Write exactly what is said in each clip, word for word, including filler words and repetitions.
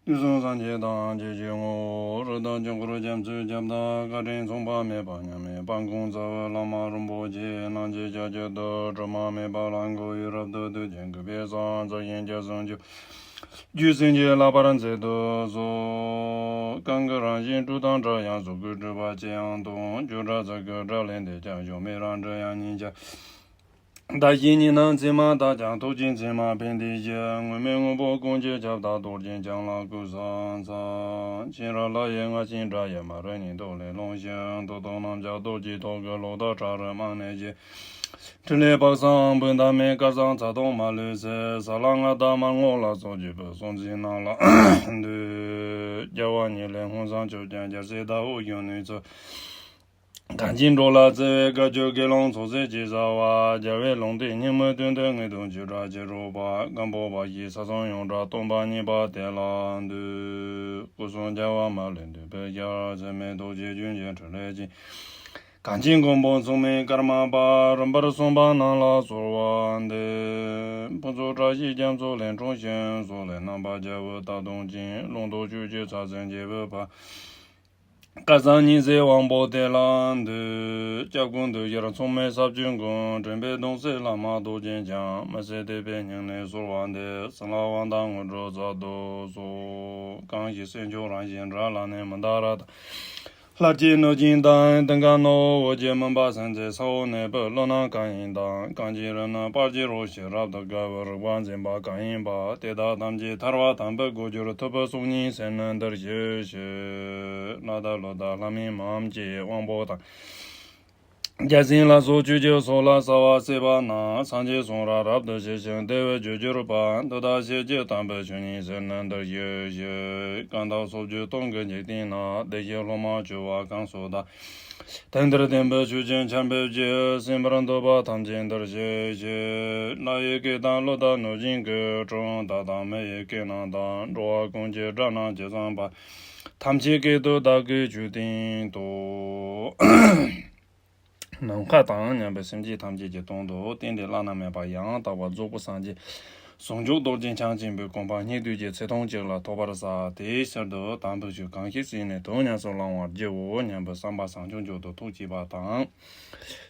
དུས་གསུམ་སངས་རྒྱས་ཐམས་ཅད་ཀྱི་ངོ་བོ། རིགས་དང་དཀྱིལ་འཁོར་རྒྱ་མཚོའི་ཁྱབ་བདག་བཀའ་དྲིན་མཚུངས་པ་མེད་པ་མཉམ་མེད་དཔལ་མགོན་རྩ་བའི་བླ་མ་རིན་པོ་ཆེ། རྣམ་མཁྱེན་ཤཱཀྱ་ཐུབ་དྲི་མ་མེད་པ་ལ་མགོ་བོས་རབ་ཏུ་བཏུད་ཅིང་གུས་པས་ཕྱག་འཚལ་ཞིང་སྐྱབས་སུ་མཆིའོ། རྒྱུད་བྱིན་གྱིས་བརླབ་པར་མཛད་དུ་གསོལ། གང་གི་རང་བཞིན་སྤྲོས་དང་བྲལ་ཡང་གཟུགས་སྐུའི་སྤྲོས་པ་ཅི་ཡང་སྟོང་། བཅུ་ཕྲག་ཚོགས་ཀྱི་སྒྲ་ལས་འདས་ཀྱང་། གཞོམ་མེད་རང་གྲོལ་དབྱིངས་ཉིད་ཀྱང་། བདག་གཞན་གཉིས་སྣང་མཚན་མ་དག་ཀྱང་། ཐུགས་རྗེའི་མཚན་མ་ཕན་བདེའི་གཞི། དངོས་མེད་དངོས་པོ་ཀུན་གྱི་ཁྱབ་བདག་རྡོ་རྗེ་འཆང་ལ་གུས་ཕྱག་འཚལ། མཁྱེན་རབ་ལྷ་ཡི་རྔ་ཆེན་སྒྲ་ཡིས་མ་རིག་ཉེར་ཐོབ་ལས་སློང་ཞིང་། རྟོག་ཚོགས་རྣམས་ཀྱང་རྡོ་རྗེའི་ཐོད་ཀྱི་ལོ་འདབ་ཁྲ་རུ་རྨང་ནས་སྐྱེས། ཕྲིན་ལས་དཔག་བསམ་དཔག་ཏུ་མེད། སྐལ་བཟང་ཚ་གདུང་མ་ལུས་སྲས། ས་ལ་ལྔ་བདག་མར་རྔོག་ལ་སོགས། བརྒྱུད་པའི་སྲོག་འཛིན་རྣམས་ལ་འདུད། རྒྱལ་བ་ཉིད་ལས་ཧཱུྃ་ཟངས་ཆུ་སྐྱོང་། རྒྱལ་སྲས་ཟླ་འོད་གཞོན་ནུའི་ཚུལ། གང་ཅི་འགྲོ་ལ་བརྩེ་བའི་བཀའ་བརྒྱུད། དགེ་སློང་ཚོགས་བསགས་ཀྱི་བྱ་བ། རྒྱལ་བའི་ལུང་བསྟན་སྙིང་པོའི་དོན་དུ། ངེས་དོན་བཅུ་ཕྲག་ཕྱི་རོལ་པ། སྒམ་པོ་པ་ཞེས་ས་གསུམ་ཡོངས་གྲགས་སྟོན་པ་གཉིས་པ་དེ་ལ་འདུད། སྐུ་གསུང་རྒྱལ་བ་མ་ལུས་འདུས་པའི་ཞལ། འཛད་མེད་རྡོ་རྗེ་རྒྱུན་གྱི་ཕྲིན་ལས་ཀྱིས། གང་ཅི་མགོན་པོ་མཚུངས་མེད་ཀརྨ་པ། རིམ་པར་གསུངས་པ་རྣམས་ལ་གསོལ་བ་འདེབས། ཕུན་ཚོགས་བཀྲ་ཤིས་རྒྱ་མཚོ་ལས་འཁྲུངས་ཤིང་། གསུང་ལས་རྣམ་པར་རྒྱལ་བའི་རྟ་གདོང་ཅན། ཀློང་རྡོལ་ཆོས་ཀྱི་ཕྱག་མཚན་བརྒྱད་པའི་དཔལ། སྐལ་བཟང་ཉི་ཟེར་དབང་པོ་དེ་ལ་འདུད། སྐྱབས་ཀུན་འདུས་ཤར་མཚུངས་མེད་ས་བཅུའི་མགོན། འདྲེན་པའི་གདུང་སྲས་བླ་མ་རྡོ་རྗེ་འཆང་། མི་ཟད་དད་པའི་སྙིང་ནས་གསོལ་བ་འདེབས། གསང་སྔགས་དབང་ཐང་དངོས་གྲུབ་སྩལ་དུ་གསོལ། གང་ཞིག་སེམས་མཆོག་རང་བཞིན་འདྲ། ལ་ནི་མནྡ་ར་དང་། ལྷར་བཅས་གནོད་སྦྱིན་དང་། དུང་དཀར་ནག་པོ་འོད་ཀྱི་མུན་པ་སེལ་མཛད། ས་འོག་ནག་པོའི་ཀླུ་རྣམས་གང་ཡིན་དང་། གངས་ཅན་རི་རྣམས་སྤར་གྱི་རོ་ཞིག་རབ་ཏུ་དགའ་བའི་རིག་པ་འཛིན་པ་གང་ཡིན་པ། དེ་དག་ཐམས་ཅད་ཐར་པ་དམ་པའི་སྒོ་འགྱུར། ཐུབ་པའི་སྲོག་སྙིང་ཟེར་ནས་འདིར་གཤེགས་ཤིག་ལྷ་དང་ཀླུ་དང་ལྷ་མིན་མ་ཡིན་གྱི་དབང་པོ་དང་། བརྒྱ་བྱིན་ལ་སོགས་ཆོས་ཀྱི་ཚོགས་ལ་གསོལ་བ་བསྩལ་པ་ན། སངས་རྒྱས་གསུང་རབ་རབ་ཏུ་ཞི་ཞིང་བདེ་བའི་རྒྱུར་གྱུར་པ། འདི་དག་ཤེས་བྱའི་དམ་པའི་ཆོས་ཉིད་ཟེར་ནས་འདིར་གཤེགས་ཤིག་གང་དག་སོགས་རྒྱུད་སྟོང་གི་འཇིག་རྟེན་ན། བདེ་གཤེགས་སློབ་མ་བཅུ་པ་གང་སུ་དག་དེང་འདིར་བསྟན་པའི་ཆོས་ཀྱི་ཆར་འབེབས་ཀྱིས། གསན་པར་འདོད་པ་ཐམས་ཅད་འདིར་གཤེགས་ཤིག་ལྷ་ཡི་སྐད་དང་ཀླུ་དང་གནོད་སྦྱིན་སྐད། གྲུལ་བུམ་དག་དང་མི་ཡི་སྐད་རྣམས་དང་། འགྲོ་བ་ཀུན་གྱི་སྒྲ་རྣམས་ཇི་ཙམ་པ། ཐམས་ཅད་སྐད་དུ་བདག་གིས་ཆོས་བསྟན་ཏོ། ནམ་མཁའ་དང་མཉམ་པའི་སེམས་ཅན་ཐམས་ཅད་ཀྱི་དོན་དུ་གཏན་གཏན་བླ་ན་མེད་པ་ཡང་དག་པར་རྫོགས་པའི་སངས་རྒྱས་ཟུང་འཇུག་རྡོ་རྗེ་འཆང་ཆེན་པོའི་གོ་འཕང་སྙིགས་དུས་ཀྱི་ཚེ་ཐུང་གཅིག་ལ་ཐོབ་པར་བྱ། དེའི་ཕྱིར་དུ་དམ་པའི་ཆོས་གང་ཞིག་གསན་ནས་དོན་ཉམས་སུ་བླང་བར་བགྱིའོ་སྙམ་པའི་བསམ་པ་བྱང་ཆུབ་མཆོག་ཏུ་ཐུགས་བསྐྱེད་པ་དང་།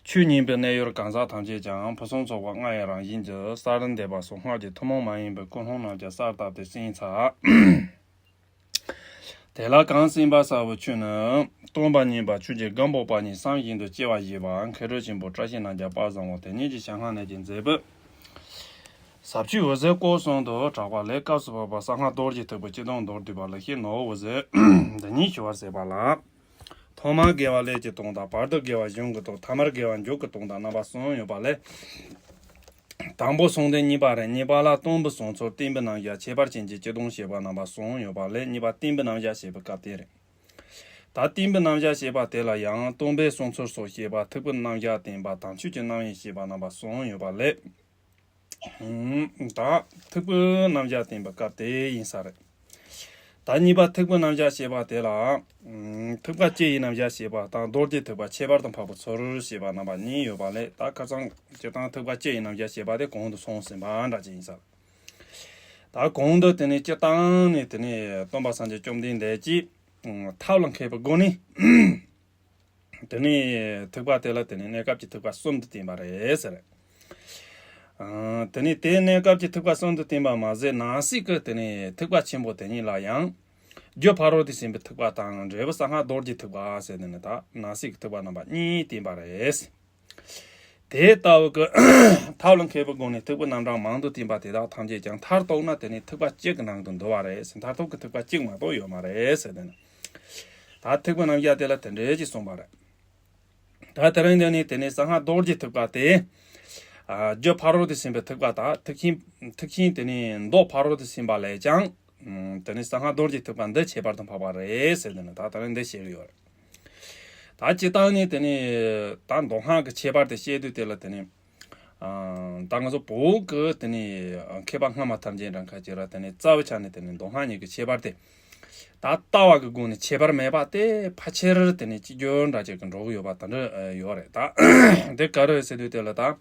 ཆོས་ཉན་པའི་གནས་ཡུལ་གང་ཟག་ཐམས་ཅད་ཀྱང་ཕུན་སུམ་ཚོགས་པ་ལྔ་ཡི་རང་བཞིན་གྱི་སར་འདེབས་པ་སོགས་སྔགས་ཀྱི་ཐུན་མོང་མ་ཡིན་པའི་ཀུན་སློང་རྣམས་ཀྱང་གསལ་བཏབ་སྟེ་གསན་ཚར། དེ་ལ་གང་གསན་པ་ཟབ་པའི་ཆོས་ནི། སྟོན་པ་གཉིས་པ་ཆོས་རྗེ་སྒམ་པོ་པ་ཉིད་བསམ་བཞིན་དུ་སྐྱེ་བ་བཞེས་པ། མཁས་གྲུབ་ཆེན་པོ་བཀྲ་ཤིས་རྣམ་རྒྱལ་དཔལ་བཟང་པོ་དེ་ཉིད་ཀྱི་ཞལ་སྔ་ནས་ཀྱི་མཛད་པའི་ཟབ་ཆོས་འོད་ཟེར་སྐོར་གསུམ་དུ་གྲགས་པ་ལས། སྐབས་སུ་བབ་པ་གསང་སྔགས་རྡོ་རྗེ་ཐེག་པའི་སྤྱི་དོན་མདོར་བསྡུས་པ་ལ་ཤེར་ནོར་འོད་ཟེར་འདི་ཉིད་ཞུ་བར་མཛད་པ་ལགས། ཐོག་མར་དགེ་བ་ཀླད་ཀྱི་དོན་དང་། བར་དུ་དགེ་བ་གཞུང་གི་དོན། ཐ་མར་དགེ་བ་མཇུག་གི་དོན་དང་རྣམ་པ་གསུམ་ཡོད་པ་ལས། དང་པོ་གསུམ་སྟེ་གཉིས་པ་རེད། གཉིས་པ་ལ་སྟོན་པའི་གསུང་ཚུལ། བསྟན་པའི་རྣམ་གཞག་ཁྱད་པར་ཅན་གྱི་སྤྱི་དོན་བཤད་པ་རྣམ་པ་གསུམ་ཡོད་པ་ལས། གཉིས་པ་བསྟན་པའི་རྣམ་གཞག་བཤད་པའི་སྐབས་དེ་རེད། ད་བསྟན་པའི་རྣམ་གཞག་བཤད་པ་དེ་ལ་ཡང་སྟོན་པའི་གསུང་ཚུལ་སོགས་བཤད་པ། ཐེག་པའི་རྣམ་གཞག་བསྟན་པ་དང་། ཆོས་ཀྱི་རྣམ་དབྱེ་བཤད་པ་རྣམ་པ་གསུམ་ཡོད་པ་ལས། ད་ཐེག་པའི་རྣམ་གཞག་བསྟན་པའི་སྐབས་དེ་ཡིན་ས་རེད། ད་གཉིས་པ་ཐེག་པའི་རྣམ་གཞག་བཤད་པ་དེ་ལ། ཐེག་པ་སྤྱི་ཡི་རྣམ་གཞག་བཤད་པ་དང་། རྡོ་རྗེ་ཐེག་པ་ཁྱད་པར་དུ་འཕགས་པའི་ཚུལ་བཤད་པ་རྣམ་པ་གཉིས་ཡོད་པ་ལས། ད་ཁ་སང་སྤྱིར་བཏང་ཐེག་པ་སྤྱི་ཡི་རྣམ་གཞག་བཤད་པ་དེ་གོང་དུ་སོང་ཟིན་པ་འདྲ་ཅིག་ཡིན་ས། ད་གོང་དུ་དེ་ནས་སྤྱིར་བཏང་ནས་དེ་ནས་སྟོན་པ་སངས་རྒྱས་བཅོམ་ལྡན་འདས་ཀྱིས་ཐབས་ལ་མཁས་པའི་སྒོ་ནས། དེ་ནས་ཐེག་པ་དེ་ལ་དེ་ནས་གནས་སྐབས་ཀྱི་ཐེག་པ་གསུམ་དུ་བསྟན་པ་རེད་ཟེར། ཨ། དེ་ནས་དེ་གནས་སྐབས་ཀྱི་ཐེག་པ་གསུམ་དུ་བསྟན་པ་མ་ཟད། ནང་གསེས་ཀྱི་དེ་ནས་ཐེག་པ་ཆེན་པོ་དེ་ཉིད་ལ་ཡང་། རྒྱུ་ཕ་རོལ་ཏུ་ཕྱིན་པའི་ཐེག་པ་དང་། འབྲས་བུ་གསང་སྔགས་རྡོ་རྗེ་ཐེག་པ་ཟེར། དེ་ནས་ད་ནང་གསེས་ཀྱི་ཐེག་པ་རྣམ་པ་གཉིས་བསྟན་པ་རེད། དེ་ལྟ་བུ་གི་ཐབས་ལ་མཁས་པའི་སྒོ་ནས་ཐེག་པའི་རྣམ་གྲངས་མང་དུ་བསྟན་པ་དེ་དག་ཐམས་ཅད་ཀྱང་མཐར་གཏུགས་ན་དེ་ནི་ཐེག་པ་གཅིག་གི་ནང་དུ་འདུ་བ་རེད་ཟེར། མཐར་ཐུག་གི་ཐེག་པ་གཅིག་མ་གཏོགས་ཡོད་མ་རེད་ཟེར། དེ་ནི་ད་ཐེག་པའི་རྣམ་གཞག་དེ་ལ་དེ་འདྲའི་ཅིག་གསུངས་པ་རེད། ད་དེ་རིང་འདི་ནི་དེ་ནི་གསང་སྔགས་རྡོ་རྗེ་ཐེག་པ་སྟེ། ཨ། རྒྱུ་ཕ་རོལ་ཏུ་ཕྱིན་པའི་ཐེག་པ་དང་། ཐེག་ཆེན་ཐེག་ཆེན་དེ་ནི་མདོ་ཕ་རོལ་ཏུ་ཕྱིན་པ་ལས་ཀྱང་། ཨ། དེ་ནི་གསང་སྔགས་རྡོ་རྗེ་ཐེག་པ་འདི་ཁྱད་པར་དུ་འཕགས་པ་རེད་ཟེར། དེ་ནི་ད་དེ་རིང་འདི་བཤད་ཀྱི་ཡོད་རེད། ད་སྤྱིར་བཏང་ནི་དེ་ནི་ད་མདོ་སྔགས་ཀྱི་ཁྱད་པར་དེ་བཤད་དུས་དེ་ལ་དེ་ནི། ཨ། ད་ང་ཚོ་བོད་ཀྱི་དེ་ནི་མཁས་པ་སྔ་མ་ཐམས་ཅད་འདྲ་ཁ་ཅིག་ལ་དེ་ནི་རྩ་བའི་ཆ་ནས་དེ་ནི་མདོ་སྔགས་གཉིས་ཀྱི་ཁྱད་པར་དེ། ད་ལྟ་བ་གི་སྒོ་ནས་ཁྱད་པར་མེད་པ་དེ་ཕལ་ཆེར་དེ་ནི་གཅིག་གྱུར་འདྲ་ཅིག་གི་འགྲོ་གི་ཡོད་པ་དེ་འདྲ་ཡོད་རེད། ད་དེ་ག་རེ་ཟེར་དུས་དེ་ལ་ད།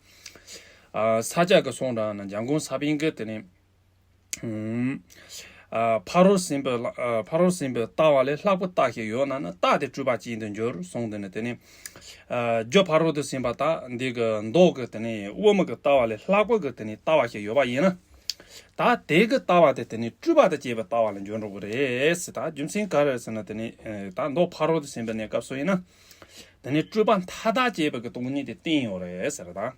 ཨ། ས་སྐྱ་གི་གསུང་འདྲ་ན་འཇམ་མགོན་ས་པཎ་གྱིས་དེ་ནི། ཨུམ། ཨ་ཕ་རོལ་ཟིན་པའི་ལ་ཨ་ཕ་རོལ་ཟིན་པའི་ལྟ་བ་ལས་ལྷག་པའི་རྟགས་ཤིག་ཡོད་ན་ནི་རྟགས་དེ་སྤྲུལ་པ་ཅན་དུ་འགྱུར་གསུངས། དེ་ནི་དེ་ནི་ཨ་རྒྱུ་ཕ་རོལ་ཏུ་ཟིན་པ་དག་འདི་གི་མདོ་གི་དེ་ནི་དབུ་མ་གི་ལྟ་བ་ལས་ལྷག་པའི་གི་དེ་ནི་ལྟ་བ་ཞིག་ཡོད་པ་ཡིན་ན། ད་དེ་གི་ལྟ་བ་དེ་དེ་ནི་སྤྲུལ་པ་དང་བཅས་པའི་ལྟ་བ་ལ་འགྱུར་འགྲོ་གི་རེད་ཟེར། ད་རྒྱུ་མཚན་ག་རེ་ཟེར་ན་དེ་ནི་ཨ་ད་མདོ་ཕ་རོལ་ཏུ་ཟིན་པའི་གནས་སྐབས་སུ་ཡིན་ན། དེ་ནི་སྤྲུལ་པ་མཐའ་དག་བཅས་པའི་གི་སྟོང་ཉིད་དེ་བསྟན་ཡོད་རེད་ཟེར། ད།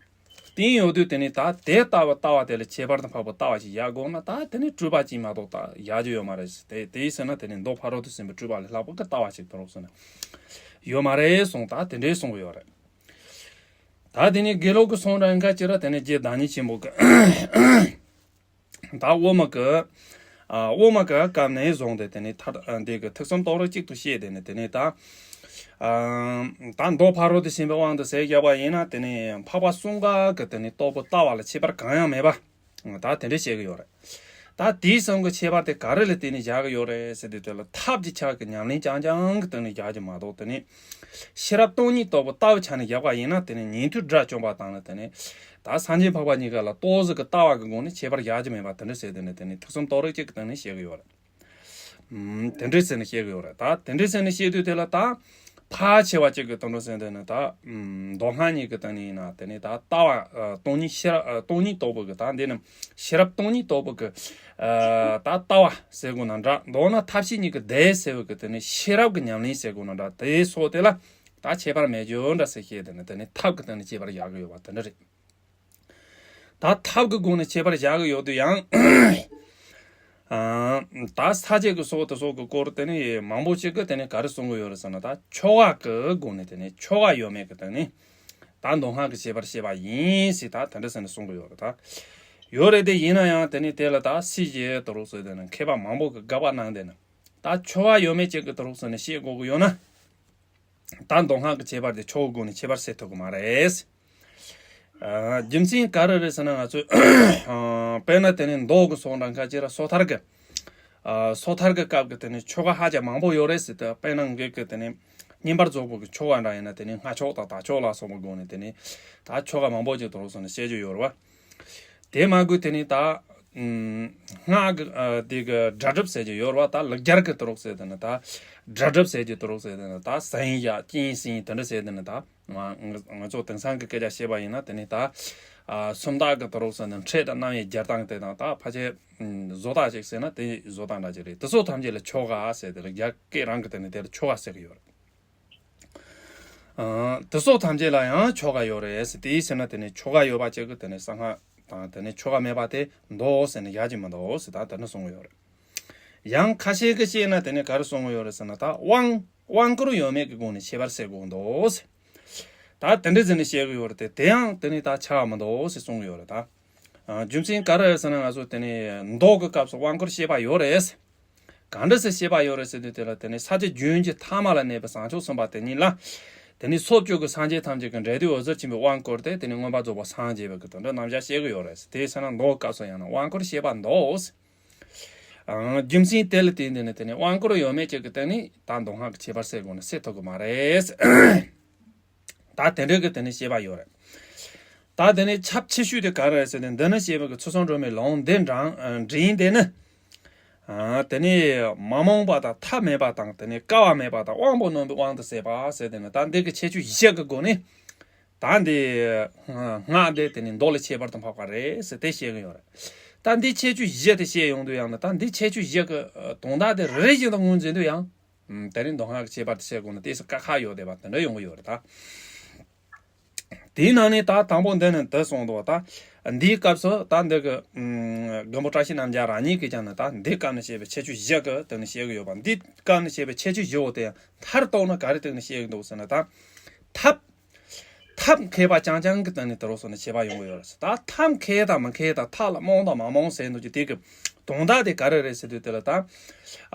དེ་ཡོད་དུས་དེ་ནི་ད་དེ་ལྟ་བུ་ལྟ་བ་དེ་ལ་ཁྱད་པར་དུ་འཕགས་པའི་ལྟ་བ་ཞིག་ཡར་དགོངས་ན། ད་དེ་ནི་སྤྲུལ་པ་ཅན་མ་གཏོགས་ད་ཡར་རྒྱུ་ཡོད་མ་རེད། དེ་དེ་ཡིན་ཟེར་ན་དེ་ནི་མདོ་ཕ་རོལ་ཏུ་ཟིན་པའི་སྤྲུལ་པ་ལས་ལྷག་པ་གི་ལྟ་བ་ཞིག་དོརོག་ཟེར་ན་ཡོད་མ་རེད་གསུངས། ད་དེ་འདྲའི་གསུང་གི་ཡོད་རེད། ད་དེ་ནི་དགེ་ལུགས་ཀྱི་གསུང་རང་ཁ་ཅིག་ར་དེ་ནི་རྗེ་བདག་ཉིད་ཆེན་པོ་གི་ད་དབུ་མ་གི་ཨ་དབུ་མ་གི་སྐབས་ནས་བཟུང་སྟེ་དེ་ནི་ཐར་ཨ་འདི་གི་ཐེག་གསུམ་རྟོགས་རིགས་གཅིག་ཏུ་བཤད། དེ་ནི་དེ་ནི་ད་ཨ་ད་མདོ་ཕ་རོལ་ཏུ་ཕྱིན་པའི་དབང་དུ་ཟེར་བཞག་པ་ཡིན་ན། དེ་ནི་འཕགས་པ་གསུམ་ཀ་གི་དེ་ནི་རྟོགས་པའི་ལྟ་བ་ལ་ཁྱད་པར་གང་ཡང་མེད་པ། ད་དེ་འདྲ་བཤད་གི་ཡོད་རེད། ད་དེའི་གསུམ་གྱི་ཁྱད་པར་དེ་ག་རེ་ལ་བརྟེན་ནས་བཞག་གི་ཡོད་རེད་ཟེར་དུས། དེ་ལ་ཐབས་ཀྱི་ཆ་གི་ཉམས་ལེན་རྐྱང་རྐྱང་གི་སྟེང་ནས་བཞག་གི་མ་གཏོགས། དེ་ནི་ཤེས་རབ་སྟོང་ཉིད་རྟོགས་པའི་ལྟ་བའི་ཆ་ནས་བཞག་པ་ཡིན་ན། དེ་ནི་ཉན་ཐོས་དགྲ་བཅོམ་པ་དང་ནི་དེ་ནི་ད་སངས་རྒྱས་འཕགས་པ་གཉིས་ཀ་ལ་ཏོག་ཙམ་གྱི་ལྟ་བ་གི་སྒོ་ནས་ཁྱད་པར་བཞག་གི་མེད་པ་དེ་འདྲ་ཟེར། དེ་ནི་དེ་ནི་ཐེག་གསུམ་རྟོགས་རིགས་གཅིག་གི་སྟེང་ནས་བཤད་གི་ཡོད་རེད། ཨུམ། དེ་འདྲའི་ཟེར་ནས་བཤད་གི་ཡོད་རེད། ད་དེ་འདྲའི་ཟེར་ནས་བཤད་དུས་དེ་ལ་ད་ཕལ་ཆེ་བ་གཅིག་གི་དོན་དུ་ཟེར་དེ་ནི་ད་ཨུམ་མདོ་སྔགས་གཉིས་ཀྱི་སྟེང་ནས་ཡིན་ན། དེ་ནི་ད་ལྟ་བ་ཨ་སྟོང་ཉིད་ཤེས་རབ་ཨ་སྟོང་ཉིད་རྟོགས་པའི་གི་ད་འདི་ནི་ཤེས་རབ་སྟོང་ཉིད་རྟོགས་པའི་གི་ཨ་ད་ལྟ་བ་ཟེར་དགོས་ན་འདྲ། མདོར་ན་ཐབས་ཤེས་གཉིས་ཀྱི་སྡེ་ཟེར་བའི་གི་དེ་ནི་ཤེས་རབ་ཀྱི་ཉམས་ལེན་ཟེར་དགོས་ན་འདྲ། དེ་སོགས་དེ་ལ་ད་ཁྱད་པར་མེད་རྒྱུ་འདྲ་ཟེར་བཤད། དེ་ནི་དེ་ནི་ཐབས་ཀྱི་སྟེང་ནས་ཁྱད་པར་བཞག་གི་ཡོད་པ་དེ་འདྲ་རེད། ད་ཐབས་ཀྱི་སྒོ་ནས་ཁྱད་པར་བཞག་གི་ཡོད་དུས་ཡང་། ཨ་ད་ས་བཅད་ཀྱི་སོགས་དེ་སོགས་ཀྱི་སྐོར་དེ་ནི་མང་པོ་ཞིག་གིས་དེ་ནི་ག་རེ་གསུང་གི་ཡོད་རེད་ཟེར་ན། ད་ཆོ་ག་གི་སྒོ་ནས། དེ་ནི་ཆོ་ག་ཡོད་མེད་ཀྱི་སྟེང་ནས་ད་མདོ་སྔགས་ཀྱི་ཁྱད་པར་བཤད་པ་ཡིན་ཟེར། ད་དེ་འདྲ་ཟེར་ནས་གསུང་གི་ཡོད་རེད། ད་ཡོད་རེད། དེ་ཡིན་ན་ཡང་དེ་ནི་དེ་ལ་ད་སྲིད་ཞི་དོ་རུག་ཟེར་དེ་ནི་མཁས་པ་མང་པོ་གིས་དགག་པ་གནང་། དེ་ནི་ད་ཆོ་ག་ཡོད་མེད་ཅིག་གི་དོ་རུག་ཟེར་ནས་བཤད་དགོས་ཀྱི་ཡོད་ན། ད་མདོ་སྔགས་ཀྱི་ཁྱད་པར་དེ་ཆོ་གའི་སྒོ་ནས་ཁྱད་པར་སེལ་ཐུབ་ཀྱི་མ་རེད། ཨ་རྒྱུ་མཚན་ག་རེ་རེད་ཟེར་ན། ང་ཚོས་ཨ་དཔེར་ན་དེ་ནི་མདོ་གི་སོགས་འདྲ་ཁ་ཅིག་ར་སོ་ཐར་གྱི་ཨ་སོ་ཐར་གྱི་སྐབས་ཀྱི་དེ་ནི་ཆོ་ག་ཧ་ཅང་མང་པོ་ཡོད་རེད་ཟེར་ཏེ། དཔེར་ན་ངེད་ཀྱི་དེ་ནི་བསྙེན་པར་རྫོགས་པའི་གི་ཆོ་ག་འདྲ་ཡིན་ན། དེ་ནི་སྔགས་ཆོག་དང་དག་ཆོག་ལ་སོགས་པའི་སྒོ་ནས་དེ་ནི་ད་ཆོ་ག་མང་པོ་ཅིག་དོ་རུག་ཟེར་ནས་བཤད་རྒྱུ་ཡོད་རེད་བ། དེ་མ་དགོས་དེ་ནི་ད་ཨུམ་སྔགས་ཀྱི་ཨ་དེ་གི་སྒྲ་སྒྲུབ་ཟེར་རྒྱུ་ཡོད་རེད་བ། ད་ལེགས་སྦྱར་གྱི་དོ་རུག་ཟེར་དེ་ནི་ད་སྒྲ་སྒྲུབ་ཟེར་རྒྱུ་དོ་རུག་ཟེར་དེ་ནི་ད་ཟན་ཡ་སྐྱིན་ཟིན་དེ་འདྲ་ཟེར་དེ་ནི། ད་ང་ང་ཚོ་དེང་སང་གི་སྐད་ཆ་བཤད་པ་ཡིན་ན། དེ་ནི་ད་ཨ་སུམ་རྟགས་ཀྱི་དོ་རུག་ཟེར་ནས་འཕྲད་དང་རྣམ་དབྱེ་སྦྱར་སྟངས་དེ་དང་། ད་ཕལ་ཆེར་ཨུམ་བཟོ་ལྟ་ཅིག་ཟེར་ན་དེ་བཟོ་ལྟ་འདྲ་ཅིག་རེད། དེ་སོགས་ཐམས་ཅད་ལ་ཆོ་ག་ཟེར། དེ་ལེགས་སྦྱར་སྐད་རང་གི་དེ་ནི་དེ་ལ་ཆོ་ག་ཟེར་གི་ཡོད་རེད། ཨ་དེ་སོགས་ཐམས་ཅད་ལ་ཡང་ཆོ་ག་ཡོད་རེད་ཟེར། དེའི་ཕྱིར་ན་དེ་ནི་ཆོ་ག་ཡོད་པ་ཅིག་གི་དེ་ནི་གསང་སྔགས་དང་། དེ་ནི་ཆོ་ག་མེད་པ་དེ་མདོ་ཟེར་ནས་ཡག་ཅིག་མི་འདུག་ཟེར། ད་དེ་ནི་གསུང་གི་ཡོད་རེད། ཡང་ཁ་ཤས་ཀྱིས་བཤད་ན་དེ་ནི་ག་རེ་གསུང་གི་ཡོད་རེད་ཟེར་ན། ད་དབང་དབང་བསྐུར་ཡོད་མེད་ཀྱི་སྒོ་ནས་ཁྱད་པར་སེལ་དགོས་འདུག་ཟེར། ད་དེ་འདྲ་ཟེར་ནས་བཤད་གི་ཡོད་རེད་དེ། དེ་ཡང་དེ་ནི་ད་ཆ་ག་མི་འདུག་ཟེར་གསུང་གི་ཡོད་རེད། ད་ཨ་རྒྱུ་མཚན་ག་རེ་རེད་ཟེར་ན། ང་ཚོ་དེ་ནི་མདོ་གི་སྐབས་སུ་དབང་བསྐུར་བཤད་པ་ཡོད་རེད། གང་འདྲ་སེ་བཤད་པ་ཡོད་རེད་ཟེར་དུས། དེ་ལ་དེ་ནི་ས་བཅད་རྒྱུན་གྱི་ཐ་མ་ལ་གནས་པའི་བཟང་སྤྱོད་གསུམ་པ་དེ་ཉིད་ལ། དེ་ནི་ཚོགས་བཅུ་གི་སངས་རྒྱས་ཐམས་ཅད་ཀྱི་འབྲས་དུས་འོད་ཟེར་ཆེན་པོའི་དབང་བསྐུར་ཏེ། དེ་ནི་མངོན་པར་རྫོགས་པར་སངས་རྒྱས་པའི་གི་དོན་དུ་རྣམ་གཞག་བཤད་ཀྱི་ཡོད་རེད། དེ་ཟེར་ན་མདོ་སྐབས་སུ་ཡང་ན་དབང་བསྐུར་བཤད་པ་འདུག། ཨང་། རྒྱུ་མཚན་དེ་ལ་བརྟེན་ཏེ་ནི་དེ་ནི་དབང་བསྐུར་ཡོད་མེད་ཅིག་གི་སྟེང་ནས་ད་མདོ་སྔགས་ཀྱི་ཁྱད་པར་སེལ་དགོས་ན་སེལ་ཐུབ་ཀྱི་མ་རེད། ད་དེ་འདྲ་གི་དེ་ནི་བཤད་པ་ཡོད་རེད། ད་དེ་ནི་ཁྱབ་ཆེ་ཤོས་དེ་ག་རེ་རེད་ཟེར་ན། འདི་ནི་བཤད་པའི་གི་ཚུལ་གསུམ་སྒྲོན་མེའི་ལུང་འདི་འདྲ་འདྲེན་དེ་ནི། ཨ་དེ་ནི་མ་རྨོངས་པ་དང་ཐབས་མེད་པ་དང་། དེ་ནི་སྐལ་བ་མེད་པ་དང་དབང་པོ་རྣོན་པོའི་དབང་དུ་ཟད་པ་ཟེར། དེ་ནི་ད་འདི་གི་ཁྱད་ཆོས་བཞི་གི་སྒོ་ནས། ད་འདི་སྔགས་འདི་དེ་ནི་མདོ་ལས་ཁྱད་པར་དུ་འཕགས་པ་རེད་ཟེར་དེ་བཤད་གི་ཡོད་རེད། ད་འདི་ཁྱད་ཆོས་བཞི་དེ་བཤད་ཡོང་དུས་ཡང་ན། ད་འདི་ཁྱད་ཆོས་བཞི་གི་དོན་དག་དེ་རེ་རེ་བཞིན་དུ་ངོས་འཛིན་དུས་ཡང་། ཨུམ། དེ་རིང་མདོ་སྔགས་ཀྱི་ཁྱད་པར་དུ་བཤད་དགོས་ན་ཏོག་ཙམ་དཀའ་ཁག་ཡོད་བསྡད་པ་དེ་འདྲ་ཡོང་གི་ཡོད་རེད་ད། དེའི་ནང་ནས་ད་དང་པོ་འདི་ནི་འདི་གསུངས་འདུག། ད་འདིའི་སྐབས་སུ་ད་འདི་གི་ཨུམ་མགོན་པོ་བཀྲ་ཤིས་རྣམ་རྒྱལ་རང་ཉིད་ཀྱིས་ཀྱང་ནི་ད་འདིའི་སྐབས་ནས་བཤད་པའི་ཁྱད་ཆོས་བཞི་གི་སྟེང་ནས་བཤད་གི་ཡོད་པ། འདིའི་སྐབས་ནས་བཤད་པའི་ཁྱད་ཆོས་བཞི་བོ་དེ་ཡང་མཐར་གཏུགས་ན་ག་རེ་སྟེང་ནས་བཤད་གི་འདུག་ཟེར་ན། ད་ཐབས་ཐབས་མཁས་པ་རྐྱང་རྐྱང་གི་སྟེང་ནས་དེ་རོགས་སོང་ནས་བྱེད་པ་ཡོང་གི་ཡོད་རེད། ད་ཐབས་མཁས་དང་མི་མཁས་དང་། ཐབས་ལ་རྨོངས་དང་མ་རྨོངས་ཟེར་འདུག་ཀྱི། དེ་གི་དོན་དག་དེ་ག་རེ་རེད་ཟེར་དུས། དེ་ལ་ད་ཨ་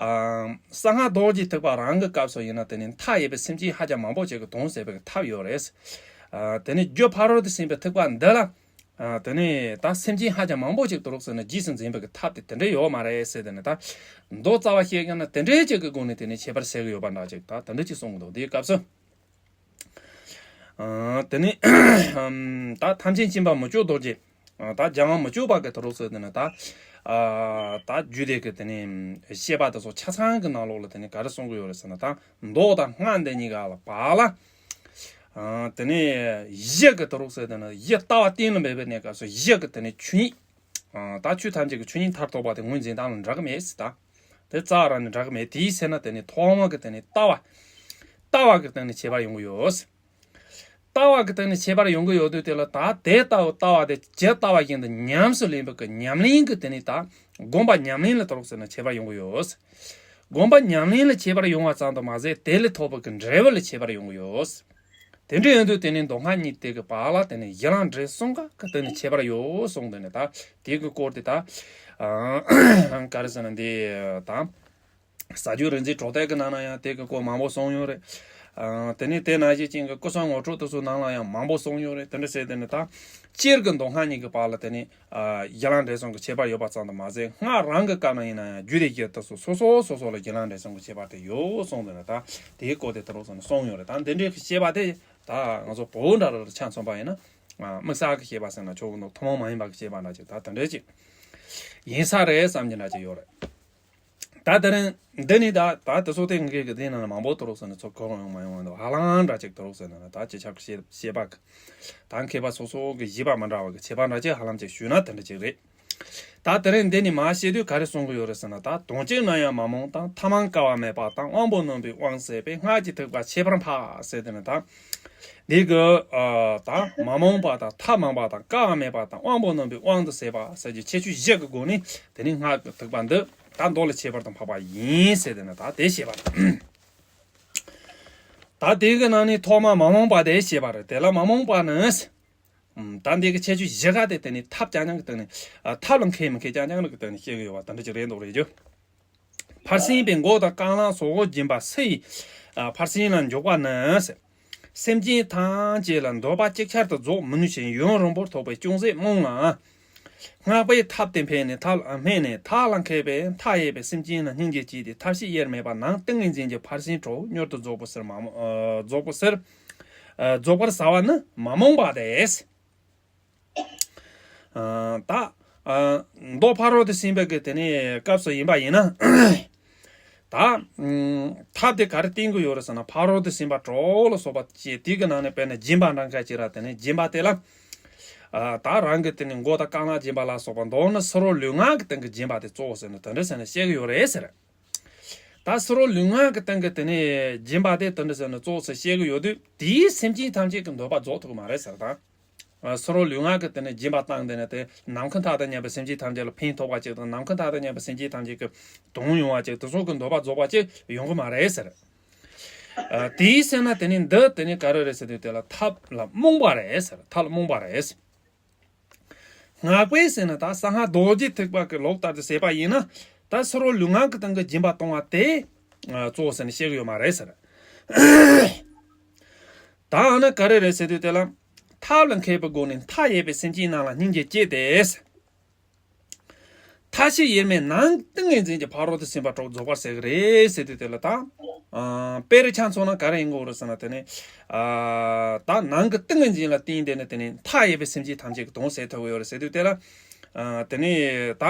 གསང་སྔགས་རྡོ་རྗེ་ཐེག་པ་རང་གི་སྐབས་སུ་ཡིན་ན། དེ་ནི་མཐའ་ཡས་པའི་སེམས་ཅན་ཧ་ཅང་མང་པོ་ཅིག་གི་དོན་ཟེར་བའི་ཐབས་ཡོད་རེད། ཨ་དེ་ནི་རྒྱུ་ཕ་རོལ་ཏུ་ཕྱིན་པའི་ཐེག་པ་འདི་ལ། ཨ་དེ་ནི་ད་སེམས་ཅན་ཧ་ཅང་མང་པོ་ཅིག་དེ་རོགས་སོང་ནས་རྗེས་སུ་འཛིན་པའི་ཐབས་དེ་དེ་འདྲ་ཡོད་མ་རེད་ཟེར། དེ་ནི་ད་མདོ་རྩ་བ་བཤད་ཀྱང་ན་དེ་འདྲའི་ཅིག་གི་སྒོ་ནས་དེ་ནི་ཁྱད་པར་ཟེར་གི་ཡོད་པ་འདྲ་ཅིག། ད་དེ་འདྲ་ཅིག་གསུང་གི་འདུག། དེའི་སྐབས་སུ། ཨ་དེ་ནི་ཨམ་ད་ཐམས་ཅད་མཁྱེན་པ་མི་བསྐྱོད་རྡོ་རྗེ། ད་སྦྱང་བ་མི་བཅུག་པ་གི་དུ་རོགས་ཟེར་དེ་ནི་ད། ད་རྒྱུད་སྡེ་གི་དེ་ནི་བཤད་པ་དེ་ཚོ་ཆ་ཚང་གི་ནང་ལོགས་ལ་དེ་ནི་ག་རེ་གསུང་གི་ཡོད་རེད་ཟེར་ན། ད་མདོ་དང་སྔགས་འདི་གཉིས་ཀ་ལ་བར་ལ། དེ་ནི་གཞི་གི་དུ་རོགས་ཟེར་དེ་ནི་གཞི་ལྟ་བ་གཏན་ལ་འབེབས་པའི་གནས་སྐབས་སུ་གཞི་གི་དེ་ནི་ཆོས་ཉིད། ད་ཆོས་ཐམས་ཅད་ཀྱི་ཆོས་ཉིད་མཐར་ཐུག་པ་དེ་ངོས་འཛིན་སྟངས་ལ་འདྲ་གི་མེད་ཟེར་ད། དེ་རྩ་བ་རང་ནས་འདྲ་གི་མེད། དེའི་ཚེ་ན་དེ་ནི་ཐོག་མ་གི་དེ་ནི་ལྟ་བ། ལྟ་བ་གི་སྟེང་ནས་ཁྱད་པར་ཡོང་གི་ཡོད། ལྟ་བ་གི་སྟེང་ནས་ཁྱད་པར་ཡོང་གི་ཡོད་དུས་དེ་ལ་ད་དེ་ལྟ་བུ་ལྟ་བ་དེ་ཇི་ལྟ་བ་བཞིན་དུ་ཉམས་སུ་ལེན་པའི་གི་ཉམས་ལེན་གི་དེ་ནི་ད་སྒོམ་པ་ཉམས་ལེན་ལ་དུ་རོགས་ཟེར་ན་ཁྱད་པར་ཡོང་གི་ཡོད། སྒོམ་པ་ཉམས་ལེན་ལ་ཁྱད་པར་ཡོང་བ་ཙམ་དུ་མ་ཟད་དེ་ལས་ཐོབ་པའི་གི་འབྲས་བུ་ལ་ཁྱད་པར་ཡོང་གི་ཡོད། དེ་འདྲ་ཡིན་དུས་དེ་ནི་མདོ་སྔགས་གཉིས་དེ་གི་བར་ལ་དེ་ནི་གཞི་ལམ་འབྲས་གསུམ་ཀ་གི་སྟེང་ནས་ཁྱད་པར་ཡོད་གསུངས། དེ་ནི་ད་དེ་གི་སྐོར་དེ་ད་ག་རེ་ཟེར་ན་འདི་ད། ཟ་རྒྱུ་རིག་འཛིན་གྲོགས་དད་ཀྱི་ནང་ན་ཡང་དེ་གི་སྐོར་མང་པོ་གསུངས་ཡོད་རེད། ཨ། དེ་ནས་དེ་ནང་བཞིན་ཅན་གྱི་ཀུན་བཟང་ངོ་སྤྲོད་དེ་ཚོའི་ནང་ལ་ཡང་མང་པོ་གསུངས་ཡོད་རེད། དེ་འདྲ་ཟེར་དེ་ནི་ད་སྤྱིར་གྱི་མདོ་སྔགས་གཉིས་ཀྱི་བར་ལ་དེ་ནི་ཨ། གཞི་ལམ་འབྲས་གསུམ་གྱི་ཁྱད་པར་ཡོད་པ་ཙམ་དུ་མ་ཟད་སྔགས་རང་གི་སྐབས་ན་ཡིན་ན་ཡང་རྒྱུད་སྡེ་བཞི་དེ་ཚོ་སོ་སོ་སོ་སོ་ལ་གཞི་ལམ་འབྲས་གསུམ་གྱི་ཁྱད་པར་དེ་ཡོད་གསུངས་དེ་ནི་ད་དེའི་སྐོར་དེ་དུ་རོགས་ཟེར་ནས་གསུངས་ཡོད་རེད། ད་འདི་འདྲའི་བཤད་པ་དེ་ད་ང་ཚོ་བོད་འདྲ་ར་ལ་ཆ་མཚོན་པ་ཡིན་ན་དམིགས་བསལ་གྱི་བཤད་པ་ཟེར་ན་ཆོག་གི་འདུག་ཐུན་མོང་མ་ཡིན་པ་གི་བཤད་པ་འདྲ་ཅིག་ད་དེ་འདྲ་ཅིག་ཡིན་ས་རེད་བསམ་གྱི་འདྲ་ཅིག་ཡོད་རེད། ད་དེ་རིང་འདི་ནི་ད་ད་དེ་ཚོ་དེ་ངེད་ཀྱི་དེ་ནང་ལ་མང་པོ་དུ་རོགས་ཟེར་ནས་ཚོ་གོ་རུང་ཡོང་མ་ཡོང་བ་འདུག་ཧ་ལམ་འདྲ་ཅིག་དུ་རོགས་ཟེར་ན་ད་ཅི་ཆག་གི་བཤད་བཤད་པ་གི་ད་མཁས་པ་སོ་སོ་གི་བཞེད་པ་མི་འདྲ་བ་གི་བྱེད་པ་འདྲ་ཅིག་ཧ་ལམ་ཅིག་ཞུས་ན་དེ་འདྲ་ཅིག་རེད། ད་དེ་རིང་འདི་ནི་མ་བཤད་དུས་ག་རེ་གསུང་གི་ཡོད་རེད་ཟེར་ན། ད་དོན་གཅིག་ན་ཡང་མ་རྨོངས་དང་། ཐ་མལ་སྐལ་བ་མེད་པ་དང་། དབང་པོ་རྣོན་པོའི་དབང་ཟད་པས། སྔགས་ཀྱི་ཐེག་པ་ཁྱད་པར་འཕགས་ཟེར་དེ་ནི་ད། འདི་གི་ཨ་ད་མ་རྨོངས་པ་དང་། ཐ་མལ་པ་དང་། སྐལ་བ་མེད་པ་དང་། དབང་པོ་རྣོན་པོའི་དབང་དུ་ཟད་པ་ཟེར་གྱི་ཁྱད་ཆོས་བཞི་གི་སྒོ་ནས་དེ་ནི་སྔགས་ཀྱི་ཐེག་པ་འདི་ད་མདོ་ལ་ཁྱད་པར་དུ་འཕགས་པ་ཡིན་ཟེར་དེ་ནི་ད་དེ་བཤད་པ་རེད། ད་དེ་གི་ནང་ནས་ཐོག་མ་མ་རྨོངས་པ་དེ་བཤད་པ་རེད། དེ་ལ་མ་རྨོངས་པ་ནི། ཨམ། ད་འདི་གི་ཁྱད་ཆོས་བཞི་ག་དེ་དེ་ནི་ཐབས་རྐྱང་རྐྱང་གི་སྟེང་ནས། ཨ། ཐབས་ལ་མཁས་མི་མཁས་རྐྱང་རྐྱང་གི་སྟེང་ནས་བཤད་གི་ཡོད་པ་དེ་འདྲ་ཅིག་རེད་འདུག་རེད་རྒྱུ། ཕར་ཕྱིན་པའི་མགོ་དང་རྐང་ལག་སོགས་སྦྱིན་པ་སུ་ཡིས། ཨ། ཕར་ཕྱིན་ལ་འཇུག་པ་ནི། སེམས་ཅན་ཐམས་ཅད་ལ་འདོད་པ་ཅིག་ཆར་དུ་རྫོགས་མི་ནུས་ཤིང་ཡུན་རིང་པོར་ཐོགས་པས་ཅུང་ཟད་རྨོངས་ལ། སྔགས་པས་ཐབས་དེ་སྨྲས་ནས་ཐབས་སྨྲས་ནས་ཐབས་ལ་མཁས་པས་མཐའ་ཡས་པའི་སེམས་ཅན་ལ་སྙིང་རྗེ་སྐྱེས་ཏེ་ཐབས་ཤེས་དབྱེར་མེད་པ་ནང་ཏིང་ངེ་འཛིན་གྱི་ཕར་ཕྱིན་གྲོགས་མྱུར་དུ་རྫོགས་པའི་ཕྱིར་མ་རྨོངས། ཨ། རྫོགས་པའི་ཕྱིར། ཨ། རྫོགས་པར་བྱ་བ་ནི་མ་རྨོངས་པ་སྟེ། ཨ། ད། ཨ། མདོ་ཕ་རོལ་ཏུ་ཕྱིན་པའི་གི་དེ་ནས་སྐབས་སུ་ཡིན་པ་ཡིན་ན། ད། ཨ། ཐབས་དེ་ག་རེ་བསྟན་གྱི་ཡོད་རེད་ཟེར་ན། ཕ་རོལ་ཏུ་ཕྱིན་པ་གྲོགས་ལ་སོགས་པ་བཅས་དེ་གི་ནང་ནས་དཔེར་ན་སྦྱིན་པ་འདྲ་མཁན་ཅིག་ར། དེ་ནས་སྦྱིན་པ་དེ་ལ། ཨ། ད་རང་གི་དེ་ནས་མགོ་དང་རྐང་ལག་སྦྱིན་པ་ལ་སོགས་པ་མདོར་ན་ཕྱི་རོལ་ལུས་ངག་གི་སྟེང་གི་སྦྱིན་པ་དེ་གཙོ་བོ་ཟེར་ནས་དེ་འདྲ་ཟེར་ནས་བཤད་གི་ཡོད་རེད་ཟེར། ད་ཕྱི་རོལ་ལུས་ངག་གི་སྟེང་གི་དེ་ནས་སྦྱིན་པ་དེ་དེ་འདྲ་ཟེར་ནས་གཙོ་བོ་ཟེར་བཤད་གི་ཡོད་དུས་དེའི་སེམས་ཅན་ཐམས་ཅད་ཀྱི་འདོད་པ་རྫོགས་ཐུབ་གི་མ་རེད་ཟེར། ད། ཨ། ཕྱི་རོལ་ལུས་ངག་གི་དེ་ནས་སྦྱིན་པ་བཏང་དེ་ནས་དེ་ནམ་མཁའ་མཐའ་དང་མཉམ་པའི་སེམས་ཅན་ཐམས་ཅད་ལ་ཕན་ཐོགས་པ་ཅིག་དང་། ནམ་མཁའ་མཐའ་དང་མཉམ་པའི་སེམས་ཅན་ཐམས་ཅད་ཀྱི་དོན་ཡོང་བ་ཅིག་དེ་ཚོ་གི་འདོད་པ་རྫོགས་པ་ཅིག་ཡོང་གི་མ་རེད་ཟེར། ཨ། དེའི་ཚེ་ན་དེ་ནི་འདི་དེ་ནི་ག་རེ་རེད་ཟེར་དུས་དེ་ལ་ཐབས་ལ་རྨོངས་པ་རེད་ཟེར། ཐབས་ལ་རྨོངས་པ་རེད། སྔགས་པས་ཟེར་ན་ད་གསང་སྔགས་རྡོ་རྗེ་ཐེག་པ་གི་ལུགས་ལྟར་དུ་བྱས་པ་ཡིན་ན། ད་ཕྱི་རོལ་ལུས་ངག་གི་སྟེང་གི་སྦྱིན་པ་གཏོང་བ་དེ་གཙོ་བོ་ཟེར་ནས་བཤད་གི་ཡོད་མ་རེད་ཟེར། ད་ཨ་ནི་ག་རེ་རེད་ཟེར་དུས་དེ་ལ། ཐབས་ལ་མཁས་པའི་སྒོ་ནས་མཐའ་ཡས་པའི་སེམས་ཅན་རྣམས་ལ་སྙིང་རྗེ་སྐྱེས་ཏེ། ཐབས་ཤེས་དབྱེར་མེད་ནང་ཏིང་ངེ་འཛིན་གྱི་ཕ་རོལ་ཏུ་ཕྱིན་པ་གྲོགས་རྫོགས་པར་ཟེར་གི་རེད་ཟེར་དུས་དེ་ལ་ད། ཨ། དཔེ་རེ་ཆ་མཚོན་ན་ག་རེ་ཡིན་དགོས་རེད་ཟེར་ན། དེ་ནས། ཨ། ད་ནང་གི་ཏིང་ངེ་འཛིན་ལ་བརྟེན་དེ་ནས་དེ་ནས་མཐའ་ཡས་པའི་སེམས་ཅན་ཐམས་ཅད་ཀྱི་དོན་བྱེད་ཐུབ་ཀྱི་ཡོད་རེད་ཟེར་དུས་དེ་ལ། ཨ། དེ་ནས་ད་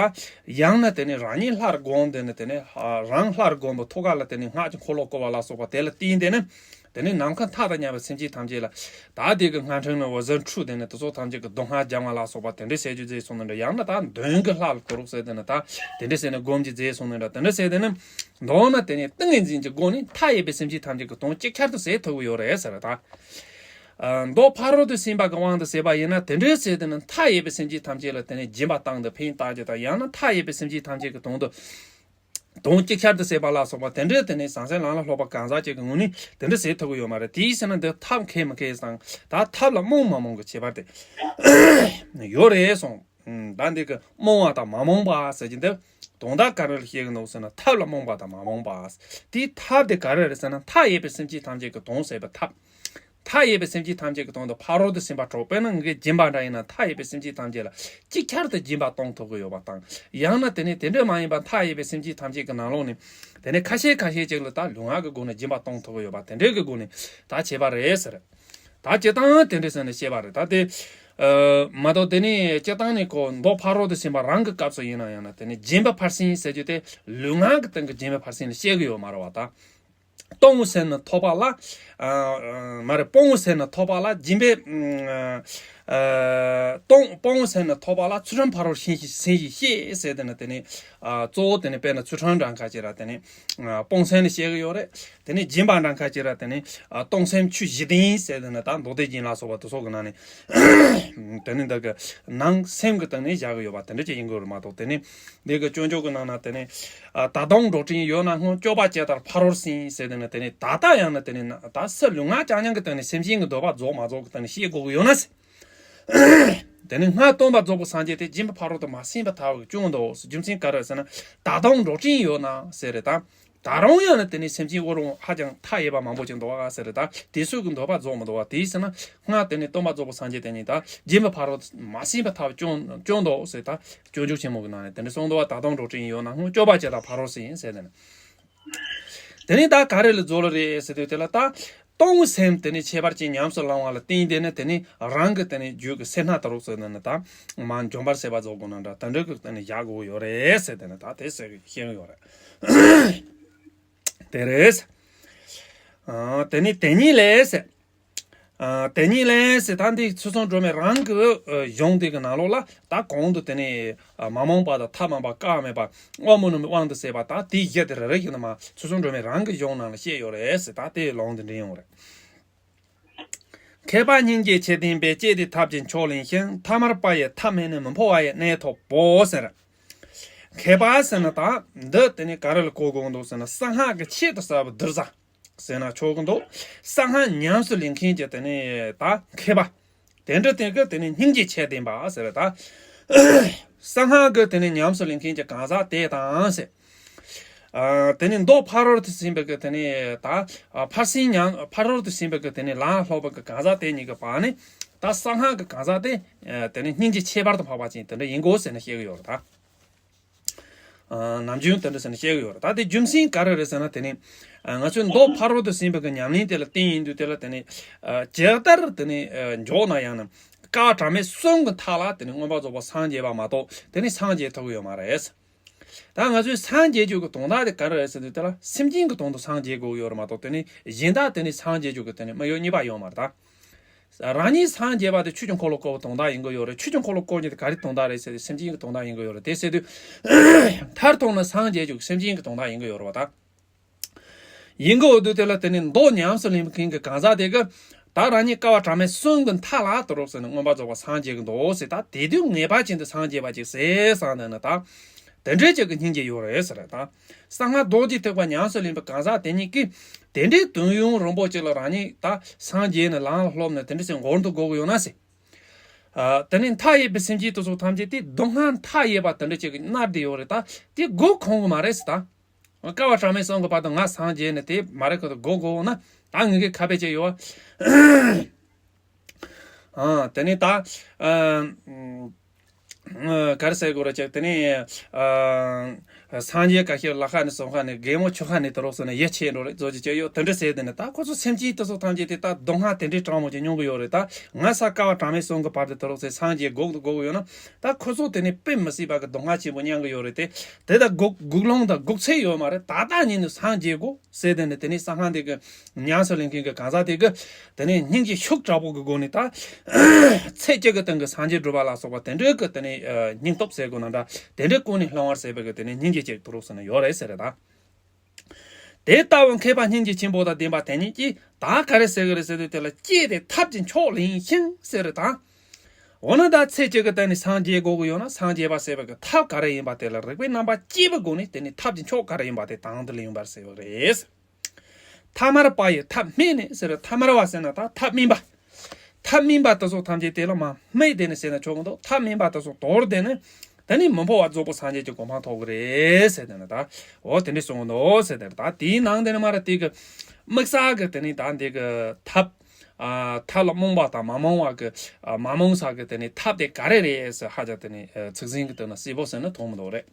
ཡང་ན་དེ་ནས་རང་ཉིད་སླར་བསྒོམས་དེ་ནས་དེ་ནས། ཨ། རང་སླར་བསྒོམས་པའི་ཐུགས་ཀ་ལ་དེ་ནས་སྔགས་ཀྱི་འཁོར་ལོ་བསྐོར་བ་ལ་སོགས་པ་དེ་ལ་བརྟེན་དེ་ནས། དེ་ནས་ནམ་མཁའ་མཐའ་དང་མཉམ་པའི་སེམས་ཅན་ཐམས་ཅད་ལ། ད་དེ་གི་སྔགས་ཕྲེང་ནས་འོད་ཟེར་འཕྲོས་དེ་ནས་དེ་ཚོ་ཐམས་ཅད་ཀྱི་སྡུག་བསྔལ་སྦྱང་བ་ལ་སོགས་པ་དེ་འདྲས་བྱེད་རྒྱུ་མཛད་སོང་ནི་འདྲ། ཡང་ན་ད་མདུན་གྱི་ལྷ་ལ་གཏོར་རོགས་ཟེར་དེ་ནས་ད་དེ་འདྲས་ཟེར་ནས་སྒོམ་རྒྱུ་མཛད་སོང་ནི་འདྲ། དེ་འདྲས་ཟེར་དེ་ནས་མདོར་ན་དེ་ནས་ཏིང་ངེ་འཛིན་གྱི་སྒོ་ནས་མཐའ་ཡས་པའི་སེམས་ཅན་ཐམས་ཅད་ཀྱི་དོན་གཅིག་ཆར་དུ་བྱེད་ཐུབ་ཀྱི་ཡོད་རེད་ཟེར། ད། ཨ། མདོ་ཕ་རོལ་ཏུ་ཕྱིན་པ་གི་དབང་དུ་བྱས་པ་ཡིན་ན་དེ་འདྲས་ཟེར་དེ་ནས་མཐའ་ཡས་པའི་སེམས་ཅན་ཐམས་ཅད་ལ་དེ་ནས་སྦྱིན་པ་བཏང་སྟེ་ཕན་བཏགས་རྒྱུ་དང་། ཡང་ན་མཐའ་ཡས་པའི་སེམས་ཅན་ཐམས་ཅད་ཀྱི་དོན་དུ། དོན་གཅིག་ཆར་དུ་བྱེད་པ་ལ་སོགས་པ་དེ་འདྲའི་དེ་ནས་ཟང་ཟིང་ལམ་ལ་སློབ་པ་གང་ཟག་ཅིག་གི་ངོས་ནས་དེ་འདྲ་བྱེད་ཐུབ་ཀྱི་ཡོད་མ་རེད། དེའི་ཕྱིར་ན་འདི་ཐབས་མཁས་མི་མཁས་དང་ད་ཐབས་ལ་རྨོངས་མ་རྨོངས་ཀྱི་ཁྱད་པར་དེ་ཡོད་རེད་གསུངས། ད་འདི་གི་རྨོངས་པ་དང་མ་རྨོངས་པ་ཟེར་གྱི་འདི་དོན་དག་ག་རེ་ལ་བཤད་ཀྱི་འདུག་ཟེར་ན། ཐབས་ལ་རྨོངས་པ་དང་མ་རྨོངས་པ། དེའི་ཐབས་དེ་ག་རེ་རེད་ཟེར་ན། མཐའ་ཡས་པའི་སེམས་ཅན་ཐམས་ཅད་ཀྱི་དོན་བྱེད་པའི་ཐབས། མཐའ་ཡས་པའི་སེམས་ཅན་ཐམས་ཅད་ཀྱི་དོན་དུ་ཕ་རོལ་ཏུ་ཕྱིན་པ་གྲོགས། དཔེར་ན་ངེད་ཀྱི་སྦྱིན་པ་འདྲ་ཡིན་ན་མཐའ་ཡས་པའི་སེམས་ཅན་ཐམས་ཅད་ལ་ཅིག་ཆར་དུ་སྦྱིན་པ་གཏོང་ཐུབ་ཀྱི་ཡོད་པ་དང་། ཡང་ན་དེ་ནས་དེ་འདྲ་མ་ཡིན་པ་མཐའ་ཡས་པའི་སེམས་ཅན་ཐམས་ཅད་ཀྱི་ནང་ལོགས་ནས་དེ་ནས་ཁ་ཤས་ཁ་ཤས་ཅིག་ལ་ད་ལུས་ངག་གི་སྒོ་ནས་སྦྱིན་པ་གཏོང་ཐུབ་ཀྱི་ཡོད་པ་དེ་འདྲའི་གི་སྒོ་ནས་ད་བྱས་པ་རེད་ཟེར། ད་སྤྱིར་བཏང་དེ་འདྲ་ཟེར་ནས་བཤད་པ་རེད། ད་དེ་ མ་གཏོགས་དེ་ནི་སྤྱིར་བཏང་ནས་ཁོ་མདོ་ཕ་རོལ་ཏུ་ཕྱིན་པ་རང་གི་སྐབས་སུ་ཡིན་ན་ཡང་ན་དེ་ནི་སྦྱིན་པ་ཕར་ཕྱིན་ཟེར་རྒྱུ་དེ་ལུས་ངག་གི་སྟེང་གི་སྦྱིན་པ་ཕར་ཕྱིན་ལ་བཤད་གི་ཡོད་མ་རེད་བ་ད། གཏོང་བ་ཟེར་ན་ཐོབ་པ་ལ། ཨ་ཨ་མ་རེད། སྤོང་བ་ཟེར་ན་ཐོབ་པ་ལ་སྦྱིན་པའི། ཨ་གཏོང་སྤོང་བ་ཟེར་ན་ཐོབ་པ་ལ་ཚུལ་ཁྲིམས་ཕ་རོལ་ཕྱིན་ཞིག་ཕྱིན་ཞིག་བཤད་ཟེར་དེ་ནི་དེ་ནི། ཨ་གཙོ་བོ་དེ་ནི་དཔེར་ན་ཚུལ་ཁྲིམས་འདྲ་ཁ་ཅིག་ར་དེ་ནི། ཨ་སྤོང་སེམས་ལ་བཤད་གི་ཡོད་རེད། དེ་ནི་སྦྱིན་པ་འདྲ་ཁ་ཅིག་ར་དེ་ནི། ཨ་གཏོང་སེམས་ཆོས་བཞི་ལྡན་ཟེར་དེ་ནི་ད་མདོ་སྡེ་རྒྱན་ལ་སོགས་པ་དེ་ཚོ་གི་ནང་ནས། དེ་ནི་འདི་གི་ནང་སེམས་ཀྱི་སྟེང་ནས་བཞག་གི་ཡོད་པ་དེ་འདྲ་ཅིག་ཡིན་དགོས་རེད་མ་གཏོགས་དེ་ནི། འདི་གི་སྤྱོད་འཇུག་གི་ནང་ན་དེ་ནི། ཨ་ད་དུང་འགྲོ་དྲན་ཡོད་ན་སྔོན་སྐྱོབ་པ་ཇི་ལྟར་ཕ་རོལ་ཕྱིན་ཟེར་དེ་ནི་དེ་ནི་ད་ལྟ་ཡང་ན་དེ་ནི་ན་ད་སུ་ལུས་ངག་བྱང་སྙིང་གི་སྟེང་ནས་སེམས་ཅན་གྱི་འདོད་པ་རྫོགས་མ་རྫོགས་ཀྱི་སྟེང་ནས་ཤེས་དགོས་ཀྱི་ཡོད་ན་ཟེར། དེ་ནི་སྔར་སྟོན་པ་རྫོགས་པའི་སངས་རྒྱས་དེ་སྦྱིན་པ་ཕ་རོལ་ཏུ་མ་ཕྱིན་པ་ཐལ་བའི་སྐྱོན་འདུག་རྒྱུ་མཚན་ག་རེ་ཟེར་ན་ད་དུང་འགྲོ་དྲན་ཡོད་ན་ཟེར་རེད་ད། ད་རུང་ཡང་ན་དེ་ནི་སེམས་ཅན་དབུལ་རུང་ཧ་ཅང་མཐའ་ཡས་པ་མང་པོ་ཅིག་འདུག་ག་ཟེར་རེད་ད། དེ་ཚོ་གི་འདོད་པ་རྫོགས་མི་འདུག་ག་དེའི་ཕྱིར་ན་སྔར་དེ་ནི་སྟོན་པ་རྫོགས་པའི་སངས་རྒྱས་དེ་ཉིད་ད་སྦྱིན་པ་ཕ་རོལ་མ་ཕྱིན་པ་ཐལ་བའི་སྐྱོན་སྐྱོན་འདུག་ཟེར་ད། སྤྱོད་འཇུག་ཆེན་མོ་གི་ནང་ནས་དེ་འདྲ་གསུངས་འདུག་བ། ད་དུང་འགྲོ་དྲན་ཡོད་ན་སྔོན་སྐྱོབ་པ་ཇི་ལྟར་ཕ་རོལ་ཕྱིན་ཟེར་དེ་ནི། དེ་ནི་ད་ག་རེ་ལ་རྫོགས་ལ་རེད་ཟེར་དུས་དེ་ལ་ད། གཏོང་སེམས་དེ་ནི་ཁྱད་པར་ཅན་ཉམས་སུ་བླང་བ་ལ་བརྟེན་ཏེ་ནི་དེ་ནི་རང་གི་དེ་ནི་རྒྱུད་ཀྱི་སེར་སྣ་ལྟ་བུ་ཟེར་ན་ནི་ད། མ་འཇོམས་པར་བྱེད་པ་རྫོགས་དགོས་ན་འདྲ་དེ་འདྲ་གི་དེ་ནི་བཞག་དགོས་ཡོད་རེད་ཟེར་དེ་ནི་ད་དེ་ཟེར་གི་ཤེས་ཡོད་རེད། དེ་རེད། ཨ་དེ་ནི་དེ་ཉིད་ལས་ཟེར། ཨ་དེ་ཉིད་ལས་ཟེར་ད་འདི་ཚུལ་གསུམ་སྒྲོན་མེ་རང་གི་ཨ་གཞུང་འདི་གི་ནང་ལོགས་ལ་ད་གོང་དུ་དེ་ནི་ཨ་མ་རྨོངས་པ་དང་ཐབས་མང་པ་བཀག་མེད་པ་དབང་པོ་རྣོན་པོའི་དབང་དུ་བྱས་པ་ད་དེའི་གཞི་དེ་རེ་རེ་བཞིན་དུ་མ་ཚུལ་གསུམ་སྒྲོན་མེ་རང་གི་གཞུང་ནང་ལ་བཤད་ཡོད་རེད་ཟེར། ད་དེའི་ལུང་དེ་འདྲ་ཡོང་རེད། མཁས་པ་སྙིང་རྗེ་ཆེ་ལྡན་པས། །ལྕེ་སྟེ་ཐབས་ཀྱི་མཆོག་ལེན་ཞིང་། །ཐ་མལ་པ་ཡི་ཐབས་མེད་ནས། །མི་འཕོ་བ་ཡི་གནས་ཐོབ་བོ། །ཟེར། མཁས་པ་ཟེར་ན་ད་འདི་དེ་ནི་ག་རེ་ལ་གོ་དགོས་འདུག་ཟེར་ན་གསང་སྔགས་ཀྱི་ཆེད་དུ་གསལ་བའི་གདུལ་བྱ་ཟེར་ན་ཆོག་གི་འདུག་གསང་སྔགས་ཉམས་སུ་ལེན་མཁན་གྱི་དེ་ནི་ད་མཁས་པ། དེ་འདྲ་དེ་གི་དེ་ནི་སྙིང་རྗེ་ཆེ་ལྡན་པ་ཟེར་ད། གསང་སྔགས་ཀྱི་དེ་ནི་ཉམས་སུ་ལེན་མཁན་གྱི་གང་ཟག་དེ་དང་ཟེར། ཨ་དེ་ནི་མདོ་ཕ་རོལ་ཏུ་ཕྱིན་པའི་གི་དེ་ནི་ད་ཨ་ཕར་ཕྱིན་ཉམས་ཕ་རོལ་ཏུ་ཕྱིན་པའི་གི་དེ་ནི་ལམ་སློབ་པའི་གི་གང་ཟག་དེ་གཉིས་ཀྱི་བར་ནི་ད་གསང་སྔགས་ཀྱི་གང་ཟག་དེ་ཨ་དེ་ནི་སྙིང་རྗེ་ཁྱད་པར་དུ་འཕགས་པ་ཅན་དེ་འདྲ་ཡིན་དགོས་ཟེར་ནས་བཤད་ཀྱི་ཡོད་རེད་ད། ཨ་ནམ་རྒྱུན་དེ་འདྲ་ཟེར་ནས་བཤད་ཀྱི་ཡོད་རེད་ད། དེ་རྒྱུ་མཚན་ག་རེ་རེད་ཟེར་ན་དེ་ནི་ཨ་ང་ཚོས་མདོ་ཕ་རོལ་ཏུ་ཕྱིན་པའི་གི་ཉམས་ལེན་དེ་ལ་བརྟེན་ཡིན་དུས་དེ་ལ་དེ་ནི་ཨ་ཇི་ལྟར་དེ་ནི་ཨ་འཇོག་ན་ཡང་ན་དཀའ་བ་གྲངས་མེད་གསུམ་གྱི་མཐའ་ལ་དེ་ནི་མངོན་པར་རྫོགས་པར་སངས་རྒྱས་པ་མ་གཏོགས་དེ་ནི་སངས་རྒྱས་ཐུབ་ཀྱི་ཡོད་མ་རེད། ད་ང་ཚོས་སངས་རྒྱས་རྒྱུ་གི་དོན་དག་དེ་ག་རེ་རེད་ཟེར་དུས་དེ་ལ་སེམས་ཅན་གྱི་དོན་དུ་སངས་རྒྱས་དགོས་ཀྱི་ཡོད་རེད་མ་གཏོགས་དེ་ནི་གཞན་དག་དེ་ནི་སངས་རྒྱས་རྒྱུ་གི་དེ་ནི་དམིགས་ཡུལ་གཉིས་པ་ཡོད་མ་རེད་ད། རང་ཉིད་སངས་རྒྱས་པ་དེ་ཆོས་ཀྱི་འཁོར་ལོ་བསྐོར་བའི་དོན་དག་ཡིན་གྱི་ཡོད་རེད། ཆོས་ཀྱི་འཁོར་ལོ་བསྐོར་རྒྱུ་དེ་ག་རེའི་དོན་དག་རེད་ཟེར་དུས་སེམས་ཅན་གྱི་དོན་དག་ཡིན་གྱི་ཡོད་རེད། དེ་ཟེར་དུས་མཐར་ཐུག་ན་སངས་རྒྱས་རྒྱུ་གི་སེམས་ཅན་གྱི་དོན་དག་ཡིན་གྱི་ཡོད་རེད་བ་ད། ཡིན་གྱི་འོ་དུས་དེ་ལ་དེ་ནི་མདོ་ཉམས་སུ་ལེན་མཁན་གྱི་གང་ཟག་དེ་གི་ད་རང་ཉིད་དཀའ་བ་གྲངས་མེད་གསུམ་གྱི་མཐའ་ལ་དུ་རོགས་ཟེར་ནས་མངོན་པར་རྫོགས་པར་སངས་རྒྱས་ཀྱི་འདུག་ཟེར། ད་དེ་དུས་ངེས་པར་ཅན་དུ་སངས་རྒྱས་པ་ཅིག་ཟེར་བསམ་ནས་ན་ད་དེ་འདྲའི་ཅིག་གི་སྙིང་རྗེ་ཡོད་རེད་ཟེར་ད། གསང་སྔགས་རྡོ་རྗེ་ཐེག་པ་ཉམས་སུ་ལེན་པའི་གང་ཟག་དེ་ཉིད་ཀྱིས་དེ་འདྲའི་དོན་ཡུན་རིང་པོ་ཅིག་ལ་རང་ཉིད་ད་སངས་རྒྱས་ནས་ལམ་ལ་སློབ་ནས་དེ་འདྲ་ཞིག་འགོར་འདུག་དགོས་ཀྱི་ཡོད་ན་ཟེར། ཨ་དེ་ནས་མཐའ་ཡས་པའི་སེམས་ཅན་དེ་ཚོ་ཐམས་ཅད་དེ་སྡུག་བསྔལ་མཐའ་ཡས་པ་དེ་འདྲ་ཅིག་གི་མནར་བསྡད་ཡོད་རེད། ད་དེ་སྒུག་ཁོམ་གི་མ་རེད་ཟེར་ད། དཀའ་བ་གྲངས་མེད་གསུམ་གྱི་བར་དུ་ང་སངས་རྒྱས་ནས་དེ་མ་རེད་ཁོ་ཐག་སྒུག་དགོས་ན་ད་ངེད་ཀྱི་ཁ་དཔེ་བྱས་ཡོད། ཨ་དེ་ནས་ད་ཨ་ག་རེ་ཟེར་དགོས་རེད་ཅེ། དེ་ནས་ཨ་སངས་རྒྱས་ཀ་ཤེར་ལ་ཁ་ནས་སོང་ཁ་ནས་རྒན་མོ་ཆུ་ཁ་ནས་དུ་རོགས་སོང་ནས་ཡིད་ཆེས་འགྲོ་རེད་བཟོ་ཅི་བྱས་ཡོད། དེ་འདྲ་ཟེར་དེ་ནས་ད་ཁོ་ཚོ་སེམས་ཅན་དེ་ཚོ་ཐམས་ཅད་དེ་ད་སྡུག་བསྔལ་དེ་འདྲའི་གྲང་མོ་ཅིག་མྱོང་གི་ཡོད་རེད། ད་ང་ས་དཀའ་བ་གྲངས་མེད་གསུམ་གྱི་བར་དུ་དུ་རོགས་ཟེར་སངས་རྒྱས་སྒུག་ཏུ་སྒུག་གི་ཡོད་ན་ད་ཁོ་ཚོ་དེ་ནས་དཔེ་མི་སྲིད་པ་གི་སྡུག་བསྔལ་ཆེན་པོ་མྱོང་གི་ཡོད་རེད་དེ། དེ་ད་སྒུག་སྒུག་ལོང་དང་སྒུག་ཚད་ཡོད་མ་རེད། ད་ལྟ་ཉིད་ནས་སངས་རྒྱས་དགོས་ཟེར་དེ་ནས་དེ་ནས་གསང་སྔགས་དེ་གི་ཉམས་སུ་ལེན་མཁན་གྱི་གང་ཟག་དེ་གི་དེ་ནས་སྙིང་རྗེ་ཤུགས་དྲག་པོ་གི་སྒོ་ནས་ད་ཚེ་གཅིག་གི་སྟེང་གི་སངས་རྒྱས་སྒྲུབ་པ་ལ་སོགས་པ་དེ་འདྲའི་གི་དེ་ནས་སྙིང་སྟོབས་ཟེར་དགོས་ན་འདྲ་དེ་འདྲའི་ཀུན་ནས་བསླང་བར་ཟེར་བའི་གི་དེ་ནས་སྙིང་རྗེ་ཅིག་དུ་རུག་ཟེར་ན་ཡོད་རེད་ཟེར་རེད་ད། དེ་ལྟ་བུ་མཁས་པ་སྙིང་རྗེ་ཆེན་པོ་དང་ལྡན་པ་དེ་ཉིད་ཀྱིས་ད་ག་རེ་ཟེར་གི་རེད་ཟེར་དུས་དེ་ལ་ལྕེ་དེ་ཐབས་ཀྱི་མཆོག་ལེན་ཞིང་ཟེར་རེད་ད། འོ་ན་ད་ཚེ་གཅིག་གི་སྟེང་ནས་སངས་རྒྱས་དགོས་ཀྱི་ཡོད་ན་སངས་རྒྱས་པ་ཟེར་བ་གི་ཐབས་ག་རེ་ཡིན་པ་དེ་ལ་རིག་པའི་རྣམ་པ་སྐྱེས་པའི་སྒོ་ནས་དེ་ནི་ཐབས་ཀྱི་མཆོག་ག་རེ་ཡིན་པ་དེ་དང་དུ་ལེན་པར་ཟེར་བ་རེད། ཐ་མལ་པ་ཡི་ཐབས་སྨད་ནས་ཟེར། ཐ་མལ་པ་ཟེར་ན་ད་ཐབས་སྨད་པ། ཐབས་སྨད་པ་དེ་ཚོ་ཐམས་ཅད་དེ་ལ་མ་སྨད་དེ་ནི་ཟེར་ན་ཆོག་གི་འདུག་ཐབས་སྨད་པ་དེ་ཚོ་དོར་དེ་ནི་དེ་ནི་མི་འཕོ་བ་རྫོགས་པའི་སངས་རྒྱས་ཀྱི་གོ་འཕང་ཐོབ་གི་རེད་ཟེར་དེ་ནི་ད་འོ་དེ་འདྲ་གསུངས་གི་འདུག་ཟེར་དེ་ད་དེའི་ནང་དེ་ནི་མ་ར་དེ་གི་དམིགས་བསལ་གི་དེ་ནི་ད་འདི་གི་ཐབས། ཨ་ཐབས་ལ་རྨོངས་པ་དང་མ་རྨོངས་པ་གི་ཨ་མ་རྨོངས་ས་གི་དེ་ནི་ཐབས་དེ་ག་རེ་རེད་ཟེར་ཧ་ཅང་དེ་ནི་ཚིག་ཟིན་གི་དོན་ན་གསལ་པོ་ཟེར་ན་མཐོང་མི་འདུག་རེད།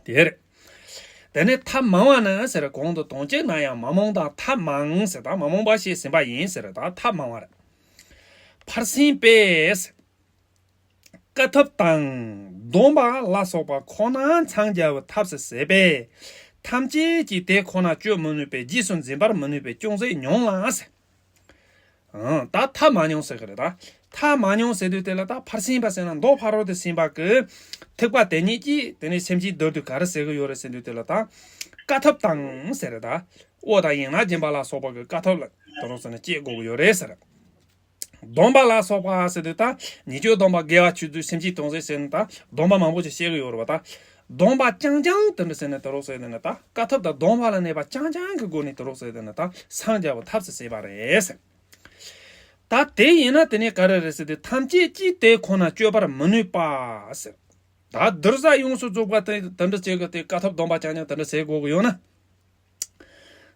དེ་རེད། དེ་ནས་ཐབས་མང་བ་ནི་ཟེར་གོང་དུ་དོན་གཅིག་ན་ཡང་མ་རྨོངས་དང་ཐབས་མང་ཟེར་ད་མ་རྨོངས་པ་ཞེས་ཟིན་པ་ཡིན་ཟེར་ད་ཐབས་མང་བ་རེད། ཕར་ཕྱིན་པས། དཀའ་ཐུབ་དང་། སྡོམ་པ་ལ་སོགས་པ་ཁོ་ན་འཚང་རྒྱ་བའི་ཐབས་སུ་ཟད་པས། ཐམས་ཅད་ཀྱིས་དེ་ཁོ་ན་གཅོད་མི་ནུས་པས་རྗེས་སུ་འཛིན་པར་མི་ནུས་པས་ཅུང་ཟད་མྱོང་ལ་ཟེར། ཨང་། ད་ཐབས་མ་མྱོང་ཟེར་གི་རེད་ད། ཐབས་མ་མྱོང་ཟེར་དུས་དེ་ལ་ད་ཕར་ཕྱིན་པ་ཟེར་ན་མདོ་ཕ་རོལ་ཏུ་ཕྱིན་པ་གི་ཐེག་པ་དེ་ཉིད་ཀྱིས་དེ་ནས་སེམས་ཅན་བསྡུར་དུས་ག་རེ་ཟེར་གི་ཡོད་རེད་ཟེར་དུས་དེ་ལ་ད་དཀའ་ཐུབ་དང་ཟེར་རེད་ད། དབུགས་དང་ཡན་ལག་སྦྱིན་པ་ལ་སོགས་པ་གི་དཀའ་ཐུབ་ལ་དེ་རོགས་ཟེར་ན་སྤྱད་དགོས་གི་ཡོད་རེད་ཟེར། སྡོམ་པ་ལ་སོགས་པ་ཟེར་དུས་ད་ཉེས་སྤྱོད་སྡོམ་པ་དགེ་བ་ཆོས་སྡུད་སེམས་བསྐྱེད་དོན་གཟིགས་ཟེར་ན་ད་སྡོམ་པ་མང་པོ་ཞིག་བཤད་གི་ཡོད་རེད་བ་ད། སྡོམ་པ་རྐྱང་རྐྱང་དེ་འདྲ་ཟེར་ན་དེ་རོགས་ཟེར་དེ་ནི་ད་དཀའ་ཐུབ་དང་སྡོམ་པ་ལ་གནས་པ་རྐྱང་རྐྱང་གི་སྒོ་ནས་དེ་རོགས་ཟེར་དེ་ནི་ད་སངས་རྒྱ་བའི་ཐབས་སུ་ཟད་པ་རེད་ཟེར། ད་དེ་ཡིན་ན་དེ་ནི་ག་རེ་རེད་ཟེར་དུས་ཐམས་ཅད་ཀྱིས་དེ་ཁོ་ན་གཅོད་པར་མི་ནུས་པ་ཟེར། ད་བསྡུར་ས་ཡོངས་སུ་རྫོགས་པ་དེ་དེ་འདྲ་བྱེད་གི་དེ་དཀའ་ཐུབ་སྡོམ་པ་རྐྱང་རྐྱང་དེ་འདྲ་ཟེར་དགོས་གི་ཡོད་ན།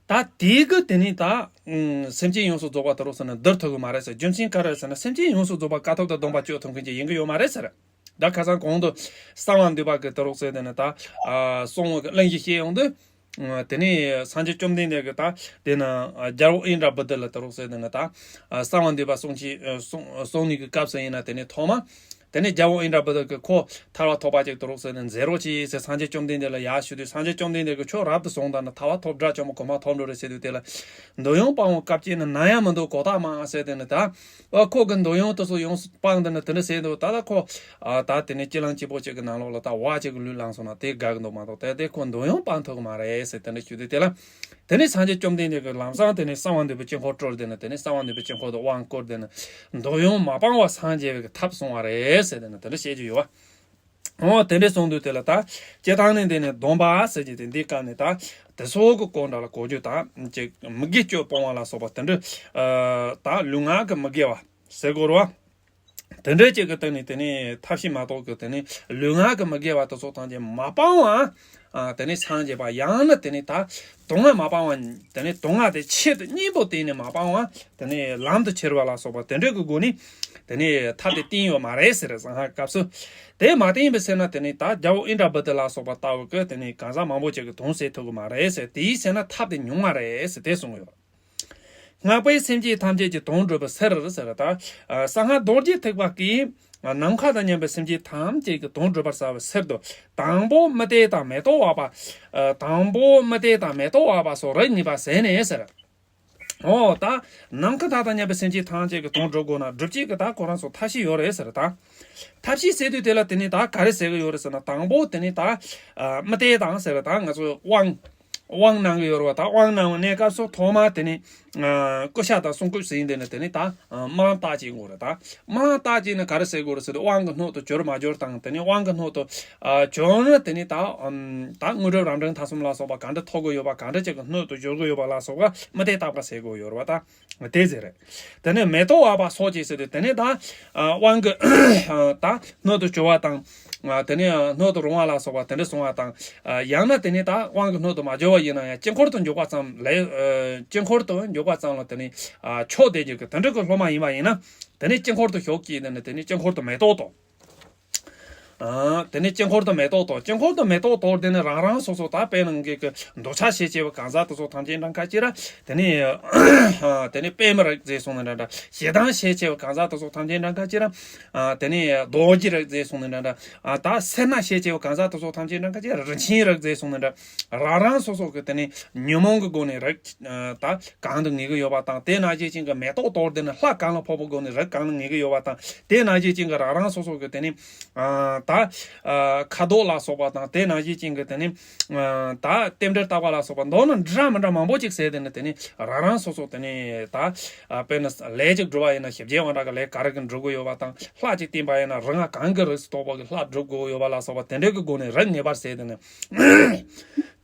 ད་དེ་གི་དེ་ནི་ད་ཨུམ་སེམས་ཅན་ཡོངས་སུ་རྫོགས་པ་དེ་རོགས་ཟེར་ན་བསྡུར་ཐུབ་གི་མ་རེད་ཟེར། རྒྱུ་མཚན་ག་རེ་ཟེར་ན་སེམས་ཅན་ཡོངས་སུ་རྫོགས་པ་དཀའ་ཐུབ་དང་སྡོམ་པ་གཅོད་ཐུབ་མཁན་ཅིག་ཡིན་གི་ཡོད་མ་རེད་ཟེར། ད་ཁ་སང་གོང་དུ་གསང་བ་འདུས་པ་གི་དེ་རོགས་ཟེར་དེ་ནི་ད་ཨ་གསུང་བ་གི་གླེང་གཞི་བཤད་ཡོང་དུས། དེ་ནས་སངས་རྒྱས་བཅོམ་ལྡན་འདས་ཀྱིས་ད་དེ་ན་རྒྱལ་པོ་ཨིནྡྲ་བྷུ་ཏི་ལ་དེ་རོགས་ཟེར་དེ་ནི་ད་གསང་བ་འདུས་པ་གསུང་ཅི་གསུང་གསུང་ནི་གི་སྐབས་སུ་ཡིན་ན་དེ་ནས་ཐོག་མ། དེ་ནས་རྒྱལ་པོ་ཨིནྡྲ་བྷུ་ཏི་གིས་ཁོ་ཐར་པ་ཐོབ་པ་ཅིག་དེ་རོགས་ཟེར་ནས་མཛད་རོགས་གྱིས་ཟེར་སངས་རྒྱས་བཅོམ་ལྡན་འདས་ལ་ཡར་ཞུས་དུས་སངས་རྒྱས་བཅོམ་ལྡན་འདས་ཀྱིས་ཁྱོད་རབ་ཏུ་བྱུང་དང་ན་ཐར་པ་ཐོབ་དགྲ་བཅོམ་པ་གོ་འཕང་ཐོབ་འགྲོ་རེད་ཟེར་དུས་དེ་ལ་འདོད་ཡོན་སྤང་བའི་སྐབས་ཅིག་ནི་ནམ་ཡང་མི་འདོད་གོ་ཐག་མ་ཟེར་དེ་ནི་ད། ཨ་ཁོ་གི་འདོད་ཡོན་དེ་ཚོ་ཡོངས་སུ་སྤངས་དེ་ནི་དེ་འདྲ་ཟེར་འདུག་ད་ལྟ་ཁོ་ཨ་ད་དེ་ནི་སྤྱི་ལམ་སྐྱིད་པོ་ཅིག་གི་ནང་ལོགས་ལ་ད་བ་ཅིག་གི་ལུས་བླངས་སོང་ན་དེ་དགའ་གི་འདུག་མ་གཏོགས་དེ་དེ་ཁོ་འདོད་ཡོན་སྤང་ཐུབ་གི་མ་རེད་ཟེར་དེ་འདྲ་ཞུས་དུས་དེ་ལ། དེ་ནས་སངས་རྒྱས་བཅོམ་ལྡན་འདས་ཀྱིས་ལམ་སང་དེ་ནས་གསང་བ་འདུས་པའི་དཀྱིལ་འཁོར་བཀྲོལ་དེ་ནས་དེ་ནས་གསང་བ་འདུས་པའི་དཀྱིལ་འཁོར་དུ་དབང་བསྐུར་དེ་ནས་འདོད་ཡོན་མ་སྤངས་པ་སངས་རྒྱས་པའི་ཐབས་གསུང་བ་རེད་ཟེར་དེ་ནས་དེ་འདྲ་བཤད་ཀྱི་ཡོད་བ། འོ་དེ་འདྲ་གསུངས་དུས་དེ་ལ་ད་སྤྱིར་བཏང་ནས་དེ་ནས་སྡོམ་པ་ཟེར་གྱི་དེ་འདི་སྐབས་ནས་ད་དེ་ཚོ་གི་སྐོར་འདྲ་ལ་གོ་རྒྱུ་དང་ཅིག་མི་དགེ་སྤྱོད་སྤོང་བ་ལ་སོགས་པ་དེ་འདྲ་ད་ལུས་ངག་གི་མི་དགེ་བ་ཟེར་དགོས་རེད་བ། དེ་འདྲ་ཅིག་གི་སྟེང་ནས་དེ་ནས་ཐབས་ཤེས་མ་གཏོགས་ཀྱི་དེ་ནས་ལུས་ངག་གི་མི་དགེ་བ་དེ་ཚོ་ཐམས་ཅད་མ་སྤང་བ། ཨ་དེ་ནས་སངས་རྒྱས་པ་ཡང་ན་དེ་ནས་ད་དུག་ལྔ་མ་སྤང་བ་དེ་ནས་དུག་ལྔ་དེ་ཆེད་དུ་གཉེན་པོ་བསྟེན་ནས་མ་སྤང་བ་དེ་ནས་ལམ་དུ་ཁྱེར་བ་ལ་སོགས་པ་དེ་འདྲ་གི་སྒོ་ནས་དེ་ནས་ཐབས་དེ་བསྟེན་ཡོད་མ་རེད་ཟེར་སང་ཧ་སྐབས་སུ། དེ་མ་བསྟེན་པའི་ཚེ་ན་དེ་ནས་ད་རྒྱལ་པོ་ཨིནྡྲ་བྷུ་ཏི་ལ་སོགས་པ་ལྟ་བུ་གི་དེ་ནས་གང་ཟག་མང་པོ་ཅིག་གི་དོན་སེལ་ཐུབ་གི་མ་རེད་ཟེར། དེའི་ཚེ་ན་ཐབས་དེ་ཉུང་མ་རེད་ཟེར་དེ་གསུངས་ཡོད། སྔགས་པས་སེམས་ཅན་ཐམས་ཅད་ཀྱི་དོན་སྒྲུབ་པའི་ཕྱིར་ཟེར་ད། གསང་སྔགས་རྡོ་རྗེ་ཐེག་པ་ཀུན། ནམ་མཁའ་དང་མཉམ་པའི་སེམས་ཅན་ཐམས་ཅད་ཀྱི་དོན་སྒྲུབ་པར་བྱ་བའི་ཕྱིར་དུ། དང་པོ་རྨི་ལྟས་དང་མེ་ཏོག་བབས་པ། དང་པོ་རྨི་ལྟས་དང་མེ་ཏོག་བབས་པ་སོགས་རིགས་ངེས་པ་ཟད་ནས་ཟེར། འོ་ད། ནམ་མཁའ་དང་མཉམ་པའི་སེམས་ཅན་ཐམས་ཅད་ཀྱི་དོན་སྒྲུབ་དགོས་ན་སྒྲུབ་བྱེད་ཀྱི་ད་ཁོ་རང་ཚོ་ཐབས་ཤེས་ཡོད་རེད་ཟེར་ད། ཐབས་ཤེས་ཟེར་དུས་དེ་ལ་དེ་ནི་ད་ག་རེ་ཟེར་གི་ཡོད་རེད་ཟེར་ན་དང་པོ་དེ་ནི་ད། རྨི་ལྟས་དང་ཟེར་ད་ང་ཚོ་དབང་། དབང་གནང་གི་ཡོད་རེད་བ། ད་དབང་གནང་བའི་གནས་སྐབས་སུ་ཐོག་མ་དེ་ནི། ཀུ་ཤ་དང་སྲུང་སྐུད་ཟེར་ཡིན་དེ་ནི་དེ་ནི་ད། དམར་རྟགས་ཅིག་དགོས་རེད་ད། དམར་རྟགས་ཅིག་ནི་ག་རེ་ཟེར་དགོས་རེད་ཟེར་དུས་དབང་གི་སྣོད་དུ་གྱུར་མ་གྱུར་དང་དེ་ནི་དབང་གི་སྣོད་དུ། གྱུར་ན་དེ་ནི་ད། ད་དངོས་གྲུབ་རབ་འབྲིང་ཐ་གསུམ་ལ་སོགས་པ་ག་འདྲ་ཐོབ་གི་ཡོད་པ་ག་འདྲ་ཅིག་གི་སྣོད་དུ་གྱུར་གི་ཡོད་པ་ལ་སོགས་པ་རྨི་ལྟས་བརྟག་པ་ཟེར་དགོས་ཡོད་རེད་བ་ད། དེ་ཟེར་རེད། དེ་ནས་མེ་ཏོག་བབས་པ་སོགས་ཀྱིས་ཟེར་ཏེ་དེ་ནས་ད། དབང་གི། ད་སྣོད་དུ་གྱུར་བ་དང་། དེ་ནས་སྣོད་དུ་རུང་བ་ལ་སོགས་པ་དེ་འདྲ་གསུང་བ་དང་། ཡང་ན་དེ་ནས་ད་དབང་གི་སྣོད་དུ་མ་གྱུར་བ་ཡིན་ན་ཡང་དཀྱིལ་འཁོར་དུ་འཇུག་པ་ཙམ་ལས། དཀྱིལ་འཁོར་དུ་འཇུག་པ་ཙམ་ལ་དེ་ནས། མཆོག་ལྡན་གྱི་དེ་འདྲ་གི་སློབ་མ་ཡིན་པ་ཡིན་ན། དེ་ནས་དཀྱིལ་འཁོར་དུ་ཞུགས་ཀྱིས་དེ་ནས་དེ་ནས་དཀྱིལ་འཁོར་དུ་མེ་ཏོག་དང་། དེ་ནས་དཀྱིལ་འཁོར་དུ་མེ་ཏོག་དང་། དཀྱིལ་འཁོར་དུ་མེ་ཏོག་དོར་དེ་ནས་རང་རང་སོ་སོ་ད་དཔེར་ན་ངེད་ཀྱི་འདོད་ཆགས་ཞེས་བྱ་བའི་གང་ཟག་དེ་ཚོ་ཐམས་ཅད་འདྲ་ཁ་ཅིག་ར། དེ་ནས་དེ་ནས་པདྨ་རེད་ཟེར་སོང་ནས་འདྲ་འདྲ། ཞེ་སྡང་ཞེས་བྱ་བའི་གང་ཟག་དེ་ཚོ་ཐམས་ཅད་འདྲ་ཁ་ཅིག་ར། དེ་ནས་རྡོ་རྗེ་རེད་ཟེར་སོང་ནས་འདྲ་འདྲ། ད་སེར་སྣ་ཞེས་བྱ་བའི་གང་ཟག་དེ་ཚོ་ཐམས་ཅད་འདྲ་ཁ་ཅིག་ར། རིན་ཆེན་རེད་ཟེར་སོང་ནས་འདྲ། རང་རང་སོ་སོ་གི་དེ་ནས་ཉོན་མོངས་ཀྱི་སྒོ་ནས་རིགས་ད་གང་དུ་ངེས་ཀྱི་ཡོད་པ་དང་། དེ་ནང་བཞིན་ཅན་གྱི་མེ་ཏོག་དོར་དེ་ནས་ལྷ་གང་ལ་ཕོག་པའི་སྒོ་ནས་རིགས་གང་ལ་ངེས་ཀྱི་ཡོད་པ་དང་། དེ་ནང་བཞིན་ཅན་གྱི་རང་རང་སོ་སོ་གི་དེ་ནས་ད་ཁ་དོག་ལ་སོགས་པ་དང་། དེ་ནང་བཞིན་ཅན་གྱི་དེ་ནས་ད་རྟེན་འབྲེལ་བརྟག་པ་ལ་སོགས་པ་མདོར་ན་འདྲ་མི་འདྲ་མང་པོ་ཅིག་ཟེར་དེ་ནས་དེ་ནས་རང་རང་སོ་སོ་དེ་ནས་ད་དཔེར་ན་ལས་ཅིག་སྒྲུབ་པ་ཡིན་ན་ཞི་རྒྱས་དབང་དྲག་གི་ལས་ག་རེ་གི་སྒྲུབ་དགོས་ཡོད་པ་དང་། ལྷ་ཅིག་བསྟེན་པ་ཡིན་ན་རིགས་ལྔ་གང་གི་རིགས་སུ་གཏོགས་པ་གི་ལྷ་སྒྲུབ་དགོས་ཡོད་པ་ལ་སོགས་པ་དེ་འདྲའི་གི་སྒོ་ནས་རིགས་ངེས་པར་ཟེར་དེ་ནས།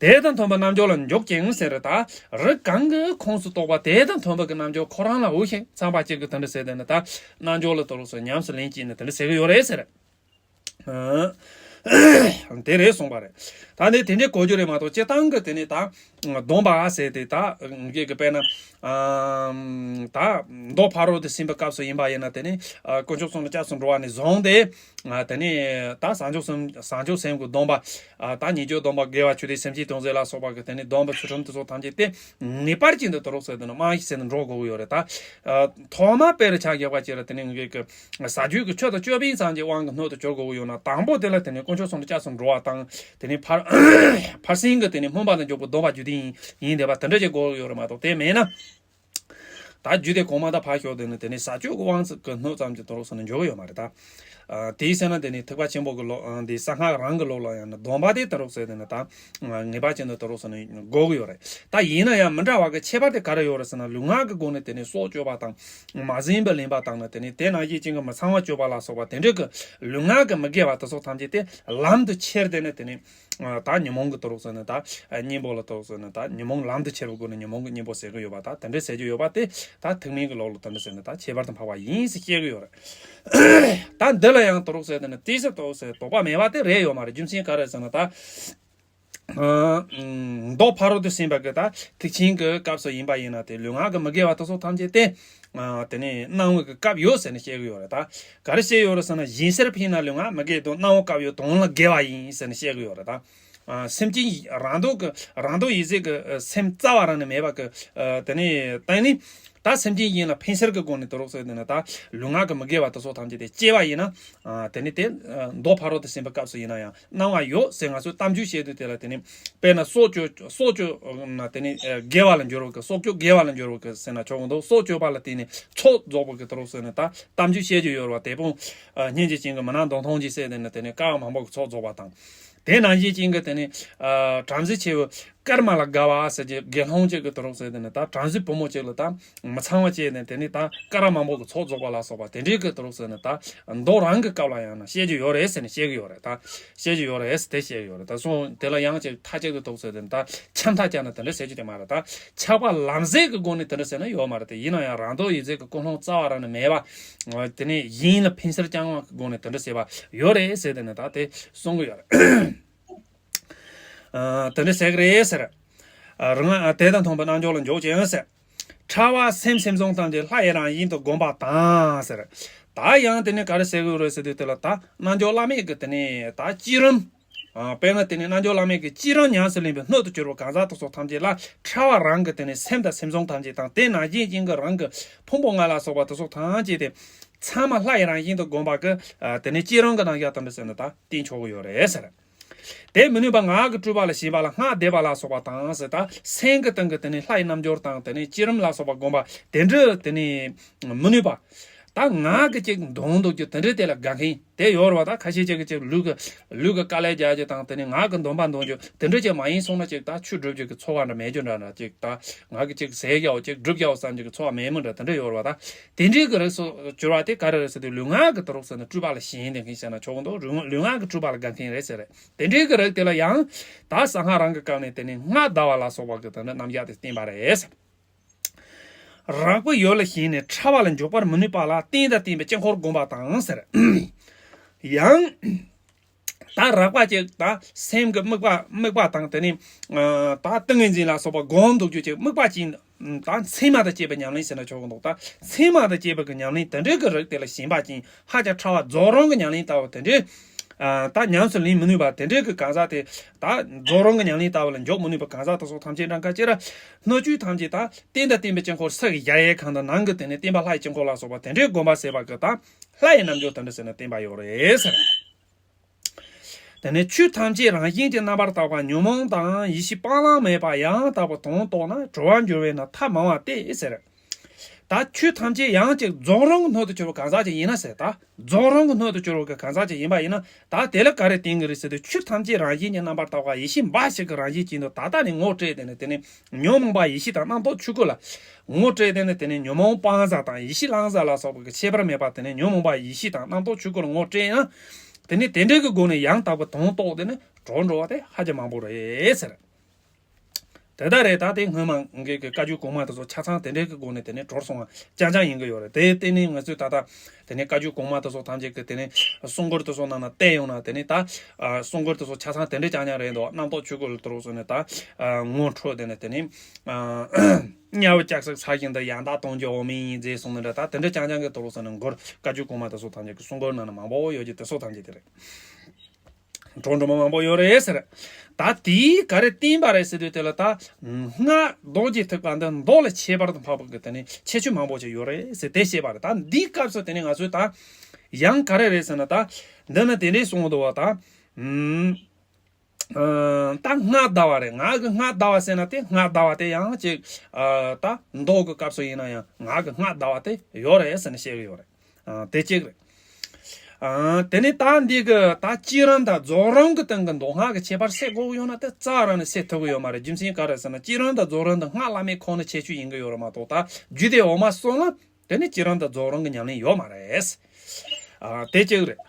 དེ་དང་མཐུན་པའི་རྣལ་འབྱོར་ལ་འཇུག་ཅིང་ཟེར། ད་རིགས་གང་གི་ཁོངས་སུ་གཏོགས་པ་དེ་དང་མཐུན་པའི་གི་རྣལ་འབྱོར་ཁོ་རང་ལ་འོས་ཤིང་འཚམས་པ་ཅིག་གི་དེ་འདྲ་ཟེར་དེ་ནི་ད་རྣལ་འབྱོར་ལ་དོ་རུ་སོ་ཉམས་སུ་ལེན་ཅིང་ནི་དེ་འདྲ་ཟེར་གི་ཡོད་རེད་ཟེར། དེ་རེད་གསུངས་པ་རེད། ད་ནི་དེ་འདྲའི་གོ་རྒྱུ་རེད་མ་གཏོགས་སྤྱིར་བཏང་གི་དེ་ནི་ད་སྡོམ་པ་ཟེར་དེ་ད་ངེད་ཀྱི་དཔེར་ན་ཨམ་ད་མདོ་ཕ་རོལ་ཏུ་ཕྱིན་པའི་སྐབས་སུ་ཡིན་པ་ཡིན་ན་དེ་ནི་ཨ་དཀོན་མཆོག་གསུམ་ལ་སྐྱབས་སུ་འགྲོ་བ་ནས་བཟུང་སྟེ། ཨ་དེ་ནི་ད་བྱང་ཆུབ་སེམས་བྱང་ཆུབ་སེམས་ཀྱི་སྡོམ་པ། ཨ་ད་ཉེས་སྤྱོད་སྡོམ་པ། དགེ་བ་ཆོས་དད། སེམས་བསྐྱེད་སྟོང་གསལ་ལ་སོགས་པ་གི་དེ་ནི་སྡོམ་པ་ཚུལ་ཁྲིམས་དེ་ཚོ་ཐམས་ཅད་དེ་ངེས་པར་ཅན་དུ་དུ་རོགས་ཟེར་དེ་ནི་རྨང་གཞི་ཟེར་ནས་འགྲོ་དགོས་ཀྱི་ཡོད་རེད་ད། ཨ་ཐོག་མ་དཔེ་རུ་ཆ་བཞག་པ་ཅིག་ལ་དེ་ནི་ངེད་ཀྱི་ཟ་རྒྱུ་གི་ཆོས་དང་ཅོད་པན་ཙམ་གྱི་དབང་གིས་སྣོད་དུ་གྱུར་དགོས་ཀྱི་ཡོད་ན། དང་པོ་དེ་ལ་དེ་ནི་དཀོན་མཆོག་གསུམ་ལ་སྐྱབས་སུ་འགྲོ་བ་དང་། དེ་ནི་ཕར་ཕར་ཕྱིན་གྱི་དེ་ནི་སྨོན་པ་དང་འཇུག་པའི་སྡོམ་པ་རྒྱུད་ལྡན་ཡིན་ཡིན་བསྡད་པ་དེ་འདྲ་ཅིག་དགོས་ཀྱི་ཡོད་རེད་མ་གཏོགས། དེ་མེད་ན། ད་རྒྱུད་སྡེ་གོང་མ་དང་ཕར་ཞོག་དེ་ནི་དེ་ནི་ཟ་སྤྱོད་ཀྱི་དབང་ཚད་ཀྱི་སྣོད་ཙམ་གྱི་དུ་རོགས་ཟེར་ནས་འཇོག་གི་ཡོད་མ་རེད་ད། ཨ་དེའི་ཚེ་ན་དེ་ནི་ཐེག་པ་ཆེན་པོ་གི་ལུགས་ཨ་འདི་གསང་སྔགས་རང་གི་ལུགས་ལ་ཡང་ན་སྡོམ་པ་དེ་དུ་རོགས་ཟེར་དེ་ནི་ད་ངེས་པར་ཅན་དུ་དུ་རོགས་ཟེར་ནས་དགོས་ཀྱི་ཡོད་རེད། ད་ཡིན་ན་ཡང་མི་འདྲ་བ་གི་ཁྱད་པར་དེ་ག་རེ་ཡོད་རེད་ཟེར་ན། ལུས་ངག་གི་སྒོ་ནས་དེ་ནི་སྲོག་གཅོད་པ་དང་། མ་ཟིན་པར་ལེན་པ་དང་ནི་དེ་ནི་དེ་ནང་བཞིན་ཅན་གྱི་མི་ཚངས་པ་སྤྱོད་པ་ལ་སོགས་པ་དེ་འདྲའི་གི་ལུས་ངག་གི་མི་དགེ་བ་དེ་ཚོ་ཐམས་ཅད་དེ་ལམ་དུ་ཁྱེར་དེ་ནི་དེ་ནི། ད་ཉོན་མོངས་ཀྱི་དུ་རོགས་ཟེར་ནས་ད་གཉེན་པོ་ལ་དུ་རོགས་ཟེར་ནས་ད་ཉོན་མོངས་ལམ་དུ་ཁྱེར་བའི་སྒོ་ནས་ཉོན་མོངས་ཀྱི་གཉེན་པོ་ཟེར་གྱི་ཡོད་པ། ད་དེ་འདྲའི་ཟེར་རྒྱུ་ཡོད་པ་དེ་ད་ཐེག་དམན་གྱི་ལུགས་ལ་དེ་འདྲ་ཟེར་ནས་ད་ཁྱད་པར་དུ་འཕགས་པ་ཡིན་ཟེར་བཤད་གི་ཡོད་རེད། ད་འདི་ལ་ཡང་དུ་རོགས་ཟེར་དེ་ནི་ཏོག་ཙམ་དུ་རོགས་ཟེར་དོགས་པ་མེད་པ་དེ་རེད་ཡོད་མ་རེད། རྒྱུ་མཚན་ག་རེ་ཟེར་ན་ད། མདོ་ཕ་རོལ་ཏུ་ཕྱིན་པ་གི་ད་ཐེག་ཆེན་གྱི་སྐབས་སུ་ཡིན་པ་ཡིན་ན་དེ་ལུས་ངག་གི་མི་དགེ་བ་དེ་ཚོ་ཐམས་ཅད་དེ། དེ་ནས་གནང་བའི་གི་སྐབས་ཡོད་ཟེར་ནས་བཤད་གི་ཡོད་རེད་ད། ག་རེ་བཤད་ཡོད་རེད་ཟེར་ན། སྦྱིན་སྲེག་ཕུལ་ན་ལུས་ངག་མི་དགེ་དང་། གནང་བའི་སྐབས་ཡོད་དོན་ལ་དགེ་བ་ཡིན་ཟེར་ནས་བཤད་གི་ཡོད་རེད་ད། སེམས་ཅན་རང་ལྡོག་གི་རང་ལྡོག་ཡིད་བྱེད་ཀྱི་སེམས་རྩ་བ་རང་ནས་མེད་པ་གི། དེ་ནས་དེ་ནི་ད་སེམས་ཅན་གཞན་ལ་ཕན་སེམས་ཀྱི་སྒོ་ནས་དུ་རོགས་ཟེར་དེ་ནི་ད་ལུས་ངག་གི་མི་དགེ་བ་དེ་ཚོ་ཐམས་ཅད་དེ་བཅད་པ་ཡིན་ན། དེ་ནི་དེ་མདོ་ཕ་རོལ་ཏུ་ཕྱིན་པའི་སྐབས་སུ་ཡིན་ན་ཡང་གནང་བ་ཡོད་ཟེར་ང་ཚོས་གཏམ་རྒྱུད་བཤད་དུས་དེ་ལ་དེ་ནི་དཔེར་ན་སྲོག་གཅོད་སྲོག་གཅོད་ན་དེ་ནི་དགེ་བ་ལ་འགྱུར་བ་གི། སྲོག་གཅོད་དགེ་བ་ལ་འགྱུར་བ་གི་ཟེར་ན་ཆོག་གི་འདུག་སྲོག་གཅོད་པ་ལ་བརྟེན་ནས་ཚོགས་རྫོགས་པ་གི་དུ་རོགས་ཟེར་ནས་ད་གཏམ་རྒྱུད་བཤད་རྒྱུ་ཡོད་རེད་བ། དེ་དཔུང་སྙིང་རྗེ་ཅན་གྱི་མི་ནག་མདུང་ཐུང་གིས་ཟེར་དེ་ནི་དེ་ནི་བསྐལ་པ་མང་པོ་གི་ཚོགས་རྫོགས་པ་དང་། དེ་ནང་བཞིན་ཅན་གྱི་དེ་ནི་བྲམ་ཟེ་ཆེ་བོ་ཀརྨ་ལ་དགའ་བ་ཟེར་གྱི་དགེ་སློང་ཅིག་གི་དུ་རོགས་ཟེར་དེ་ནི་ད་བྲམ་ཟེ་བུ་མོ་ཅིག་ལ་ད་མི་ཚངས་པ་བྱས་ནས་དེ་ནི་ད་བསྐལ་པ་མང་པོ་གི་ཚོགས་རྫོགས་པ་ལ་སོགས་པ་དེ་འདྲའི་གི་དུ་རོགས་ཟེར་ནས་ད་མདོ་རང་གི་སྐབས་ལ་ཡང་ན་བཤད་རྒྱུ་ཡོད་རེད་ཟེར་ནས་བཤད་གི་ཡོད་རེད་ད། བཤད་རྒྱུ་ཡོད་རེད་ཟེར་དེ་བཤད་གི་ཡོད་རེད་ད། སོང་དེ་ལ་ཡང་ཅིག་མཐའ་གཅིག་ཏུ་དུ་རོགས་ཟེར་དེ་ནི་ད་ཆམ་ཐག་བཅད་ན་དེ་འདྲ་ཟེར་རྒྱུ་དེ་མ་རེད་ད། ཆགས་པ་ལམ་ཟད་ཀྱི་སྒོ་ནས་དེ་འདྲ་ཟེར་ན་ཡོད་མ་རེད་དེ། ཡིན་ན་ཡང་རང་ལྡོག་ཡིད་བྱེད་ཀྱི་ཀུན་སློང་རྩ་བ་རང་ནས་མེད་པ། དེ་ནས་གཞན་ལ་ཕན་སེམས་བསྐྱང་བ་གི་སྒོ་ནས་དེ་འདྲ་བྱས་པ་ཡོད་རེད་ཟེར་དེ་ནི་ད་དེ་གསུང་གི་ཡོད་རེད། ཨ་དེ་འདྲ་ཟེར་གི་རེད་ཟེར། ཨ་རང་ཨ་དེ་དང་མཐུན་པའི་རྣལ་འབྱོར་ལ་འཇུག་ཅིང་ཟེར། ཕྲ་བ་སེམས་སེམས་བཟུང་ཐམས་ཅད་ལྷ་ཡི་རང་བཞིན་དུ་བསྒོམ་པ་དང་ཟེར། ད་ཡང་དེ་ནི་ག་རེ་ཟེར་གི་ཡོད་རེད་ཟེར་དུས་དེ་ལ་ད་རྣལ་འབྱོར་བླ་མེད་ཀྱི་དེ་ནི་ད་བསྐྱེད་རིམ། ཨ་དཔེར་ན་དེ་ནི་རྣལ་འབྱོར་བླ་མེད་ཀྱི་བསྐྱེད་རིམ་ཉམས་སུ་ལེན་པའི་སྣོད་དུ་གྱུར་པ་གང་ཟག་དེ་ཚོ་ཐམས་ཅད་ལ་ཕྲ་བ་རང་གི་དེ་ནི་སེམས་དང་སེམས་བཟུང་ཐམས་ཅད་དང་དེ་ནང་བཞིན་ཅན་གྱི་རང་གི་ཕུང་པོ་ལྔ་ལ་སོགས་པ་དེ་ཚོ་ཐམས་ཅད་དེ་ཚང་མ་ལྷ་ཡི་རང་བཞིན་དུ་བསྒོམ་པ་གི་ཨ་དེ་ནི་བསྐྱེད་རིམ་གྱི་རྣམ་གཞག་དེ་འདྲ་ཟེར་ནས་ད་བསྟན་ཆོག་གི་ཡོད་རེད་ཟེར། དེ་མི་ནུས་པ་ངག་གི་སྤྲུལ་པ་ལ་ཞེན་པ་ལ་སྔགས་བཟླས་པ་ལ་སོགས་པ་དང་ཟེར། ད་སེམས་ཀྱི་སྟེང་གི་དེ་ནི་ལྷ་ཡི་རྣལ་འབྱོར་དང་དེ་ནི་བསྐྱེད་རིམ་ལ་སོགས་པ་བསྒོམ་པ་དེ་འདྲ་དེ་ནི་མི་ནུས་པ། ད་ངག་གི་ཅིག་འདོན་འདུག་རྒྱུ་དེ་འདྲའི་དེ་ལ་དགའ་མཁན་དེ་ཡོད་རེད་བ། ད་ཁ་ཤས་ཅིག་གི་ཅིག་ལུས་ཀྱི་ལུས་ཀྱི་དཀའ་ལས་རྒྱག་རྒྱུ་དང་དེ་ནི་ངག་གི་འདོན་པ་འདོན་རྒྱུ་དེ་འདྲ་ཅིག་མ་ཡིན་སོང་ན་ཅིག་ད་ཆོས་སྒྲུབ་རྒྱུ་གི་ཚོར་བ་འདྲ་མེད་རྒྱུ་འདྲ་འདྲ་ཅིག་ད་ངག་གི་ཅིག་ཟས་རྒྱག་འོ་ཅིག་སྒྲུབ་རྒྱག་འོ་བསམ་རྒྱུ་གི་ཚོར་བ་མེད་མི་འདྲ་དེ་འདྲ་ཡོད་རེད་བ། ད་དེ་འདྲའི་གི་རིགས་སུ་གྱུར་བ་དེ་ག་རེ་རེད་ཟེར་དུས་ལུས་ངག་གི་དུ་རོགས་ཟེར་ནས་སྤྲུལ་པ་ལ་ཞེན་ལྡན་མཁན་ཟེར་ན་ཆོག་གི་འདུག་ལུས་ངག་གི་སྤྲུལ་པ་ལ་དགའ་མཁན་རེད་ཟེར། དེ་འདྲའི་གི་རིགས་དེ་ལ་ཡང་ད་གསང་སྔགས་རང་གི་སྐབས་ནས་དེ་ནས་སྔགས་བཟླ་བ་ལ་སོགས་པ་གི་དེ་འདྲ་རྣམ་གཞག་དེ་བསྟན་པ་རེད། རགས་པའི་ཡུལ་ལ་ཞེན་ནས་ཕྲ་བ་ལ་འཇུག་པར་མི་ནུས་པ་ལ་རྟེན་དང་བརྟེན་པའི་དཀྱིལ་འཁོར་བསྒོམ་པ་དང་ཟེར། ཡང་ད་རགས་པ་ཅིག་ད་སེམས་ཀྱི་དམིགས་པ་དམིགས་པ་དང་དེ་ནས་ད་ཏིང་ངེ་འཛིན་ལ་སོགས་པ་བསྒོམ་འདུག་རྒྱུ་ཅིག་དམིགས་པ་ཅན། ད་མཚན་མ་དང་བཅས་པའི་ཉམས་ལེན་ཟེར་ན་ཆོག་གི་འདུག་ད་མཚན་མ་དང་བཅས་པའི་གི་ཉམས་ལེན་དེ་འདྲའི་གི་རིགས་དེ་ལ་ཞེན་པ་ཅན་ཧ་ཅང་ཕྲ་བ་རྫོགས་རིམ་གྱི་ཉམས་ལེན་ལྟ་བུ་དེ་འདྲའི། ད་ཉམས་སུ་ལེན་མི་ནུས་པ་དེ་འདྲའི་གི་གང་ཟག་དེ། ད་རྫོགས་རིམ་གྱི་ཉམས་ལེན་ལྟ་བུ་ལ་འཇོག་མི་ནུས་པ་གང་ཟག་དེ་ཚོ་ཐམས་ཅད་འདྲ་འགའ་ཅིག་ར། སྣོད་བཅུད་ཐམས་ཅད་ད་རྟེན་དང་བརྟེན་པའི་དཀྱིལ་འཁོར་ས་གི་གཞལ་ཡས་ཁང་དང་ནང་གི་དེ་ནས་བརྟེན་པ་ལྷའི་དཀྱིལ་འཁོར་ལ་སོགས་པ་དེ་འདྲའི་བསྒོམ་པ་ཟེར་བ་གི་ད་ལྷ་ཡི་རྣལ་འབྱོར་དེ་འདྲ་ཟེར་ནས་བསྟན་པ་ཡོད་རེད་ཟེར། དེ་ནས་ཆོས་ཐམས་ཅད་རང་བཞིན་གྱིས་རྣམ་པར་དག་པ་ཉོན་མོངས་དང་ཡེ་ཤེས་སྤང་བླང་མེད་པ་ཡང་དག་པར་དོན་རྟོགས་ན་གྲོལ་བར་འགྱུར་བས་ན་ཐབས་མང་བ་སྟེ་ཟེར། ད་ཆོས་ཐམས་ཅད་ཡང་ཅིག་རྫོགས་རིམ་གྱི་སྣོད་དུ་གྱུར་པ་གང་ཟག་ཅིག་ཡིན་ན་ཟེར། ད་རྫོགས་རིམ་གྱི་སྣོད་དུ་གྱུར་པ་གང་ཟག་ཅིག་ཡིན་པ་ཡིན་ན་ད་དེ་ལ་ག་རེ་བསྟན་གྱི་རེད་ཟེར་དུས་ཆོས་ཐམས་ཅད་རང་བཞིན་གྱིས་རྣམ་པར་དག་པ་ཡེ་ཤེས་འབའ་ཞིག་གི་རང་བཞིན་ཅན་དུ་ད་ལྟ་ནས་ངོ་སྤྲད་དེ་ནས་དེ་ནས་ཉོན་མོངས་པ་ཡེ་ཤེས་དང་རྣམ་རྟོག་ཆོས་སྐུ་ལ་ངོ་སྤྲད་དེ་ནས་དེ་ནས་ཉོན་མོངས་སྤང་བྱ་དང་ཡེ་ཤེས་བླང་བྱ་ལ་སོགས་པ་གི་ཁྱད་པར་མེད་པ་དེ་ནས་ཉོན་མོངས་པ་ཡེ་ཤེས་དང་རྣམ་རྟོག་ཆོས་སྐུ་ལ་ངོ་སྤྲད་ན། དེ་ནས་དེ་འདྲའི་གི་སྒོ་ནས་ཡང་དག་པའི་དོན་རྟོགས་དེ་ནས་གྲོལ་འགྲོ་བ་དེ་ཧ་ཅང་མང་པོ་རེད་ཟེར། དེ་ལྟར་རེད། ད་དེ་སྔོན་མ་ངེད་ཀྱི་བཀའ་བརྒྱུད་གོང་མ་དེ་ཚོ་ཆ་ཚང་དེ་འདྲའི་གི་སྒོ་ནས་དེ་ནས་གྲོལ་སོང་བ་རྐྱང་རྐྱང་ཡིན་གི་ཡོད་རེད། དེ་བརྟེན་ནས་ང་ཚོས་ད་ལྟ་དེ་ནས་བཀའ་བརྒྱུད་གོང་མ་དེ་ཚོ་ཐམས་ཅད་ཀྱི་དེ་ནས་གསུང་མགུར་དེ་ཚོ་ནང་ན་བལྟས་ཡོང་ན། དེ་ནས་ད་གསུང་མགུར་དེ་ཚོ་ཆ་ཚང་དེ་འདྲ་རྐྱང་རྐྱང་རེད་འདུག་རྣམ་རྟོག་ཆོས་སྐུ་ལ་དུ་རུ་སོང་ནས་ད་ངོ་འཕྲོད། དེ་ནས་དེ་ནས་དམྱལ་བ་ལྕགས་སྲེག་ཚར་ཞིང་དུ་ཡང་དག་སྟོང་གྱུར་འོག་མིན་ཡིན་མཛད་སོང་ནས་འདྲ། ད་དེ་འདྲ་རྐྱང་རྐྱང་གི་དུ་རུ་སོང་ནས་མགུར། བཀའ་བརྒྱུད་གོང་མ་དེ་ཚོ་ཐམས་ཅད་ཀྱི་གསུང་མགུར་ནང་ན་མང་པོ་ཡོད་ཀྱི་དེ་ཚོ་ཐམས་ཅད་དེ་རེད། འགྲོ་འགྲོ་མ་མང་པོ་ཡོད་རེད་ཟེར། ད་དེའི་ག་རེ་བསྟན་པ་རེད་ཟེར་དུས་དེ་ལ་ད་སྔགས་རྡོ་རྗེ་ཐེག་པ་འདི་མདོ་ལ་ཁྱད་པར་དུ་འཕགས་པ་གི་དེ་ནས་ཁྱད་ཆོས་མང་པོ་ཅིག་ཡོད་རེད་ཟེར་དེ་བཤད་པ་རེད། ད་འདིའི་སྐབས་སུ་དེ་ནས་ང་ཚོས་ད་ཡང་ག་རེ་རེད་ཟེར་ན། ད་འདི་ནི་དེ་འདྲས་གསུངས་འདུག་བ། ད་ཨུམ། ཨ། ད་སྔགས་བཟླ་བ་རེད། ངག་གི་སྔགས་བཟླ་བ་ཟེར་ན་དེ་སྔགས་བཟླ་བ་དེ་ཡང་ཅིག་ཨ། ད་མདོ་གི་སྐབས་སུ་ཡིན་ན་ཡང་ངག་གི་སྔགས་བཟླ་བ་དེ་ཡོད་རེད་ཟེར་ནས་བཤད་གི་ཡོད་རེད། ཨ། དེ་གཅིག་རེད། ཨ། དེ་ནས་ད་འདི་གི་ད་བསྐྱེད་རིམ་དང་རྫོགས་རིམ་གི་སྟེང་གི་མདོ་སྔགས་ཀྱི་ཁྱད་པར་སེལ་དགོས་ཀྱི་ཡོད་ན་དེ་རྩ་བ་རང་ནས་སེལ་ཐུབ་ཀྱི་ཡོད་མ་རེད། རྒྱུ་མཚན་ག་རེ་ཟེར་ན་བསྐྱེད་རིམ་དང་རྫོགས་རིམ་དེ་སྔགས་བླ་མེད་ཁོ་ན་ཁྱད་ཆོས་ཡིན་གི་ཡོད་རེད་མ་གཏོགས། ད་རྒྱུད་སྡེ་འོག་མ་གསུམ་ལ་དེ་ནི་བསྐྱེད་རིམ་དང་རྫོགས་རིམ་གྱི་ཉམས་ལེན་ཡོད་མ་རེད། ཨ། དེ་གཅིག་རེད།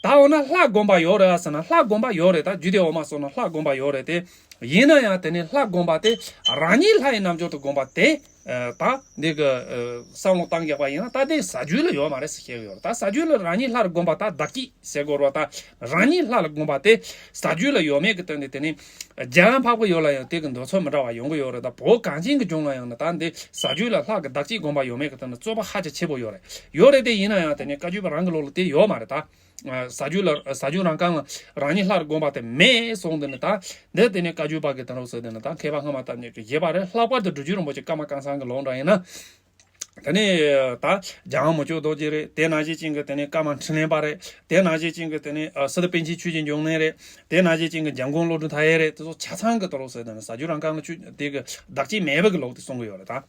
ད་འོ་ན་ལྷ་བསྒོམ་པ་ཡོད་རེད་ཟེར་ན་ལྷ་བསྒོམ་པ་ཡོད་རེད། ད་རྒྱུད་སྡེ་འོག་མ་གསུམ་ན་ལྷ་བསྒོམ་པ་ཡོད་རེད་དེ། ཡིན་ན་ཡང་དེ་ནི་ལྷ་བསྒོམ་པ་དེ་རང་ཉིད་ལྷ་ཡི་རྣལ་འབྱོར་དུ་བསྒོམ་པ་དེ། ཨ། ད་འདི་གི་ཨ། བསམ་བློ་བཏང་རྒྱག་པ་ཡིན་ན་ད་དེ་ས་རྒྱུད་ལ་ཡོད་མ་རེད་ཟེར་བཤད་གི་ཡོད་རེད། ད་ས་རྒྱུད་ལ་རང་ཉིད་ལྷར་བསྒོམ་པ་ད་བདག་བསྐྱེད་ཟེར་དགོས་རེད་བ། ད་རང་ཉིད་ལྷ་ལ་བསྒོམ་པ་དེ་ས་རྒྱུད་ལ་ཡོད་མེད་ཀྱི་སྟེང་ནས་དེ་ནི་རྒྱལ་ཁམས་འཕགས་པ་ཡུལ་ལ་ཡང་དེ་གི་འདོད་ཚུལ་མི་འདྲ་བ་ཡོང་གི་ཡོད་རེད། ད་བོད་གངས་ཅན་གྱི་ལྗོངས་ལ་ཡང་ན་ད་འདི་ས་རྒྱུད་ལ་ལྷ་གི་བདག་བསྐྱེད་བསྒོམ་པ་ཡོད་མེད་ཀྱི་སྟེང་ནས་རྩོད་པ་ཧ་ཅང་ཆེ་པོ་ཡོད་རེད། ཡོད་རེད་དེ། ཡིན་ན་ཡང་དེ་ནི་བཀའ་བརྒྱུད་པ་རང་གི་ལུགས་ལ་དེ་ཡོད་མ་རེད། ད་ས་རྒྱུད་ལ་ས་རྒྱུད་རང་རྐང་ལ་རང་ཉིད་ལྷར་བསྒོམ་པ་དེ་མེད་གསུངས་དེ་ནི། ད་འདི་དེ་ནི་བཀའ་བརྒྱུད་པ་གི་དེ་རུ་ཟེར་དེ་ནི་ད་མཁས་པ་སྔ་མ་ཐམས་ཅད་ཀྱི་བཞེད་པ་རེད། ལྷག་པར་དུ་སྒྲུབ་བརྒྱུད་རིན་པོ་ཆེ་ཀརྨ་ཀཾ་ཚང་གི་ལུགས་འདྲ་ཡིན་ན། དེ་ནས་ད་འཇམ་དབྱངས་མི་བསྐྱོད་རྡོ་རྗེ་རེད། དེ་ནང་བཞིན་ཅན་གྱི་དེ་ནས་ཀརྨ་འཕྲིན་ལས་པ་རེད། དེ་ནང་བཞིན་ཅན་གྱི་དེ་ནས་ཨ། སི་ཏུ་པཎ་ཆེན་ཆོས་ཀྱི་འབྱུང་གནས་རེད། དེ་ནང་བཞིན་ཅན་གྱི་འཇམ་མགོན་བློ་གྲོས་མཐའ་ཡས་རེད། དེ་ཚོ་ཆ་ཚང་གི་དུ་རུ་ཟེར་དེ་ནས་ས་རྒྱུད་རང་རྐང་ལ་ཆོས་དེ་གི་བདག་བསྐྱེད་མེད་པ་གི་ལུགས་དེ་གསུང་གི་ཡོད་རེད་ད།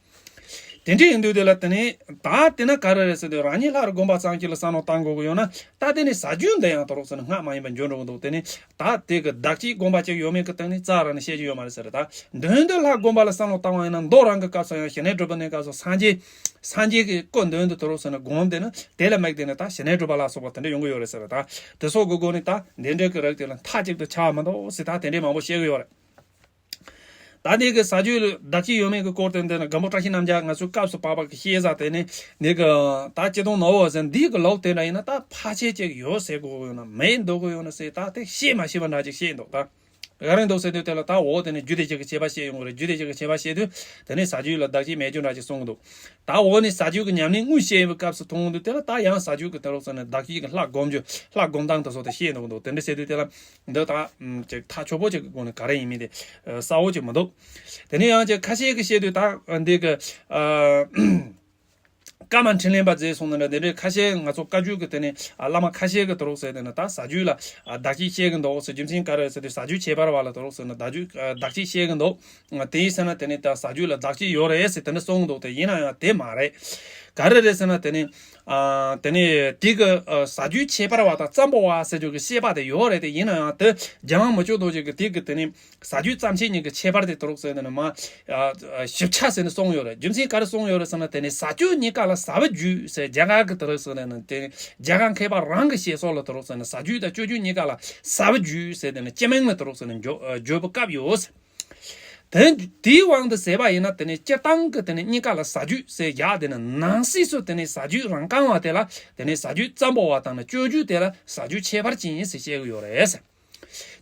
དེ་འདྲ་ཡིན་དུས་དེ་ལ་དེ་ནས་ད་དེ་ན་ག་རེ་རེད་ཟེར་དུས་རང་ཉིད་ལྷར་བསྒོམ་པ་ཙམ་གྱིས་ལ་བསམ་བློ་བཏང་དགོས་ཀྱི་ཡོད་ན། ད་དེ་ནས་ས་རྒྱུད་འདི་ཡང་དུ་རུ་ཟེར་ནས་སྔགས་མ་ཡིན་པ་འཇོག་འགྲོ་གི་འདུག་དེ་ནས། ད་དེ་གི་བདག་བསྐྱེད་བསྒོམ་པ་ཅིག་ཡོད་མེད་ཀྱི་སྟེང་ནས་རྩ་བ་རང་ནས་བཤད་རྒྱུ་ཡོད་མ་རེད་ཟེར། ད་མདོ་འདི་ལྷ་བསྒོམ་པ་ལ་བསམ་བློ་བཏང་བ་ཡིན་ན་མདོ་རང་གི་སྐབས་སུ་ཡང་ཞི་གནས་སྒྲུབ་པའི་གནས་སྐབས་སུ་སངས་རྒྱས། སངས་རྒྱས་ཀྱི་སྐུ་མདོ་འདི་དུ་རུ་ཟེར་ནས་བསྒོམས་དེ་ནི་དེ་ལ་དམིགས་དེ་ནི་ད་ཞི་གནས་སྒྲུབ་པ་ལ་སོགས་པ་དེ་འདྲ་ཡོང་གི་ཡོད་རེད་ཟེར། ད་དེ་སོགས་ཀྱི་སྒོ་ནས་ད་འདི་འདྲའི་གི་རིགས་དེ་ལ་མཐའ་གཅིག་ཏུ་ཆགས་མི་འདུག་ཟེར། ད་དེ་འདྲའི་མང་པོ་བཤད་གི་ཡོད་རེད། ད་འདི་གི་ས་རྒྱུད་ལ་བདག་བསྐྱེད་ཡོད་མེད་ཀྱི་སྐོར་དེ་འདི་ནི་སྒམ་པོ་བཀྲ་ཤིས་རྣམ་རྒྱལ་ང་ཚོའི་སྐབས་སུ་བབས་པ་གི་བཤད་ས་དེ་ནི་འདི་གི་ད་སྤྱི་དོན་ནོར་བ་ཟེར་འདི་གི་ལུགས་དེ་འདྲ་ཡིན་ན། ད་ཕལ་ཆེར་ཅིག་ཡོད་ཟེར་དགོས་ཀྱི་ཡོད་ན་མེད་འདུག་གི་ཡོད་ན་ཟེར། ད་དེ་ཤེས་མ་ཤེས་པ་འདྲ་ཅིག་བཤད་འདུག་ད་ག་རེ་འདུག་ཟེར་དུས་དེ་ལ་ད་འོ་དེ་ནི་རྒྱུད་སྡེ་བཞི་གི་ཁྱད་པར་བཤད་ཡོང་གི་རེད། རྒྱུད་སྡེ་བཞི་གི་ཁྱད་པར་བཤད་དུས་དེ་ནི་ས་རྒྱུད་ལ་བདག་བསྐྱེད་མེད་རྒྱུ་འདྲ་ཅིག་གསུང་གི་འདུག་ད་འོ་ནི་ས་རྒྱུད་ཀྱི་ཉམས་ལེན་དངོས་བཤད་པའི་སྐབས་སུ་མཐོང་དུས་དེ་ལ་ད་ཡང་ས་རྒྱུད་ཀྱི་དེ་རུ་ཟེར་ནས་བདག་བསྐྱེད་ཀྱི་ལྷ་བསྒོམ་རྒྱུ་ལྷ་བསྒོམ་སྟངས་དེ་ཚོ་དེ་བཤད་འདུག་འདུག་དེ་འདྲ་བཤད་དུས་དེ་ལ། འདི་དག་ཅིག་ཐག་ཆོད་པོ་ཅིག་གི་སྒོ་ནས་ག་རེ་ཡིན་མིན་དེ་གསལ་བོ་ཅིག་མི་འདུག་དེ་ནས་ཡང་ཅིག་ཁ་ཤས་ཀྱིས་བཤད་དུས་ད་འདི་གི་ཨ། ཀརྨ་འཕྲིན་ལས་པ་མཛད་སོང་ན་འདྲ། དེ་འདྲའི་ཁ་ཤས་ང་ཚོ་བཀའ་བརྒྱུད་ཀྱི་དེ་ནས་ཨ། བླ་མ་ཁ་ཤས་ཀྱིས་དུ་རུ་ཟེར་དེ་ནས་ད་ས་རྒྱུད་ལ་ཨ། བདག་བསྐྱེད་བཤད་གི་འདུག་ཟེར། རྒྱུ་མཚན་ག་རེ་ཟེར་དུས་ས་རྒྱུད་ཁྱད་པར་བ་ལ་དུ་རུ་ཟེར་ན་བདག་རྒྱུད་ཨ། བདག་བསྐྱེད་བཤད་གི་འདུག་དེ་ཡིན་ཟེར་ན་དེ་ནས་ད་ས་རྒྱུད་ལ་བདག་བསྐྱེད་ཡོད་རེད་ཟེར་དེ་འདྲ་གསུང་གི་འདུག་དེ་ཡིན་ན་ཡང་དེ་མ་རེད། ག་རེ་རེད་ཟེར་ན་དེ་ནས། ཨ། དེ་ནས་དེ་གི་ཨ། ས་རྒྱུད་ཁྱད་པར་བ་དང་ཙམ་པོ་བ་ཟེར་རྒྱུ་གི་བཤད་པ་དེ་ཡོད་རེད། དེ་ཡིན་ན་ཡང་དེ་འཇམ་དབྱངས་མི་བསྐྱོད་རྡོ་རྗེ་གི་དེ་གི་དེ་ནས་ས་རྒྱུད་ཙམ་ཆད་གཉིས་ཀྱི་ཁྱད་པར་དེ་དུ་རུ་ཟེར་ནས་མ། ཨ། ཞིབ་ཆ་ཟེར་ནས་གསུངས་ཡོད་རེད། རྒྱུ་མཚན་ག་རེ་གསུངས་ཡོད་རེད་ཟེར་ན་དེ་ནས་ས་སྤྱོད་གཉིས་ཀ་ལ་ཟབ་པའི་རྒྱུད་ཟེར་རྒྱ་གར་གི་དུ་རུ་ཟེར་ནས་དེ་རྒྱ་གར་མཁས་པ་རང་གི་བཤད་སྲོལ་ལ་དུ་རུ་ཟེར་ནས་ས་རྒྱུད་དང་སྤྱོད་རྒྱུད་གཉིས་ཀ་ལ་ཟབ་པའི་རྒྱུད་ཟེར་དེ་ནས་སྤྱི་མིང་ལ་དུ་རུ་ཟེར་ནས་བརྗོད་བརྗོད་པའི་སྐབས་ཡོད། དེ་དེའི་དབང་དུ་ཟེར་བ་ཡིན་ན་དེ་ནས་སྤྱིར་བཏང་གི་དེ་ནས་གཉིས་ཀ་ལ་ས་རྒྱུད་ཟེར་བཞག་དེ་ནས་ནང་གསེས་སུ་དེ་ནས་ས་རྒྱུད་རང་རྐང་བ་དེ་ལ་དེ་ནས་ས་རྒྱུད་ཙམ་པོ་བ་དང་ནི་སྤྱོད་རྒྱུད་དེ་ལ་ས་རྒྱུད་ཁྱད་པར་ཅན་ཟེར་བཤད་གི་ཡོད་རེད།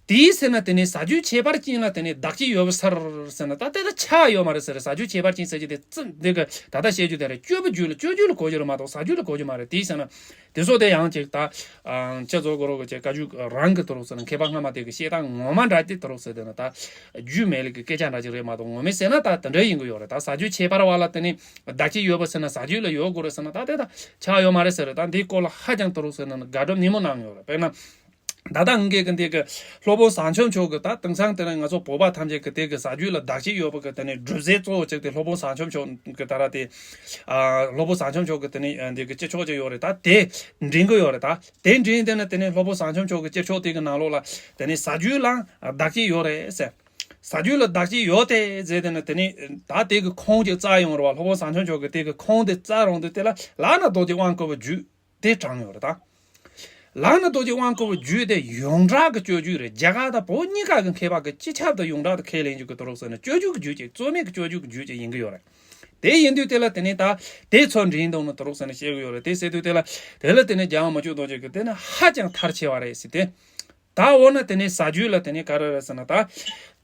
དེའི་ཟེར་ན་དེ་ནས་ས་རྒྱུད་ཁྱད་པར་ཅན་ལ་དེ་ནས་བདག་བསྐྱེད་ཡོད་པའི་ཕྱིར་ཟེར་ན་ད་དེ་ལ་ཆགས་ཡོད་མ་རེད་ཟེར། ས་རྒྱུད་ཁྱད་པར་ཅན་ཟེར་གྱི་དེ་ཙི་འདི་གི་ད་ལྟ་བཤད་རྒྱུ་དེ་རེད། སྤྱོད་པའི་རྒྱུད་ལ་སྤྱོད་རྒྱུད་ལ་གོ་རྒྱུ་རེད་མ་གཏོགས་ས་རྒྱུད་ལ་གོ་རྒྱུ་མ་རེད། དེའི་ཟེར་ན། དེ་སོགས་དེ་ཡང་ཅིག་ད། ཨ། སྤྱི་ཚོགས་གོ་རོ་གི་ཅིག་བཀའ་བརྒྱུད་རང་གི་དུ་རུ་ཟེར་ན་མཁས་པ་སྔ་མ་དེ་གི་བཤད་སྟངས་ངོ་མ་འདྲ་དེ་དུ་རུ་ཟེར་དེ་ན་ད། རྒྱུས་མེད་ལ་གི་སྐད་ཆ་འདྲ་ཅིག་རེད་མ་གཏོགས་ངོ་མས་ཟེར་ན་ད་དེ་འདྲ་ཡིན་གི་ཡོད་རེད། ད་ས་རྒྱུད་ཁྱད་པར་བ་ལ་དེ་ནི་བདག་བསྐྱེད་ཡོད་པ་ཟེར་ན་ས་རྒྱུད་ལ་ཡོད་དགོས་རེད་ཟེར་ན་ད་དེ་ད་ཆགས་ཡོད་མ་རེད་ཟེར་རེད། ད་འདིའི་སྐོར་ལ་ཧ་ཅང་དུ་རུ་ཟེར་ན་དགག་སྒྲུབ་ཉིན་མོ་གནང་ཡོད་རེད། དཔེར་ན། ད་ལྟ་ངེད་ཀྱི་འདི་གི་སློབ་དཔོན་ཟངས་ཆུང་མཆོག་གི་ད་དེང་སང་དེ་རིང་ང་ཚོ་བོད་པ་ཐམས་ཅད་ཀྱི་དེ་གི་ས་རྒྱུད་ལ་བདག་བསྐྱེད་ཡོད་པ་གི་དེ་ནི་སྒྲུབ་རྫས་གཙོ་བོ་གཅིག་དེ་སློབ་དཔོན་ཟངས་ཆུང་མཆོག་གི་ད་ར་དེ། ཨ། སློབ་དཔོན་ཟངས་ཆུང་མཆོག་གི་དེ་ནི་འདི་གི་སྤྱི་ཆོས་ཅིག་ཡོད་རེད། ད་དེ་འདྲེན་གི་ཡོད་རེད། ད་དེ་འདྲེན་དེ་ནི་དེ་ནི་སློབ་དཔོན་ཟངས་ཆུང་མཆོག་གི་སྤྱི་ཆོས་དེ་གི་ནང་ལོགས་ལ་དེ་ནི་ས་རྒྱུད་ལ་བདག་བསྐྱེད་ཡོད་རེད་ཟེར། ས་རྒྱུད་ལ་བདག་བསྐྱེད་ཡོད་དེ་ཟེར་དེ་ནི་དེ་ནི་ད་དེ་གི་ཁུངས་ཅིག་བཙལ་ཡོང་རེད་བ། སློབ་དཔོན་ཟངས་ཆུང་མཆོག་གི་དེ་གི་ཁུངས་དེ་བཙལ་རུང་དུས་དེ་ལ་ལག་ན་རྡོ་རྗེ་དབང་བསྐུར་བའི་རྒྱུད་དེ་དྲངས་ཡོད་རེད་ད། ལག་ན་རྡོ་རྗེ་དབང་བསྐུར་བའི་རྒྱུད་དེ་ཡོངས་གྲགས་ཀྱི་སྤྱོད་རྒྱུད་རེད། རྒྱ་གར་དང་བོད་གཉིས་ཀ་གི་མཁས་པ་གི་སྤྱི་ཁྱབ་ཏུ་ཡོངས་གྲགས་ཏུ་ཁས་ལེན་རྒྱུ་གི་དུ་རུག་ཟེར་ན་སྤྱོད་རྒྱུད་ཀྱི་རྒྱུད་ཅིག་རྩོལ་མེད་ཀྱི་སྤྱོད་རྒྱུད་ཀྱི་རྒྱུད་ཅིག་ཡིན་གྱི་ཡོད་རེད། དེ་ཡིན་དུས་དེ་ལ་དེ་ནས་ད་དེ་ཚོ་འདྲེན་འདུག་ན་དུ་རུག་ཟེར་ན་བཤད་གི་ཡོད་རེད། དེ་ཟེར་དུས་དེ་ལ་དེ་ལ་དེ་ནས་རྒྱལ་བ་མི་བསྐྱོད་རྡོ་རྗེ་གི་དེ་ནི་ཧ་ཅང་མཐར་ཕྱིན་པ་རེད་ཟེར་ཏེ། ད་འོ་ན་དེ་ནས་ཟ་རྒྱུད་ལ་དེ་ནས་ག་རེ་རེད་ཟེར་ན་ད།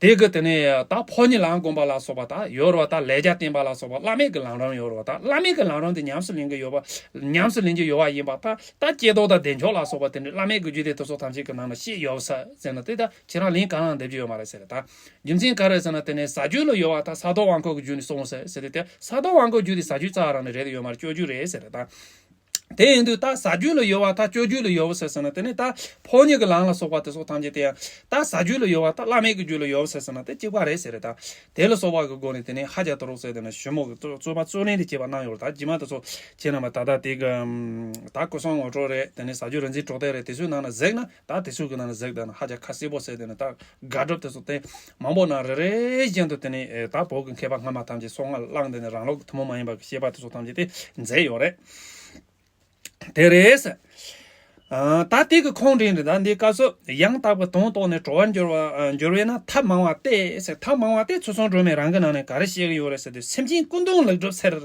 དེ་གི་དེ་ནས་ད་ཕོ་ཉ་ལམ་སྒོམ་པ་ལ་སོགས་པ་ད་ཡོད་རེད་བ། ད་ལས་རྒྱ་བསྟེན་པ་ལ་སོགས་པ་བླ་མེད་ཀྱི་ལམ་རིམ་ཡོད་རེད་བ། ད་བླ་མེད་ཀྱི་ལམ་རིམ་དེ་ཉམས་སུ་ལེན་གི་ཡོད་པ། ཉམས་སུ་ལེན་གྱི་ཡོད་པ་ཡིན་པ། ད་ད་ཀྱེ་རྡོར་དང་བདེ་མཆོག་ལ་སོགས་པ་དེ་འདྲའི་བླ་མེད་ཀྱི་རྒྱུད་སྡེ་དེ་ཚོ་ཐམས་ཅད་ཀྱི་ནང་ན་བཤད་ཡོད་ས་ཟེར་ན་དེ་ད་ཁྱེད་རང་ལན་གང་ཡང་འདེབས་ཀྱི་ཡོད་མ་རེད་ཟེར། ད་རྒྱུ་མཚན་ག་རེ་ཟེར་ན་དེ་ནས་ཟ་རྒྱུད་ལ་ཡོད་པ་ད་ས་རྡོར་དབང་བསྐུར་གྱི་རྒྱུད་ནས་གསུངས་ཟེར་ཟེར་དུས་དེ་ས་རྡོར་དབང་བསྐུར་རྒྱུད་དེ་ཟ་རྒྱུད་རྩ་བ་རང་ནས་རེད་ཡོད་མ་རེད། སྤྱོད་རྒྱུད་རེད་ཟེར། ད། དེ་ཡིན་དུས་ད་ཟ་རྒྱུད་ལ་ཡོད་པ་ད་སྤྱོད་རྒྱུད་ལ་ཡོད་པ་ཟེར་ཟེར་ན་དེ་ནི་ད་ཕོ་ཉ་གི་ལམ་ལ་སོགས་པ་དེ་ཚོ་ཐམས་ཅད་དེ་ཡང་ད་ཟ་རྒྱུད་ལ་ཡོད་པ་ད་བླ་མེད་ཀྱི་རྒྱུད་ལ་ཡོད་པ་ཟེར་ཟེར་ན་དེ་གཅིག་པ་རེད་ཟེར་རེད། ད་དེ་ལ་སོགས་པ་གི་སྒོ་ནས་དེ་ནི་ཧ་ཅང་དུ་རུག་ཟེར་དེ་ནི་ཞུ་མོ་གི་རྩོད་རྩོད་པ་རྩོད་ལེན་དེ་བྱེད་པ་གནང་ཡོད་རེད། ད་རྗེས་མ་དེ་ཚོ་ཁྱེད་རྣམ་པ་ད་ལྟ་དེ་གི་ད་སྐུ་གསུང་ངོ་སྤྲོད་རེད། དེ་ནི་ཟ་རྒྱུད་རིག་འཛིན་གྲོགས་དེ་རེད། དེ་ཚོའི་ནང་ན་གཟིགས་ན། ད་དེ་ཚོ་གི་ནང་ནས་གཟིགས་དང་ཧ་ཅང་ཁ་གསལ་པོ་གསལ། དེ་ནས་ད་དགག་སྒྲུབ་དེ་ཚོ་དེ་མང་པོ་ནང་རེ་རེ་བཞིན་དུ་དེ་ནས་ད་བོད་ཀྱི་མཁས་པ་སྔ་མ་ཐམས་ཅད་སྲོག་སྔར་བླངས། དེ་ནས་རང་ལུགས་ཀྱི་ཐུན་མོང་མ་ཡིན་པ་གི་བཤད་པ་དེ་ཚོ་ཐམས་ཅད་དེ་མཛད་ཡོད་རེད། དེ་རེད། ད་དེ་གི་ཁུངས་འདྲེན་རེད། ད་འདི་སྐབས་སུ་ཡང་དག་པའི་དོན་རྟོགས་ནས་གྲོལ་བར་འགྱུར་བ་འགྱུར་བས་ན་ཐབས་མང་བ་སྟེ་ཟེར། ཐབས་མང་བ་སྟེ་ཚུལ་གསུམ་སྒྲོན་མེ་རང་གི་ནང་ནས་ག་རེ་བཤད་ཀྱི་ཡོད་རེད་ཟེར་དུས་སེམས་ཅན་ཀུན་སྡོམ་ལེགས་གྲུབ་ཟེར། ད་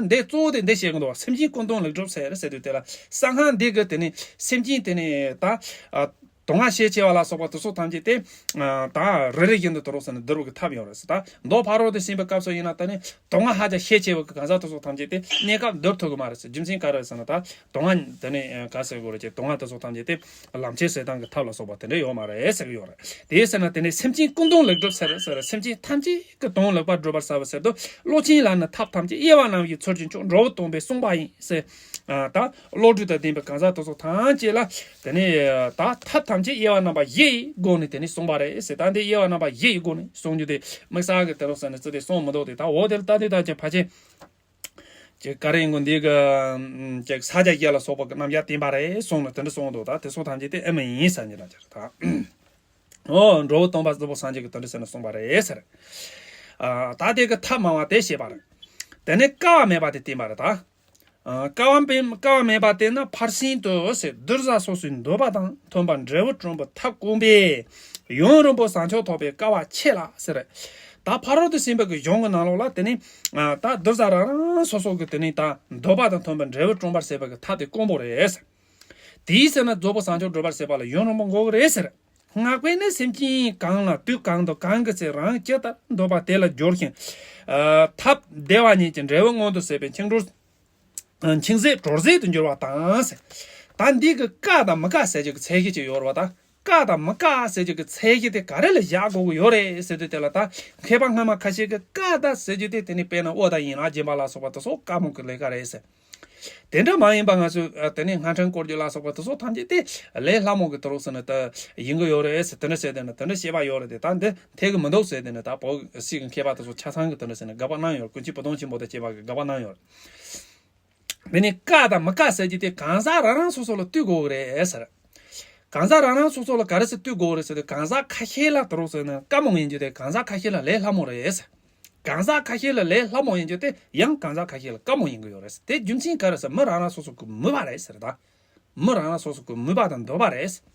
འདི་གཙོ་བོ་དེ་འདི་བཤད་ཀྱི་འདུག་བ། སེམས་ཅན་ཀུན་སྡོམ་ལེགས་གྲུབ་ཟེར་ཟེར་དུས་དེ་ལ་གསང་སྔགས་འདི་གི་དེ་ནི་སེམས་ཅན་དེ་ནི་ད་ཨ་དོན་ལྔ་ཤས་ཆེ་བ་ལ་སོགས་པ་དེ་ཚོ་ཐམས་ཅད་དེ་ཨ་ད་རེ་རེ་བཞིན་དུ་དུ་རུག་ཟེར་ནས་བསྡུ་རུག་གི་ཐབས་ཡོད་རེད་ཟེར། ད་མདོ་ཕ་རོལ་ཏུ་ཕྱིན་པའི་སྐབས་སུ་ཡིན་ན་དེ་ནི་དོན་ལྔ་ཧ་ཅང་ཤས་ཆེ་བ་གི་གང་ཟག་དེ་ཚོ་ཐམས་ཅད་དེ་གནས་སྐབས་བསྡུར་ཐུབ་གི་མ་རེད་ཟེར། རྒྱུ་མཚན་ག་རེ་ཟེར་ན་ད་དོན་ལྔ་དེ་ནི་ག་ཟེར་དགོས་རེད་ཅེ། དོན་ལྔ་དེ་ཚོ་ཐམས་ཅད་དེ་ལམ་ཁྱེར་སེལ་སྟངས་ཀྱི་ཐབས་ལ་སོགས་པ་དེ་འདྲ་ཡོད་མ་རེད་ཟེར་གི་ཡོད་རེད། དེ་ཟེར་ན་དེ་ནི་སེམས་ཅན་ཀུན་སྡོམ་ལེགས་གྲུབ་ཟེར་ཟེར། སེམས་ཅན་ཐམས་ཅད་ཀྱི་དོན་ལེགས་པར་སྒྲུབ་པར་བྱ་བ་ཟེར་དུས་བློ་ཆེན་ལ་ནི་ཐབས་ཐམས་ཅད་དབྱེ་བ་རྣམ་བཞིའི་ཚུལ་གྱིས་མཆོག་འགྲོ་བའི་སྟོན་པས་གསུངས་པ་ཡིན་ཟེར། ད་བློ་གྲོས་དང་ལྡན་པའི་གང་ཟག་དེ་ཚོ་ཐམས་ཅད་ལ་དེ་ནི་ད་ཐབས་ཐམས་ཅད་དབྱེ་བ་རྣམ་པ་བཞི་ཡི་སྒོ་ནས་དེ་ནི་གསུངས་པ་རེད་ཟེར། ད་འདི་དབྱེ་བ་རྣམ་པ་བཞི་ཡི་སྒོ་ནས་གསུང་རྒྱུ་དེ་དམིགས་བསལ་གྱི་དེ་རུ་ཟེར་ནས་ཙི་དེ་གསུངས་མི་འདུག་སྟེ། ད་འོ་དེ་ལ་ལྟ་དུས་ད་ཅི་ཕལ་ཆེར་ཅིག་ག་རེ་ཡིན་གོ་འདི་གི་ཅིག་ས་ཆ་བཞི་ལ་སོགས་པ་གི་རྣམ་གཞག་བསྟན་པ་རེད་གསུངས་ནས་དེ་འདྲ་གསུངས་འདུག་ད་དེ་ཚོ་ཐམས་ཅད་དེ་ཨེ་མ་ཡིན་ཟེར་ནས་ལ་ཅིག་ད། ཨོ་འགྲོ་བའི་སྟོན་པ་གཙོ་བོ་སངས་རྒྱས་ཀྱིས་དེ་འདྲ་ཟེར་ནས་གསུངས་པ་རེད་ཟེར། ཨ་ད་དེ་གི་ཐབས་མང་བ་དེ་བཤད་པ་རེད། དེ་ནས་དཀའ་བ་མེད་པ་དེ་བསྟན་པ་རེད་ད། ཨ་དཀའ་བ་མེད་དཀའ་བ་མེད་པ་དེ་ནི་ཕར་ཕྱིན་དུ་ཟེར་གདུལ་བྱ་སོ་སོའི་འདོད་པ་དང་མཐུན་པར་འབྲས་བུ་བསྐྲུན་པའི་ཐབས་དཀོན་པས་ཡུན་རིང་པོ་བྱང་ཆུབ་ཐོབ་པའི་དཀའ་བ་ཆེ་ལ་ཟེར། ད་ཕ་རོལ་ཏུ་ཕྱིན་པའི་གི་གཞུང་གི་ནང་ལོགས་ལ་དེ་ནི་ཨ་ད་གདུལ་བྱ་རང་རང་སོ་སོ་གི་དེ་ནི་ད་འདོད་པ་དང་མཐུན་པར་འབྲས་བུ་བསྐྲུན་པར་བྱེད་པའི་གི་ཐབས་དེ་དཀོན་པོ་རེད་ཟེར། དེའི་ཕྱིར་ན་རྫོགས་པའི་བྱང་ཆུབ་སྒྲུབ་པར་བྱེད་པ་ལ་ཡུན་རིང་པོ་འགོར་གི་རེད་ཟེར། སྔགས་པས་ནི་སེམས་ཅན་གང་ལ་དུས་གང་དུ་གང་གི་ཚེ་རང་ཇི་ལྟར་འདོད་པ་དེ་ལ་སྦྱོར་ཞིང་། ཨ་ཐབས་བདེ་བ་ཉིད་ཀྱི་འབྲས་བུ་མངོན་དུ་བྱེད་པའི་འཆིང་གྲོལ། འཆིང་ཟད་གྲོལ་ཟད་དུ་འགྱུར་བ་དང་ཟེར། ད་འདི་གི་དཀའ་དང་མི་དཀའ་ཟེར་རྒྱུ་གི་ཚད་གཞི་ཅིག་ཡོད་རེད་བ། ད་དཀའ་དང་མི་དཀའ་ཟེར་རྒྱུ་གི་ཚད་གཞི་དེ་ག་རེ་ལ་བཞག་དགོས་ཀྱི་ཡོད་རེད་ཟེར་དུས་དེ་ལ་ད་མཁས་པ་སྔ་མ་ཁ་ཤས་ཀྱིས་དཀའ་ད་ཟེར་རྒྱུ་དེ་དེ་ནི་དཔེར་ན་དབུགས་དང་ཡན་ལག་སྦྱིན་པ་ལ་སོགས་པ་དེ་ཚོ་དཀའ་མོ་གི་ལས་ཀ་རེད་ཟེར། དེ་འདྲ་མ་ཡིན་པ་ང་ཚོས་ཨ་དེ་ནས་སྔགས་ཕྲེང་བསྐོར་རྒྱུ་ལ་སོགས་པ་དེ་ཚོ་ཐམས་ཅད་དེ་ལས་སླ་མོ་གི་དུ་རུ་ཟེར་ནས་ད་ཡིན་གི་ཡོད་རེད་ཟེར། དེ་འདྲ་བཤད་དེ་ནི་དེ་འདྲ་བཤད་པ་ཡོད་རེད་དེ། ད་འདི་འཐད་གི་མི་འདུག་ཟེར་དེ་ནི་ད་བོད་སྤྱི་གི་མཁས་པ་དེ་ཚོ་ཆ་ཚང་གི་དེ་འདྲ་ཟེར་ནས་དགག་པ་གནང་ཡོད་རེད། ཀུན་མཁྱེན་བུ་སྟོན་ཆེན་པོ་དང་བཅས་པ་གི་དགག་པ་གནང་ཡོད་རེད། དེ་ནི་དཀའ་དང་མི་དཀའ་ཟེར་རྒྱུ་དེ་གང་ཟག་རང་རང་སོ་སོ་ལ་ལྟོས་དགོས་གི་རེད་ཟེར། གང་ཟག་རང་རང་སོ་སོ་ལ་ག་རེ་ཟེར་ལྟོས་དགོས་རེད་ཟེར་དུས་གང་ཟག་ཁ་ཤས་ལ་དུ་རུ་ཟེར་ནས་དཀའ་མོ་ཡིན་རྒྱུ་དེ་གང་ཟག་ཁ་ཤས་ལ་ལས་སླ་མོ་རེད་ཟེར། གང་ཟག་ཁ་ཤས་ལ་ལས་སླ་མོ་ཡིན་རྒྱུ་དེ་ཡང་གང་ཟག་ཁ་ཤས་ལ་དཀའ་མོ་ཡིན་གི་ཡོད་རེད་ཟེར། དེ་རྒྱུ་མཚན་ག་རེ་ཟེར། མི་རང་རང་སོ་སོ་གི་མོས་པ་རེད་ཟེར། ད་མི་རང་རང་སོ་སོ་གི་མོས་པ་དང་འདོད་པ་རེད་ཟེར།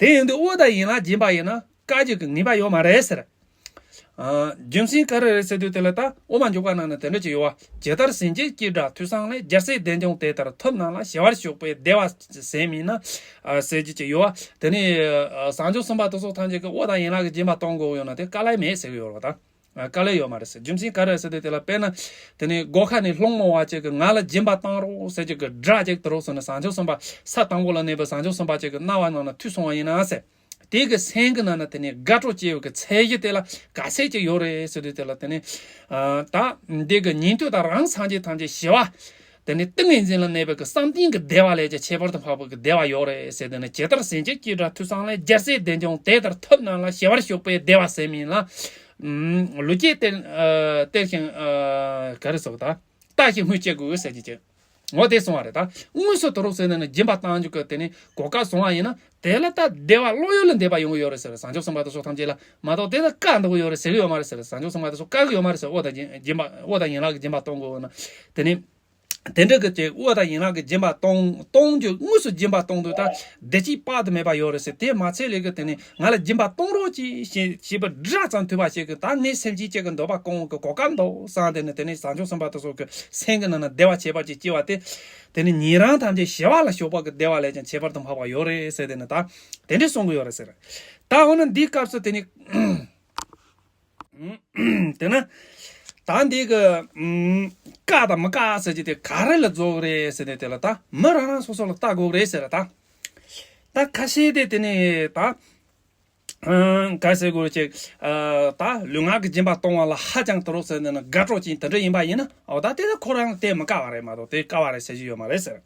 དེ་ཡིན་དུས་དབུགས་དང་ཡན་ལག་སྦྱིན་པ་ཡིན་ན་དཀའ་རྒྱུ་གི་ངེས་པ་ཡོད་མ་རེད་ཟེར། ཨ་རྒྱུ་མཚན་ག་རེ་རེད་ཟེར་དུས་དེ་ལ་ད་དབུ་མ་འཇུག་པ་ནང་ན་དེ་འདྲ་ཅིག་ཡོད་བ། ཇི་ལྟར་སེམས་ཅན་སྐྱེ་དགྲ་ཐོས་བསམ་ལས། རྒྱལ་སྲས་བདེ་འབྱུང་དེ་ལྟར་ཐོབ་རྣམས་ལ། ཞི་བར་གཤེགས་པའི་བདེ་བ་ཟད་མིན་ན། ཨ་ཟེར་རྒྱུ་ཅིག་ཡོད་བ། དེ་ནས་ཨ་བྱང་ཆུབ་སེམས་དཔའ་དེ་ཚོ་ཐམས་ཅད་ཀྱིས་དབུགས་དང་ཡན་ལག་གི་སྦྱིན་པ་གཏོང་དགོས་ཡོད་ན་དེ་དཀའ་ལས་མེད་ཟེར་གི་ཡོད་རེད་བ། ད་ཨ་དཀའ་ལས་ཡོད་མ་རེད་ཟེར། རྒྱུ་མཚན་ག་རེ་ཟེར་དུས་དེ་ལ་དཔེར་ན་དེ་ནས་སྒོ་ཁ་ནས་སློང་མོ་བ་ཅིག་གིས་ང་ལ་སྦྱིན་པ་བཏང་རོགས་ཟེར་རྒྱུ་གི་དགྲ་ཅིག་དུ་རུ་ཟེར་ནས་བྱང་ཆུབ་སེམས་དཔའ་ས་དང་པོ་ལ་གནས་པའི་བྱང་ཆུབ་སེམས་དཔའ་ཅིག་གི་རྣ་བ་ནང་ན་ཐོས་སོང་བ་ཡིན་ན་ཟེར། དེ་གི་སེམས་གི་ནང་ན་དེ་ནས་དགའ་སྤྲོ་སྐྱེ་བའི་གི་ཚད་གཞི་དེ་ལ་ག་ཚད་ཅིག་ཡོད་རེད་ཟེར་དུས་དེ་ལ་དེ་ནས་ཨ་ད་འདི་གི་ཉན་ཐོས་དང་རང་སངས་རྒྱས་ཐམས་ཅད་ཞི་བ། དེ་ནས་ཏིང་ངེ་འཛིན་ལ་གནས་པའི་གི་བསམ་གཏན་གྱི་བདེ་བ་ལས་ཀྱང་ཁྱད་པར་དུ་འཕགས་པའི་གི་བདེ་བ་ཡོད་རེད་ཟེར། དེ་ནས་ཇི་ལྟར་སེམས་ཅན་སྐྱེ་དགྲ་ཐོས་བསམ་ལས། རྒྱལ་སྲས་བདེ་འབྱུང་དེ་ལྟར་ཐོབ་རྣམས་ལ། ཞི་བར་གཤེགས་པའི་བདེ་བ་ཟད་མིན་ལ། ཨུམ། ལུས་སྐྱེས་གཏེར་ཨ་གཏེར་ཞིང་ཨ་ག་རེ་ཟེར་ད། ལྟ་ཞིང་སྨོས་ཅི་དགོས་ཟེར་གྱི་ཅིག་འོ་དེ་གསུང་བ་རེད། ད་དངོས་སུ་དུ་རུ་ཟེར་ནས་ནི་སྦྱིན་པ་བཏང་རྒྱུ་གི་དེ་ནི་གོ་སྐབས་བཟུང་བ་ཡིན་ན་དེ་ལ་ད་བདེ་བ་བློ་ཡུལ་ལ་འདས་པ་ཡོང་གི་ཡོད་རེད་ཟེར། བྱང་ཆུབ་སེམས་དཔའ་དེ་ཚོ་ཐམས་ཅད་ལ་མ་གཏོགས་དེ་ལ་དཀའ་འདུག་ཡོད་རེད་ཟེར་གི་ཡོད་མ་རེད་ཟེར། བྱང་ཆུབ་སེམས་དཔའ་དེ་ཚོ་དཀའ་གི་ཡོད་མ་རེད་ཟེར། དབུགས་དང་སྦྱིན་སྦྱིན་པ་དབུགས་དང་ཡན་ལག་གི་སྦྱིན་པ་གཏོང་དགོས་ན་དེ་ནི། དེ་འདྲ་གི་དེ་དབུ་དང་ཡན་ལག་གི་སྦྱིན་པ་གཏོང་གཏོང་རྒྱུ་དངོས་སུ་སྦྱིན་པ་གཏོང་དུས་ད་བདེ་སྐྱིད་དཔག་ཏུ་མེད་པ་ཡོད་རེད་ཟེར། དེ་མ་ཚད་ལས་གི་དེ་ནི་ང་ལ་སྦྱིན་པ་གཏོང་རོགས་གྱིས་ཞེས་ཞེས་པ་སྒྲ་ཙམ་ཐོས་པ་ཞིག་གིས་ད་ངའི་སེམས་ཅན་གཅིག་གི་འདོད་པ་སྐོང་གི་གོ་སྐབས་འདུག་བསམ། དེ་ནི་དེ་ནི་བྱང་ཆུབ་སེམས་དཔའ་དེ་ཚོ་གི་སེམས་ཀྱི་ནང་ན་བདེ་བ་ཁྱད་པར་ཅན་སྐྱེ་བ་དེ། དེ་ནི་ཉན་རང་ཐམས་ཅད་ཞི་བ་ལ་ཞོག་པ་གི་བདེ་བ་ལས་ཀྱང་ཁྱད་པར་དུ་འཕགས་པ་ཡོད་རེད་ཟེར། དེ་ནི་ད་དེ་འདྲས་གསུང་གི་ཡོད་རེད་ཟེར། ད་འོ་ན་འདིའི་སྐབས་སུ་དེ་ནི། དེ་ན། ད་འདི་གི་ཨུམ། བཀའ་དང་མི་བཀའ་ཟེར་གྱི་དེ་ག་རེ་ལ་རྫོགས་རེད་ཟེར་ནས། དེ་ལ་ད་མི་རང་རང་སོ་སོ་ལ་ལྟ་དགོས་རེད་ཟེར། ད་ད་ཁ་ཤས་དེ་དེ་ནས་ད་ཨང་ག་ཟེར་དགོས་ཅིག་ཨ། ད་ལུས་ངག་གི་སྦྱིན་པ་གཏོང་བ་ལ་ཧ་ཅང་དུ་རོགས་ཟེར་ནས་ན་དགའ་སྤྲོ་ཅན་དེ་འདྲ་ཡིན་པ་ཡིན་ན། འོ་ད་དེ་ལ་ཁོ་རང་ལ་དེ་མི་དགའ་བ་རེད་མ་གཏོགས་དེ་དགའ་བ་རེད་ཟེར་གྱི་ཡོད་མ་རེད་ཟེར།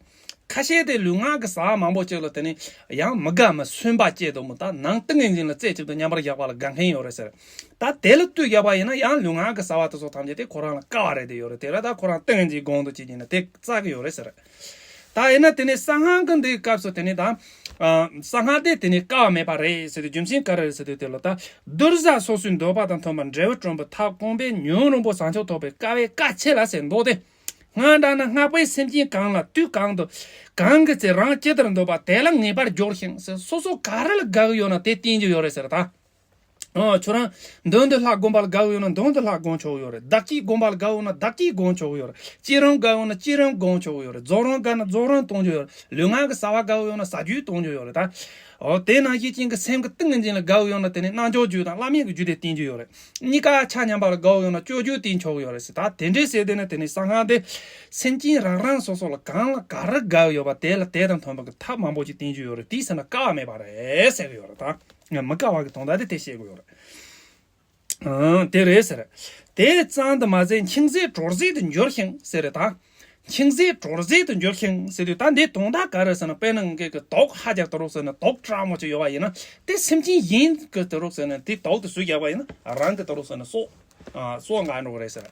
ཁ་ཤས་དེ་ལུས་ངག་གི་བྱ་བ་མང་པོ་ཅིག་ལ་དེ་ནི་ཡང་མི་དགའ་མི་སུན་པ་སྐྱེ་འདུག་མོ། ད་ནང་ཏིང་ངེ་འཛིན་ལ་རྩེ་གཅིག་ཏུ་མཉམ་པར་བཞག་པ་ལ་དགའ་མཁན་ཡོད་རེད་ཟེར། ད་དེ་ལ་ལྟོས་རྒྱག་པ་ཡིན་ན་ཡང་ལུས་ངག་གི་བྱ་བ་དེ་ཚོ་ཐམས་ཅད་དེ་ཁོ་རང་ལ་དཀའ་བ་རེད་དེ་ཡོད་རེད། དེ་ལ་ད་ཁོ་རང་ཏིང་ངེ་འཛིན་སྒོང་དུ་བྱེད་ཀྱིན་ན་དེ་བཙག་གི་ཡོད་རེད་ཟེར། ད་ཡིན་ན་དེ་ནི་གསང་སྔགས་ཀྱི་འདིའི་སྐབས་སུ་དེ་ནི་ད་གསང་སྔགས་དེ་དེ་ནི་དཀའ་བ་མེད་པ་རེད་ཟེར་དུས་རྒྱུ་མཚན་ག་རེ་རེད་ཟེར་དུས། དེ་ལ་ད་གདུལ་བྱ་སོ་སོའི་འདོད་པ་དང་མཐུན་པར་འབྲས་བུ་བསྐྲུན་པའི་ཐབས་གོང་འཕེལ་ཉུང་རིང་པོ་བྱང་ཆུབ་ཐོབ་པའི་དཀའ་བས་བཀའ་ཆེ་ལ་ཟེར་མདོ་སྟེ། སྔགས་འདྲ་ན་སྔགས་པས་སེམས་ཅན་གང་ལ་དུས་གང་དུ་གང་གི་ཚེ་རང་ཇི་ལྟར་འདོད་པ་དེ་ལ་ངེས་པར་སྦྱོར་ཞིང་ཟེར། སོ་སོ་ག་རེ་ལ་དགའ་གི་ཡོད་ན་དེ་བསྟེན་རྒྱུ་ཡོད་རེད་ཟེར་ད། ཨོ་ཁྱོད་རང་མདུན་དུ་ལྷ་བསྒོམ་པ་ལ་དགའ་གི་ཡོད་ན་མདུན་དུ་ལྷ་བསྒོམ་ཆོག་གི་ཡོད་རེད། བདག་གིས་བསྒོམ་པ་ལ་དགའ་གི་ཡོད་ན་བདག་གིས་བསྒོམ་ཆོག་གི་ཡོད་རེད། སྐྱིད་རུམ་དགའ་གི་ཡོད་ན་སྐྱིད་རུམ་བསྒོམ་ཆོག་གི་ཡོད་རེད། རྫོགས་རིམ་དགའ་ན་རྫོགས་རིམ་གཏོང་རྒྱུ་ཡོད་རེད། ལུས་ངག་གི་བྱ་བ་དགའ་གི་ཡོད་ན་བྱ་རྒྱུད་གཏོང་རྒྱུ་ཡོད་རེད་ད། ཨོ་དེ་ནང་བཞིན་ཅན་གྱི་སེམས་ཀྱི་ཏིང་ངེ་འཛིན་ལ་དགའ་གི་ཡོད་ན་དེ་ནི་རྣལ་འབྱོར་རྒྱུད་དང་བླ་མེད་ཀྱི་རྒྱུད་དེ་བསྟེན་རྒྱུ་ཡོད་རེད། གཉིས་ཀ་ཆ་མཉམ་པ་ལ་དགའ་གི་ཡོད་ན་སྤྱོད་རྒྱུད་བསྟེན་ཆོག་གི་ཡོད་རེད་ཟེར། ད་དེ་འདྲས་ཟེར་དེ་ནི་དེ་ནི་གསང་སྔགས་དེ་སེམས་ཅན་རང་རང་སོ་སོ་ལ་གང་ལ་ག་རེ་དགའ་གི་ཡོད་པ་དེ་ལ་དེ་དང་མཐུན་པ་གི་ཐབས་མང་པོ་ཞིག་བསྟེན་རྒྱུ་ཡོད་རེད། དེའི་ཟེར་ན་དཀའ་བ་མེད་པ་རེད་ཟེར་གི་ཡོད་རེད་ད། མི་དཀའ་བ་གི་དོན་དག་དེ་དེ་བཤད་གི་ཡོད་རེད། ཨང་། དེ་རེད་ཟེར། དེ་ཙམ་དུ་མ་ཟད་འཆིང་ཟད་གྲོལ་ཟད་དུ་འགྱུར་ཞིང་ཟེར་རེད་ད། འཆིང་ཟད་གྲོལ་ཟད་དུ་འགྱུར་ཞིང་ཟེར་དུས་ད་འདི་དོན་དག་ག་རེ་ཟེར་ན། དཔེར་ན་ངེད་ཀྱི་དོགས་ཧ་ཅང་དུ་རོགས་ཟེར་ན་དོགས་སྤྲང་མོ་ཅིག་ཡོད་པ་ཡིན་ན་དེ་སེམས་ཅན་གཞན་གྱི་དུ་རོགས་ཟེར་ན་དེ་དོགས་དེ་བཟོས་རྒྱག་པ་ཡིན་ན་རང་གི་དུ་རོགས་ཟེར་ན་སྲོག་ཨ། སྲོག་འགག་འགྲོ་གི་རེད་ཟེར།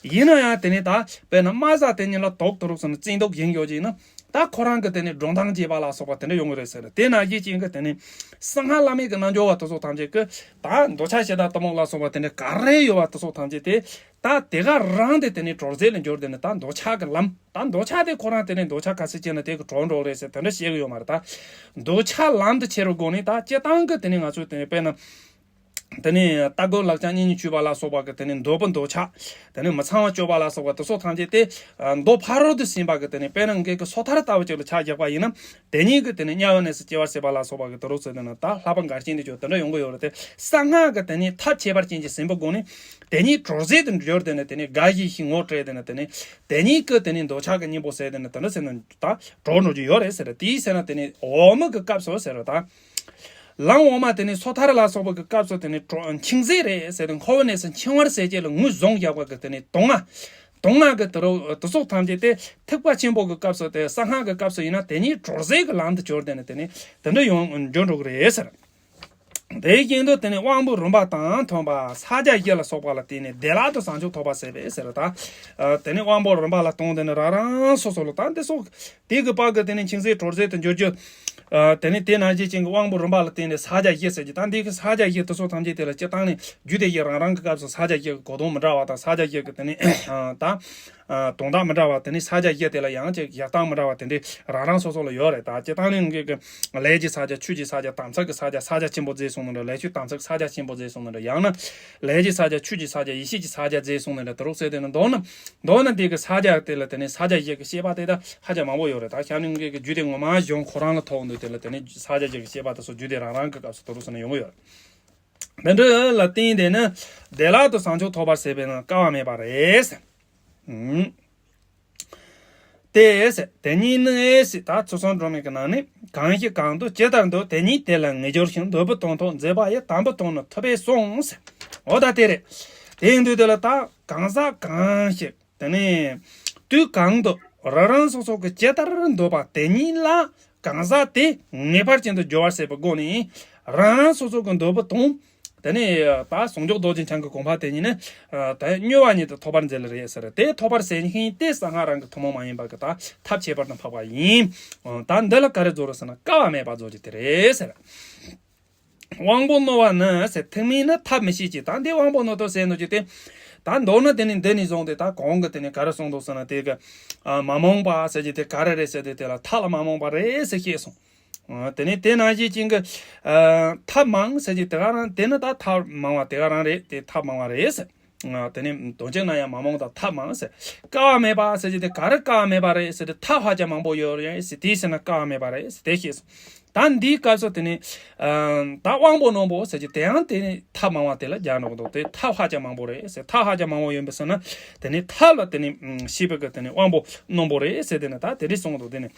ཡིན་ན་ཡང་དེ་ནི་ད་དཔེར་ན་དམག་ས་དེ་ཉིད་ལ་དོགས་དུ་རོགས་ཟེར་ན་བཙན་དོགས་གཞན་ཡོད་ཅིག་ཡིན་ན། ད་ཁོ་རང་གི་དེ་ནི་འགྲོ་སྟངས་བརྗེས་པ་ལ་སོགས་པ་དེ་འདྲ་ཡོང་གི་རེད་ཟེར། དེ་ནང་བཞིན་ཅན་གྱི་དེ་ནི་གསང་སྔགས་བླ་མེད་ཀྱི་རྣལ་འབྱོར་བ་དེ་ཚོ་ཐམས་ཅད་ཀྱི་ད་འདོད་ཆགས་ཞེ་སྡང་གཏི་མུག་ལ་སོགས་པ་དེ་འདྲ་ག་རེ་ཡོད་པ་དེ་ཚོ་ཐམས་ཅད་དེ་ད་དེ་ག་རང་དེ་དེ་ནི་གྲོལ་ཟད་ལ་འགྱུར། དེ་ནི་ད་འདོད་ཆགས་ཀྱི་ལམ། ད་འདོད་ཆགས་དེ་ཁོ་རང་དེ་ནི་འདོད་ཆགས་ག་ཚོད་སྐྱེས་ན་དེ་གི་གྲོལ་འགྲོ་རེད་ཟེར་དེ་འདྲ་བཤད་གི་ཡོད་མ་རེད། ད་འདོད་ཆགས་ལམ་དུ་ཁྱེར་བའི་སྒོ་ནས་ད་སྤྱིར་བཏང་གི་དེ་ནི་ང་ཚོས་དེ་ནི་དཔེར་ན། དེ་ནས་རྟ་རྒོད་ལག་བཅངས་གཉེན་ཉེ་བཅུ་པ་ལ་སོགས་པ་གི་དེ་ནས་འདོད་པ་འདོད་ཆགས། དེ་ནས་མི་ཚངས་པ་སྤྱོད་པ་ལ་སོགས་པ་དེ་ཚོ་ཐམས་ཅད་དེ། མདོ་ཕ་རོལ་ཏུ་ཕྱིན་པ་གི་དེ་ནས་དཔེར་ན་ངེད་ཀྱི་སོ་ཐར་ལྟ་བུ་ཅིག་ལ་ཆ་བཞག་པ་ཡིན་ན། དེ་ཉིད་ཀྱི་དེ་ནས་དམྱལ་བའི་གནས་སུ་སྐྱེ་བར་བྱེད་པ་ལ་སོགས་པ་གི་དེ་རུ་ཚོད་དེ་ནས་ད་ལྷག་པ་འགལ་རྐྱེན་དེ་ཚོ་དེ་འདྲ་ཡོང་གི་ཡོད་རེད་དེ། གསང་སྔགས་ཀྱི་དེ་ནས་ཐབས་ཁྱད་པར་ཅན་གྱི་ཟིན་པའི་སྒོ་ནས། དེ་ཉིད་གྲོལ་ཟད་དུ་འགྱུར། དེ་ནས་དེ་ནས་དགའ་བཞིན་ཞིང་ངོ་སྤྲད། དེ་ནས་དེ་ནས་དེ་ཉིད་ཀྱི་དེ་ནས་འདོད་ཆགས་ཀྱི་གཉེན་པོ་ཟད་དེ་ནས་དེ་འདྲ་ཟེར་ན་ད་གྲོལ་འགྲོ་རྒྱུ་ཡོད་རེད་ཟེར། དེའི་ཟེར་ན་དེ་ནས་འོག་མ་གི་སྐབས་སུ་ཟེར་བ་དང་། ལམ་འོག་མ་དེ་ནི་སོ་ཐར་ལ་སོགས་པ་གི་སྐབས་སུ་དེ་ནི་གྲོ་འཆིང་ཟད་རེད་ཟེར་ཏེ་འཁོར་བའི་གནས་སུ་འཆིང་བར་ཟད་བྱེད་ལ་ངོས་བཟུང་བཞག་པ་གི་དེ་ནི་དོན་ལྔ། དོན་ལྔ་གི་དུ་རུ་དུ་སོགས་ཐམས་ཅད་དེ་ཐེག་པ་ཆེན་པོ་གི་སྐབས་སུ་དེ་གསང་སྔགས་ཀྱི་སྐབས་སུ་ཡིན་ན་དེ་ཉིད་གྲོལ་ཟད་ཀྱི་ལམ་དུ་གྱུར་ཏེ་ནི་དེ་ནི་དེ་འདྲ་ཡོང་འགྱུར་འགྲོ་གི་རེད་ཟེར། དེའི་རྐྱེན་དུ་དེ་ནི་དབང་པོ་རིམ་པ་དང་མཐུན་པ་ཕྱག་རྒྱ་བཞི་ལ་སོགས་པ་ལ་བརྟེན་ནས་བདེ་བླག་ཏུ་བྱང་ཆུབ་ཐོབ་པ་ཟད་པས་ཟེར་ད། དེ་ནི་དབང་པོ་རིམ་པ་ལ་ལྟུང་དེ་ནི་རང་རང་སོ་སོ་ལ་ད་འདི་སོགས། དེ་གི་བར་གྱི་དེ་ནི་འཆིང་ཟད་གྲོལ་ཟད་དུ་འགྱུར་རྒྱུ། ཨ། དེ་ནི་དེ་ནང་བཞིན་ཅན་གྱི་དབང་པོ་རིམ་པ་ལ་བརྟེན་ནས་ཕྱག་རྒྱ་བཞི་ཟེར་གྱི། ད་འདི་གི་ཕྱག་རྒྱ་བཞི་དེ་ཚོ་ཐམས་ཅད་དེ་ལ་སྤྱིར་བཏང་ནས་རྒྱུད་སྡེ་བཞི་རང་རང་གི་སྐབས་སུ་ཕྱག་རྒྱ་བཞི་གི་གོ་དོན་མི་འདྲ་བ་དང་ཕྱག་རྒྱ་བཞི་གི་དེ་ནི་ཨ། ད་ཨ། དོན་དག་མི་འདྲ་བ། དེ་ནི་ཕྱག་རྒྱ་བཞི་དེ་ལ་ཡང་ཅིག་བཞག་སྟངས་མི་འདྲ་བ་དེ་འདྲའི་རང་རང་སོ་སོ་ལ་ཡོད་རེད། ད་སྤྱིར་བཏང་ནས་ངེད་ཀྱི་ལས་ཀྱི་ཕྱག་རྒྱ། ཆོས་ཀྱི་ཕྱག་རྒྱ། དམ་ཚིག་གི་ཕྱག་རྒྱ། ཕྱག་རྒྱ་ཆེན་པོ་རྫས་གསུངས་ནི་འདྲ། ལས་ཆོས་དམ་ཚིག་ཕྱག་རྒྱ་ཆེན་པོ་རྫས་གསུངས་ནི་འདྲ། ཡང་ན་ལས་ཀྱི་ཕྱག་རྒྱ། ཆོས་ཀྱི་ཕྱག་རྒྱ། ཡེ་ཤེས་ཀྱི་ཕྱག་རྒྱ་རྫས་གསུངས་ནི་འདྲ། དེ་རུ་ཟེར་དེ་ནི་མདོར་ན་མདོར་ན་དེ་གི་ཕྱག་རྒྱ་དེ་ལ་དེ་ནི་ཕྱག་རྒྱ་བཞི་གི་བཤད་པ་དེ་ད་ཧ་ཅང་མང་པོ་ཡོད་རེད། ད་ཤ་ནི་ངེད་ཀྱི་རྒྱུད་སྡེ་ངོ་མ་གཞུང་ཁོ་རང་ལ་ཐོགས་འདུག་དེ་ལ་དེ་ནི་ཕྱག་རྒྱ་བཞི་གི་བཤད་པ་དེ་ཚོ་རྒྱུད་སྡེ་རང་རང་གི་སྐབས་སུ་དེ་རུ་ཟེར་ནས་ཡོང་གི་ཡོད་རེད། དེ་འདྲ་ལ་བརྟེན་དེ་ནི་བདེ་བླག་ཏུ་བྱང་ཆུབ་ཐོབ་པར་བྱེད་པས་ན་དཀའ་བ་མེད་པ་རེད། ཨུམ། དེ་ཟེར། དེ་ཉིད་ནི་ཟེར། ད་ཚུལ་གསུམ་སྒྲོན་མེ་གི་ནང་ནས་གང་ཞིག་གང་དུ་ཇི་ལྟར་འདོད་དེ་ཉིད་དེ་ལ་ངེས་སྦྱོར་ཞིང་། འདོད་པའི་དོན་ཐོབ་མཛད་པ་ཡི། དམ་པའི་དོན་ནི་ཐོབ་པས་གསུངས་ཟེར། འོ་ད་དེ་རེད། དེ་ཡིན་དུས་དེ་ལ་ད་གང་ཟག་གང་ཞིག་དེ་ནས་དུས་གང་དུ་རང་རང་སོ་སོ་གི་ཇི་ལྟར་འདོད་པ་དེ་ཉིད་ལ་གང་ཟག་དེ་ངེས་པར་ཅན་དུ་སྦྱོར་བར་བྱེད་པའི་སྒོ་ནས་རང་རང་སོ་སོ་གི་འདོད་པ་དང་། དེ་ནས་ད་ཟུང་འཇུག་རྡོ་རྗེ་འཆང་གི་གོ་འཕང་དེ་ཉིད་ནི་ད་མྱུར་བ་ཉིད་དུ་ཐོབ་པར་མཛད་ལེ་རེད་ཟེར། དེ་ཐོབ་པར་བྱེད་མཁན་དེ་གསང་སྔགས་རང་གི་ཐུན་མོང་མ་ཡིན་པ་གི་ད་ཐབས་ཁྱད་པར་དུ་འཕགས་པ་ཡིན། ད་འདི་ལ་ག་རེ་རྫོགས་རེད་ཟེར་ན་དཀའ་བ་མེད་པ་རྫོགས་ཀྱི་དེ་རེད་ཟེར། དབང་པོ་རྣོ་བ་ནི་ཟེར། ཐེག་དམན་ནི་ཐབས་མི་ཤེས་ཀྱི། ད་འདི་དབང་པོ་རྣོ་དོ་ཟེར་ནོ་ཅི་སྟེ། ད་མདོར་ན་དེ་ནི་འདི་ནས་བཟུང་སྟེ་ད་གོང་གི་དེ་ནི་ག་རེ་གསུངས་འདུག་ཟེར་ན། དེ་གི་ཨ་མ་རྨོངས་པ་ཟེར་གྱི་དེ་ག་རེ་རེད་ཟེར་དུས་དེ་ལ་ཐབས་ལ་མ་རྨོངས་པ་རེད་ཟེར་བཤད་སོང་། ཨ་དེ་ནི་དེ་ནང་བཞིན་ཅན་གྱི་ཨ་ཐབས་མང་ཟེར་གྱི་དེ་ག་རང་། དེ་ནི་ད་ཐབས་མང་བ་དེ་ག་རང་རེད། དེ་ཐབས་མང་བ་རེད་ཟེར། ཨ་དེ་ནི་དོན་གཅིག་ན་ཡང་མ་རྨོངས་དང་ཐབས་མང་ཟེར། དཀའ་བ་མེད་པ་ཟེར་གྱི་དེ་ག་རེ་དཀའ་བ་མེད་པ་རེད་ཟེར་དུས་ཐབས་ཧ་ཅང་མང་པོ་ཡོད་རེད་ཟེར། དེ་ཟེར་ན་དཀའ་བ་མེད་པ་རེད་ཟེར་དེ་བཤད་སོང་། ད་འདིའི་སྐབས་སུ་དེ་ནི་ཨ་ད་དབང་པོ་རྣོན་པོ་ཟེར་གྱི་དེ་ཡང་དེ་ནི་ཐབས་མང་བ་དེ་ལ་རྒྱག་འགྲོ་གི་འདུག་དེ་ཐབས་ཧ་ཅང་མང་པོ་རེད་ཟེར། ཐབས་ཧ་ཅང་མང་པོ་ཡོད་པ་ཟེར་ན་དེ་ནི་ཐབས་ལ་དེ་ནི་ཤེས་པའི་གི་དེ་ནི་དབང་པོ་རྣོན་པོ་རེད་ཟེར། དེ་ནི་ད་དེ་འདྲ་གསུངས་འདུག་དེ་ནི་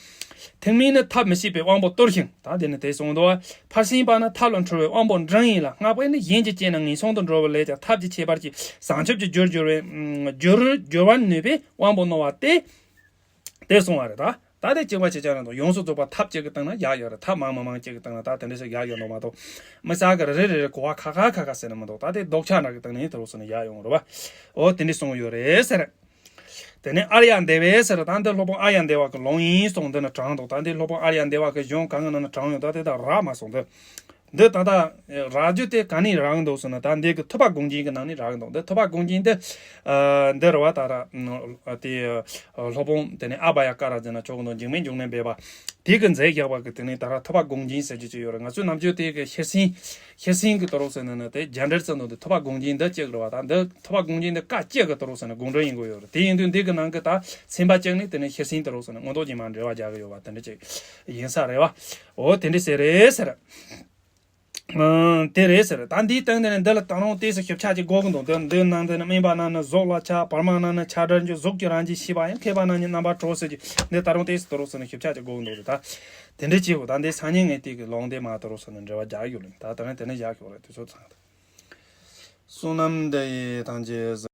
ཐེག་དམན་ནི་ཐབས་མི་ཤེས་པའི་དབང་པོ་སྟོར་ཞིང་། ད་དེ་ནི་དེ་གསུངས་འདུག་ཕར་ཕྱིན་པ་ནི་ཐབས་ལ་འཁྲུལ་བའི་དབང་པོ་འབྲིང་ཡིན་ལ། སྔགས་པས་ནི་གཞན་གྱི་སྤྱད་ན་ངན་སོང་དུ་འགྲོ་བ་ལས་ཀྱང་ཐབས་ཀྱི་ཁྱད་པར་གྱིས་བྱང་ཆུབ་ཀྱི་རྒྱུར་འགྱུར་བའི་རྒྱུར་འགྱུར་བར་ནུས་པའི་དབང་པོ་རྣོ་བ་སྟེ། དེ་གསུངས་པ་རེད། ད་ད་དེ་གཅིག་པ་གཅིག་རྐྱང་རེད་འདུག་ཡོངས་སུ་རྫོགས་པ་ཐབས་གཅིག་གི་སྟེང་ན་བཞག་ཡོད་རེད། ཐབས་མང་མང་མང་གཅིག་གི་སྟེང་ན་ད་དེ་འདྲ་ཞིག་བཞག་ཡོད་འདུག་མ་གཏོགས། མི་ས་ག་རེ་རེ་རེ་གོ་བ་ཁ་ཁ་ཁ་ཁ་ཟེར་ན་མི་འདུག་ད་དེ་ལྡོག་ཆ་འདྲ་གི་སྟེང་ནས་དེ་རུ་སོང་ནས་བཞག་ཡོང་རེད་བ། འོ་དེ་འདྲ་གསུངས་ཡོད་རེད་ཟེར། དེ་ནས་ཨཱརྱ་དེ་བས་ཟེར། ད་འདི་སློབ་དཔོན་ཨཱརྱ་དེ་བ་གི་ལུང་ཡིན་གསུངས། འདི་ན་དྲངས་འདུག་ད་འདི་སློབ་དཔོན་ཨཱརྱ་དེ་བ་གི་གཞུང་གང་གི་ནང་ན་དྲངས་ཡོད། ད་དེ་དག་རག་མ་སོང་། འདི་འདི་ད་ལྟ་རག་རྒྱུ་དེ་ག་ནས་རག་གི་འདུག་ཟེར་ན། ད་འདི་གི་ཐུབ་པ་དགོངས་རྒྱན་གི་ནང་ནས་རག་གི་འདུག་འདི་ཐུབ་པ་དགོངས་རྒྱན་འདི་ཨ་འདི་རེད་བ། ད་ར་དེ་སློབ་དཔོན་དེ་ནས་ཨ་བྷ་ཡ་ཀ་ར་ཟེར་ན་ཆོག་གི་འདུག་འཇིགས་མེད་འབྱུང་གནས་སྦས་པ་དེ་གི་མཛད་བཞག་པ་གི་དེ་ནས་ད་ར་ཐུབ་པ་དགོངས་རྒྱན་ཟེར་རྒྱུ་ཅིག་ཡོད་རེད། ང་ཚོའི་ནམ་རྒྱུན་དེ་གི་ཤེར་ཕྱིན་ཤེར་ཕྱིན་གྱི་དོ་རོགས་ཟེར་ན་ནི་དེ་རྒྱ་འགྲེལ་ཙམ་དུ་འདི་ཐུབ་པ་དགོངས་རྒྱན་འདི་གཅིག་རེད་བ། ད་འདི་ཐུབ་པ་དགོངས་རྒྱན་འདི་ཀ་གཅིག་གི་དོ་རོགས་ཟེར་ན་དགོངས་འགྲེལ་ཡིན་དགོས་ཡོད་རེད། དེ་ཡིན་དུས་འདི་གི་ནང་གི་ད་ཚན་པ་གཅིག་ནི་དེ་ནི་ཤེར་ཕྱིན་དོ་རོགས་ཟེར་ན་མངོན་རྟོགས་རྗེས་མ་འགྲེལ་བ་རྒྱག་གི་ཡོད་བ། དེ་འདྲ་ཅིག་ཡིན་ས་རེད་བ། འོ་དེ་འདྲ་ཟེར་རེད་ཟེར། ཨ་དེ་རེད་ཟེར། ད་འདིའི་སྟེང་དེ་ནི་འདི་ལ་ད་རུང་ཏོག་ཙམ་ཞིབ་ཆ་ཅིག་དགོས་ཀྱི་འདུག་འདི་འདི་ནང་དེ་ནི་དམན་པ་རྣམས་ནི་གཟུགས་ལ་ཆགས། བར་མ་རྣམས་ནི་ཆགས་བྲལ་འགྱུར། གཟུགས་ཀྱི་རང་བཞིན་ཤེས་པ་ཡང་། མཁས་པ་རྣམས་ནི་རྣམ་པར་གྲོལ་ཟེར་གྱི། འདི་ད་རུང་ཏོག་ཙམ་དོ་རོགས་ཟེར་ན་ཞིབ་ཆ་ཅིག་དགོས་ཀྱི་འདུག་ད་དེ་འདྲ་བྱེད་དགོས། ད་འདི་སང་ཉིན་ངས་དེ་གི་ལུང་དེ་མ་དོ་རོགས་ཟེར་ན་འགྲེལ་བ་རྒྱག་ཡོད་ལེ། ད་ད་ནི་དེ་ནི་བཞག་ཤོག་རེད། དུས་ཚོད་ཚང་། བསོད་ནམས་འདི་ཡིས་ཐམས་ཅད་གཟིགས།